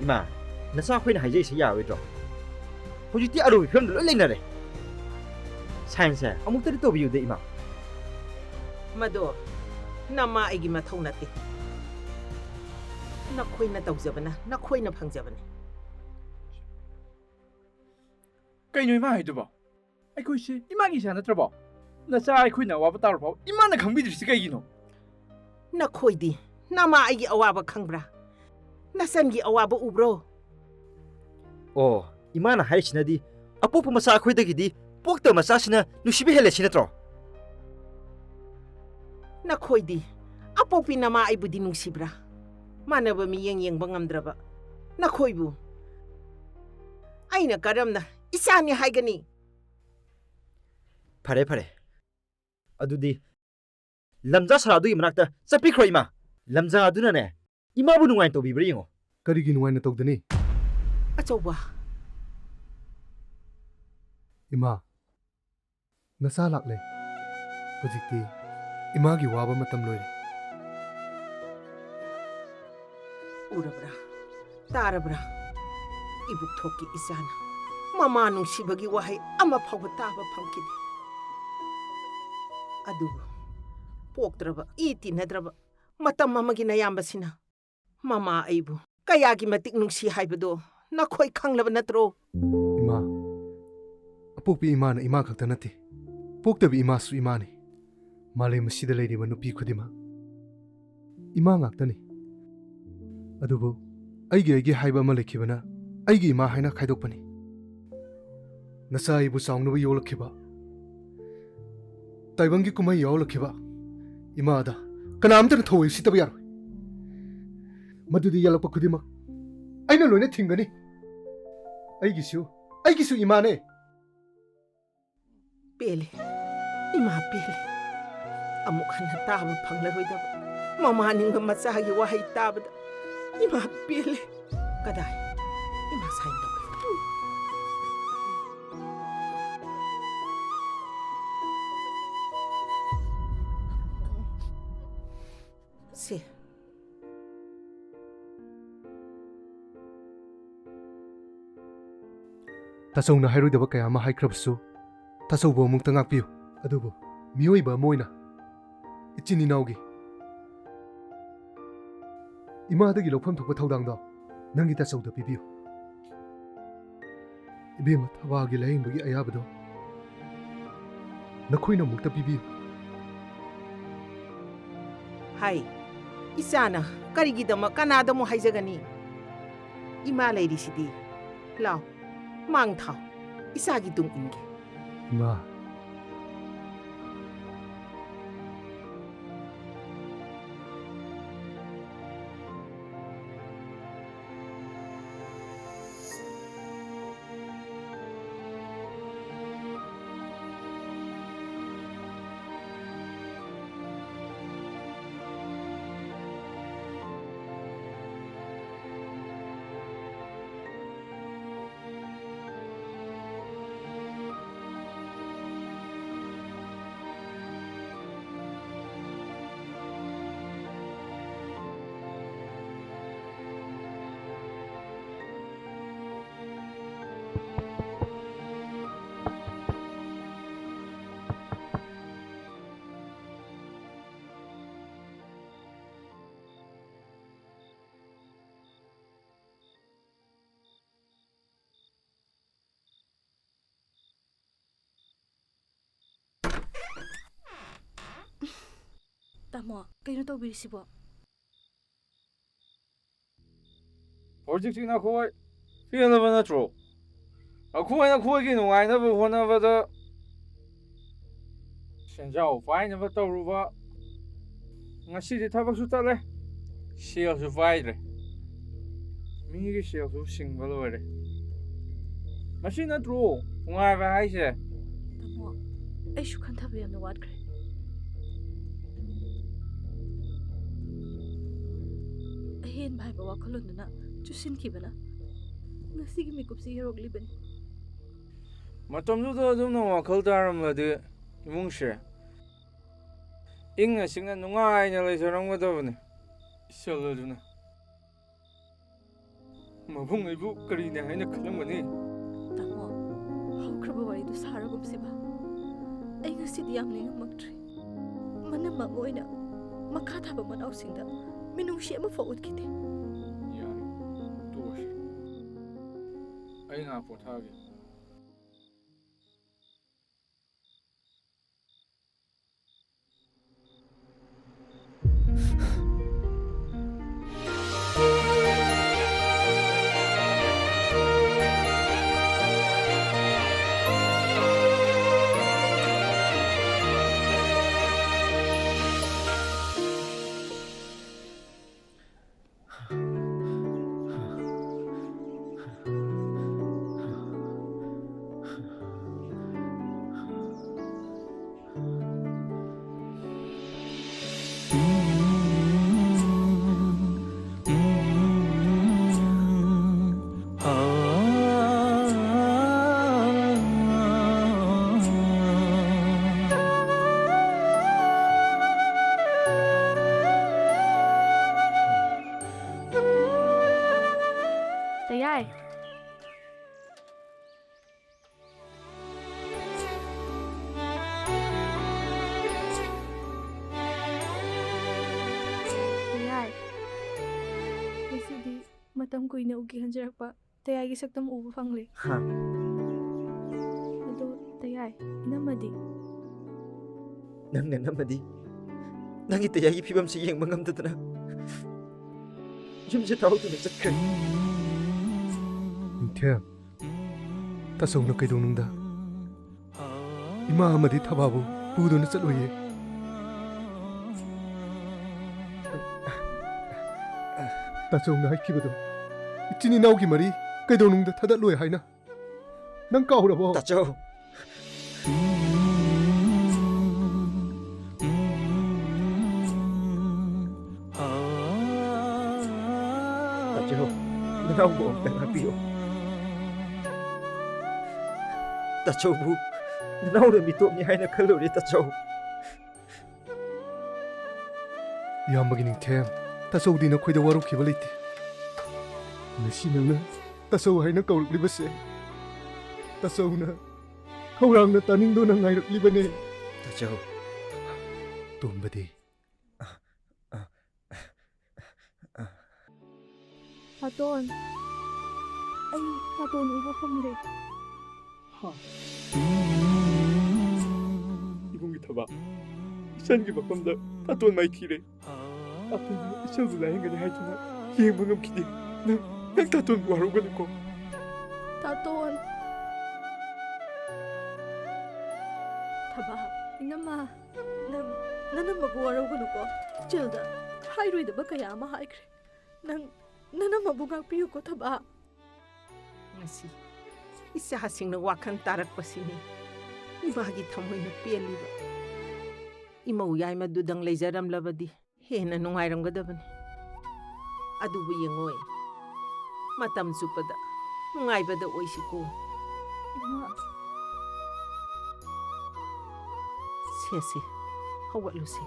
ꯏꯃꯥ, ꯅꯆꯥ ꯑꯩꯈꯣꯏꯅ ꯍꯥꯏꯖꯔꯤꯁꯦ ꯌꯥꯔꯣꯏꯗ꯭ꯔꯣ? ꯍꯧꯖꯤꯛꯇꯤ ꯑꯔꯨꯕ ꯐꯤꯕꯝꯗ ꯂꯣꯏ ꯂꯩꯅꯔꯦ꯫ ꯁꯥꯏꯟꯁꯁꯦ ꯑꯃꯨꯛꯇꯗꯤ ꯇꯧꯕꯤꯌꯨꯗ, ꯏꯃꯥ꯫ ꯃꯗꯣ ꯅꯃꯥ ꯑꯩꯒꯤ ꯃꯊꯧ ꯅꯠꯇꯦ꯫ ꯅꯈꯣꯏꯅ ꯇꯧꯖꯕꯅ ꯅꯈꯣꯏꯅ ꯐꯪꯖꯕꯅꯤ꯫ ꯀꯩꯅꯣ ꯏꯃꯥ ꯍꯥꯏꯗꯨꯕꯣ? ꯑꯩꯈꯣꯏꯁꯦ ꯏꯃꯥꯒꯤ ꯏꯆꯥ ꯅꯠꯇ꯭ꯔꯕꯣ? ꯅꯆꯥ ꯑꯩꯈꯣꯏꯅ ꯑꯋꯥꯕ ꯇꯥꯔꯐꯥꯎ ꯏꯃꯥꯅ ꯈꯪꯕꯤꯗ꯭ꯔꯤꯁꯤ ꯀꯩꯒꯤꯅꯣ? ꯅꯈꯣꯏꯗꯤ ꯅꯃꯥ ꯑꯩꯒꯤ ꯑꯋꯥꯕ ꯈꯪꯕ꯭ꯔꯥ? ꯅꯆꯟꯒꯤ ꯑꯋꯥꯕ ꯎꯕ꯭ꯔꯣ? ꯑꯣ, ꯏꯃꯥꯅ ꯍꯥꯏꯔꯤꯁꯤꯅꯗꯤ ꯑꯄꯣꯛꯄ ꯃꯆꯥ ꯑꯩꯈꯣꯏꯗꯒꯤꯗꯤ ꯄꯣꯛꯇꯕ ꯃꯆꯥꯁꯤꯅ ꯅꯨꯡꯁꯤꯕ ꯍꯦꯜꯂꯦ ꯁꯤ ꯅꯠꯇ꯭ꯔꯣ? ꯅꯈꯣꯏꯗꯤ ꯑꯄꯣꯛꯄꯤ ꯅꯃꯥ ꯑꯩꯕꯨꯗꯤ ꯅꯨꯡꯁꯤꯕ꯭ꯔꯥ? ꯃꯥꯟꯅꯕ ꯃꯤꯠꯌꯦꯡ ꯌꯦꯡꯕ ꯉꯝꯗ꯭ꯔꯕ ꯅꯈꯣꯏꯕꯨ ꯑꯩꯅ ꯀꯔꯝꯅ ꯏꯆꯥꯅꯤ ꯍꯥꯏꯒꯅꯤ? ꯐꯔꯦ, ꯐꯔꯦ꯫ ꯑꯗꯨꯗꯤ ꯂꯝꯖꯥ ꯁꯔꯥꯗꯨꯒꯤ ꯃꯅꯥꯛꯇ ꯆꯠꯄꯤꯈ꯭ꯔꯣ, ꯏꯃꯥ꯫ ꯂꯝꯖꯥ ꯑꯗꯨꯅꯅꯦ, ꯏꯃꯥꯕꯨ ꯅꯨꯡꯉꯥꯏꯅ ꯇꯧꯕꯤꯕ꯭ꯔꯥ ꯌꯦꯡꯉꯣ꯫ ꯀꯔꯤꯒꯤ ꯅꯨꯡꯉꯥꯏꯅ ꯇꯧꯗꯅꯤ? ꯑꯆꯧꯕ꯫ ꯏꯃꯥ, ꯅꯆꯥ ꯂꯥꯛꯂꯦ꯫ ꯍꯧꯖꯤꯛꯇꯤ ꯏꯃꯥꯒꯤ ꯋꯥꯕ ꯃꯇꯝ ꯂꯣꯏꯔꯦ꯫ ꯎꯔꯕ꯭ꯔꯥ? ꯇꯥꯔꯕ꯭ꯔꯥ? ꯏꯕꯨꯛꯊꯣꯛꯀꯤ ꯏꯆꯥꯅ ꯃꯃꯥ ꯅꯨꯡꯁꯤꯕꯒꯤ ꯋꯥꯍꯩ ꯑꯃ ꯐꯥꯎꯕ ꯇꯥꯕ ꯐꯪꯈꯤꯗꯦ꯫ ꯑꯗꯨꯕꯨ ꯄꯣꯛꯇ꯭ꯔꯕ, ꯏ ꯇꯤꯟꯅꯗ꯭ꯔꯕ ꯃꯇꯝ ꯑꯃꯒꯤ ꯅꯌꯥꯝꯕꯁꯤꯅ ꯃꯃꯥ ꯑꯩꯕꯨ ꯀꯌꯥꯒꯤ ꯃꯇꯤꯛ ꯅꯨꯡꯁꯤ ꯍꯥꯏꯕꯗꯣ ꯅꯈꯣꯏ ꯈꯪꯂꯕ ꯅꯠꯇ꯭ꯔꯣ? ꯏꯃꯥ, ꯑꯄꯣꯛꯄꯤ ꯏꯃꯥꯅ ꯏꯃꯥ ꯈꯛꯇ ꯅꯠꯇꯦ, ꯄꯣꯛꯇꯕꯤ ꯏꯃꯥꯁꯨ ꯏꯃꯥꯅꯤ꯫ ꯃꯥꯂꯦꯝ ꯑꯁꯤꯗ ꯂꯩꯔꯤꯕ ꯅꯨꯄꯤ ꯈꯨꯗꯤꯡꯃꯛ ꯏꯃꯥ ꯉꯥꯛꯇꯅꯤ꯫ ꯑꯗꯨꯕꯨ ꯑꯩꯒꯤ ꯑꯩꯒꯤ ꯍꯥꯏꯕ ꯑꯃ ꯂꯩꯈꯤꯕꯅ ꯑꯩꯒꯤ ꯏꯃꯥ ꯍꯥꯏꯅ ꯈꯥꯏꯗꯣꯛꯄꯅꯤ꯫ ꯅꯆꯥ ꯑꯩꯕꯨ ꯆꯥꯎꯅꯕ ꯌꯣꯛꯂꯛꯈꯤꯕ, ꯇꯥꯏꯕꯪꯒꯤ ꯀꯨꯝꯍꯩ ꯌꯥꯎꯍꯜꯂꯛꯈꯤꯕ ꯏꯃꯥꯗ ꯀꯅꯥꯝꯇꯅ ꯊꯧꯑꯣꯏ ꯎꯁꯤꯠꯇꯕ ꯌꯥꯔꯣꯏ꯫ ꯃꯗꯨꯗꯤ ꯌꯥꯜꯂꯛꯄ ꯈꯨꯗꯤꯡꯃꯛ ꯑꯩꯅ ꯂꯣꯏꯅ ꯊꯤꯡꯒꯅꯤ꯫ ꯑꯩꯒꯤꯁꯨ, ꯑꯩꯒꯤꯁꯨ ꯏꯃꯥꯅꯦ꯫ ꯄꯦꯜꯂꯦ, ꯏꯃꯥ ꯄꯦꯜꯂꯦ꯫ ꯑꯃꯨꯛ ꯍꯟꯅ ꯇꯥꯕ ꯐꯪꯂꯔꯣꯏꯗꯕ ꯃꯃꯥ ꯅꯤꯡꯕ ꯃꯆꯥꯒꯤ ꯋꯥꯍꯩ ꯇꯥꯕꯗ ꯏꯃꯥ ꯄꯦꯜꯂꯦ꯫ ꯀꯗꯥꯏ? ꯏꯃꯥ ꯁꯥꯏꯟ ꯇꯧꯒꯦ꯫ ꯁꯦ꯫ ꯇꯥꯆꯧꯅ ꯍꯥꯏꯔꯣꯏꯗꯕ ꯀꯌꯥ ꯑꯃ ꯍꯥꯏꯈ꯭ꯔꯕꯁꯨ, ꯇꯥꯆꯧꯕꯨ ꯑꯃꯨꯛꯇ ꯉꯥꯛꯄꯤꯌꯨ꯫ ꯑꯗꯨꯕꯨ ꯃꯤꯑꯣꯏꯕ ꯑꯃ ꯑꯣꯏꯅ ꯏꯆꯤꯟ ꯏꯅꯥꯎꯒꯤ ꯏꯃꯥꯗꯒꯤ ꯂꯧꯐꯝ ꯊꯣꯛꯄ ꯊꯧꯗꯥꯡꯗꯣ ꯅꯪꯒꯤ ꯇꯥꯆꯧꯗ ꯄꯤꯕꯤꯌꯨ꯫ ꯏꯕꯦꯝꯃ ꯊꯕꯥꯒꯤ ꯂꯥꯌꯦꯡꯕꯒꯤ ꯑꯌꯥꯕꯗꯣ ꯅꯈꯣꯏꯅ ꯑꯃꯨꯛꯇ ꯄꯤꯕꯤꯌꯨ꯫ ꯍꯥꯏ, ꯏꯆꯥꯅ ꯀꯔꯤꯒꯤꯗꯃꯛ ꯀꯅꯥꯗ ꯑꯃꯨꯛ ꯍꯥꯏꯖꯒꯅꯤ? ꯏꯃꯥ ꯂꯩꯔꯤꯁꯤꯗꯤ꯫ ꯂꯥꯎ, ꯃꯥꯡ ꯊꯥꯎ, ꯏꯆꯥꯒꯤ ꯇꯨꯡ ꯏꯟꯒꯦ꯫ ꯏꯃꯥ꯫ ꯇꯥꯃꯣ, ꯀꯩꯅꯣ ꯇꯧꯕꯤꯔꯤꯁꯤꯕꯣ? ꯍꯧꯖꯤꯛꯇꯤ ꯅꯈꯣꯏ ꯄꯦꯜꯂꯕ ꯅꯠꯇ꯭ꯔꯣ? ꯑꯩꯈꯣꯏ ꯅꯈꯣꯏꯒꯤ ꯅꯨꯡꯉꯥꯏꯅꯕ ꯍꯣꯠꯅꯕꯗ ꯁꯦꯟꯖꯥꯎ ꯄꯥꯏꯅꯕ ꯇꯧꯔꯨꯕ, ꯉꯁꯤꯗꯤ ꯊꯕꯛꯁꯨ ꯆꯠꯂꯦ, ꯁꯦꯜꯁꯨ ꯄꯥꯏꯗ꯭ꯔꯦ, ꯃꯤꯒꯤ ꯁꯦꯜꯁꯨ ꯁꯤꯡꯕ ꯂꯣꯏꯔꯦ꯫ ꯃꯁꯤ ꯅꯠꯇ꯭ꯔꯣ ꯅꯨꯡꯉꯥꯏꯕ ꯍꯥꯏꯁꯦ? ꯇꯥꯃꯣ, ꯑꯩꯁꯨ ꯈꯟꯊꯕ ꯌꯥꯝꯅ ꯋꯥꯠꯈ꯭ꯔꯦ꯫ ꯑꯍꯦꯟꯕ ꯍꯥꯏꯕ ꯋꯥꯈꯜꯂꯣꯟꯗꯨꯅ ꯆꯨꯁꯤꯟꯈꯤꯕꯅ ꯉꯁꯤꯒꯤ ꯃꯤꯀꯨꯞꯁꯤ ꯌꯧꯔꯛꯂꯤꯕꯅꯤ꯫ ꯃꯇꯝꯗꯨꯗ ꯑꯗꯨꯝꯅ ꯋꯥꯈꯜ ꯇꯥꯔꯝꯂꯗꯤ ꯏꯃꯨꯡꯁꯦ ꯏꯪꯅ ꯆꯤꯛꯅ ꯅꯨꯡꯉꯥꯏꯅ ꯂꯩꯖꯔꯝꯒꯗꯕꯅꯤ꯫ ꯏꯆꯜ ꯑꯗꯨꯅ ꯃꯕꯨꯡ ꯑꯩꯕꯨ ꯀꯔꯤꯅꯦ ꯍꯥꯏꯅ ꯈꯜꯂꯝꯒꯅꯤ? ꯇꯥꯃꯣ, ꯍꯧꯈ꯭ꯔꯕ ꯋꯥꯔꯤꯗꯨ ꯁꯥꯔꯒꯨꯝꯁꯤꯕ꯫ ꯑꯩ ꯉꯁꯤꯗꯤ ꯌꯥꯝ ꯅꯤꯡꯉꯝꯃꯛꯇ꯭ꯔꯦ꯫ ꯃꯅꯝ ꯑꯃ ꯑꯣꯏꯅ ꯃꯈꯥ ꯊꯥꯕ ꯃꯅꯥꯎꯁꯤꯡꯗ ꯃꯤꯅꯨꯡꯁꯤ ꯑꯃꯐꯥꯎ ꯎꯠꯈꯤꯗꯦ꯫ ꯌꯥꯔꯦ, ꯇꯣꯛꯑꯁꯤ꯫ ꯑꯩ ꯉꯥꯏꯍꯥꯛ ꯄꯣꯊꯥꯒꯦ꯫ ꯀꯨꯏꯅ ꯎꯒꯦ ꯈꯟꯖꯔꯛꯄ ꯇꯌꯥꯏꯒꯤ ꯁꯛꯇꯝ ꯎꯕ ꯐꯪꯂꯦ꯫ ꯍꯥ? ꯑꯗꯣ ꯇꯌꯥꯏ, ꯏꯅꯝꯃꯗꯤ? ꯅꯪꯅ ꯅꯝꯃꯗꯤ ꯅꯪꯒꯤ ꯇꯌꯥꯏꯒꯤ ꯐꯤꯕꯝꯁꯤ ꯌꯦꯡꯕ ꯉꯝꯗꯗꯅ ꯌꯨꯝꯁꯦ ꯊꯥꯗꯣꯛꯇꯨꯅ ꯆꯠꯈ꯭ꯔꯦ꯫ ꯅꯤꯡꯊꯦꯝ, ꯇꯥꯆꯧꯅ ꯀꯩꯗꯧꯅꯨꯡꯗ ꯏꯃꯥ ꯑꯃꯗꯤ ꯊꯕꯥꯕꯨ ꯄꯨꯗꯨꯅ ꯆꯠꯂꯣꯏꯌꯦ꯫ ꯇꯥꯆꯧꯅ ꯍꯥꯏꯈꯤꯕꯗꯣ, ꯏꯆꯤꯟ ꯏꯅꯥꯎꯒꯤ ꯃꯔꯤ ꯀꯩꯗꯧꯅꯨꯡꯗ ꯊꯗꯠꯂꯣꯏ ꯍꯥꯏꯅ꯫ ꯅꯪ ꯀꯥꯎꯔꯕꯣ? ꯇꯥꯆꯧ꯫ ꯇꯥꯆꯧ, ꯅꯅꯥꯎꯕꯨ ꯑꯝꯇ ꯉꯥꯛꯄꯤꯌꯨ꯫ ꯇꯥꯆꯧꯕꯨ ꯅꯅꯥꯎꯅ ꯃꯤꯇꯣꯞꯅꯤ ꯍꯥꯏꯅ ꯈꯜꯂꯨꯔꯦ, ꯇꯥꯆꯧ꯫ ꯏꯌꯥꯝꯕꯒꯤ ꯅꯤꯡꯊꯦꯝ, ꯇꯥꯆꯧꯗꯤ ꯅꯈꯣꯏꯗ ꯋꯥꯔꯧꯈꯤꯕ ꯂꯩꯇꯦ꯫ ꯉꯁꯤ ꯅꯪꯅ ꯇꯥꯆꯧ ꯍꯥꯏꯅ ꯀꯧꯔꯛꯂꯤꯕꯁꯦ, ꯇꯥꯆꯧꯅ ꯈꯧꯔꯥꯡꯅ ꯇꯥꯅꯤꯡꯗꯨꯅ ꯉꯥꯏꯔꯛꯂꯤꯕꯅꯦ꯫ ꯇꯥꯆꯧ꯫ ꯇꯣꯝꯕꯗꯤ? ꯇꯥꯇꯣꯟ, ꯑꯩ ꯇꯥꯇꯣꯟ ꯎꯕ ꯐꯪꯂꯦ꯫ ꯍꯥ? ꯏꯕꯨꯡꯒꯤ ꯊꯕꯥꯛ, ꯏꯆꯟꯒꯤ ꯃꯐꯝꯗ ꯇꯥꯇꯣꯟ ꯃꯥꯏꯊꯤꯔꯦ꯫ ꯇꯥꯇꯣꯟꯅ ꯏꯆꯟꯕꯨ ꯂꯥꯌꯦꯡꯒꯅꯤ ꯍꯥꯏꯗꯨꯅ ꯌꯦꯡꯕ ꯉꯝꯈꯤꯗꯦ꯫ ꯅꯪ, ꯅꯪ ꯇꯥꯇꯣꯟꯕꯨ ꯋꯥꯔꯧꯒꯅꯨꯀꯣ꯫ ꯇꯥꯇꯣꯟ꯫ ꯊꯕꯥꯛ, ꯏꯅꯝꯃ꯫ ꯅꯪ ꯅꯅꯝꯃꯕꯨ ꯋꯥꯔꯧꯒꯅꯨꯀꯣ꯫ ꯏꯆꯦꯜꯗ ꯍꯥꯏꯔꯣꯏꯗꯕ ꯀꯌꯥ ꯑꯃ ꯍꯥꯏꯈ꯭ꯔꯦ꯫ ꯅꯪ ꯅꯅꯝꯃꯕꯨ ꯉꯥꯛꯄꯤꯌꯨꯀꯣ, ꯊꯕꯥꯛ꯫ ꯉꯁꯤ ꯏꯆꯥꯁꯤꯡꯅ ꯋꯥꯈꯜ ꯇꯥꯔꯛꯄꯁꯤꯅꯤ ꯏꯃꯥꯒꯤ ꯊꯃꯣꯏꯅ ꯄꯦꯜꯂꯤꯕ꯫ ꯏꯃꯧ ꯌꯥꯏꯃꯗꯨꯗꯪ ꯂꯩꯖꯔꯝꯂꯕꯗꯤ ꯍꯦꯟꯅ ꯅꯨꯡꯉꯥꯏꯔꯝꯒꯗꯕꯅꯤ꯫ ꯑꯗꯨꯕꯨ ꯌꯦꯡꯉꯣꯏ, ꯃꯇꯝ ꯆꯨꯞꯄꯗ ꯅꯨꯡꯉꯥꯏꯕꯗ ꯑꯣꯏꯁꯤꯀꯣ꯫ ꯏꯃꯥ꯫ ꯁꯦ, ꯁꯦ, ꯍꯧꯒꯠꯂꯨꯁꯦ꯫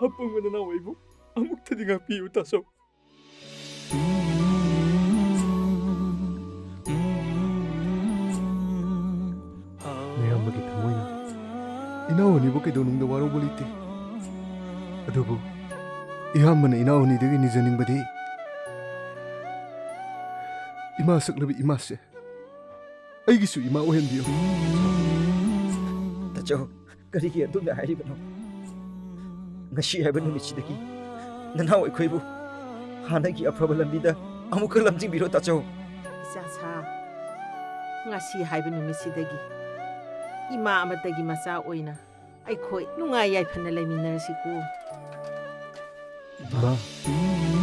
ꯑꯄꯪꯕ ꯅꯅꯥꯎ ꯑꯩꯕꯨ ꯑꯃꯨꯛꯇꯗꯤ ꯉꯥꯛꯄꯤꯌꯨ, ꯇꯥꯆꯧ꯫ ꯅꯌꯥꯝꯕꯒꯤ ꯊꯃꯣꯏꯅ ꯏꯅꯥꯎ ꯑꯅꯤꯕꯨ ꯀꯩꯗꯧꯅꯨꯡꯗ ꯋꯥꯔꯧꯕ ꯂꯩꯇꯦ꯫ ꯑꯗꯨꯕꯨ ꯏꯌꯥꯝꯕꯅ ꯏꯅꯥꯎ ꯑꯅꯤꯗꯒꯤ ꯅꯤꯖꯅꯤꯡꯕꯗꯤ, ꯏꯃꯥ ꯁꯛꯂꯕꯤ ꯏꯃꯥꯁꯦ ꯑꯩꯒꯤꯁꯨ ꯏꯃꯥ ꯑꯣꯏꯍꯟꯕꯤꯌꯨ꯫ ꯇꯥꯆꯧ, ꯀꯔꯤꯒꯤ ꯑꯗꯨꯝꯅ ꯍꯥꯏꯔꯤꯕꯅꯣ? ꯉꯁꯤ ꯍꯥꯏꯕ ꯅꯨꯃꯤꯠꯁꯤꯗꯒꯤ ꯅꯅꯥꯎ ꯑꯩꯈꯣꯏꯕꯨ ꯍꯥꯟꯅꯒꯤ ꯑꯐꯕ ꯂꯝꯕꯤꯗ ꯑꯃꯨꯛꯀ ꯂꯝꯖꯤꯡꯕꯤꯔꯣ, ꯇꯥꯆꯧ꯫ ꯏꯆꯥꯁꯥ, ꯉꯁꯤ ꯍꯥꯏꯕ ꯅꯨꯃꯤꯠꯁꯤꯗꯒꯤ ꯏꯃꯥ ꯑꯃꯠꯇꯒꯤ ꯃꯆꯥ ꯑꯣꯏꯅ ꯑꯩꯈꯣꯏ ꯅꯨꯡꯉꯥꯏ ꯌꯥꯏꯐꯅ ꯂꯩꯃꯤꯟꯅꯔꯁꯤꯀꯣ꯫ ꯏꯃꯥ꯫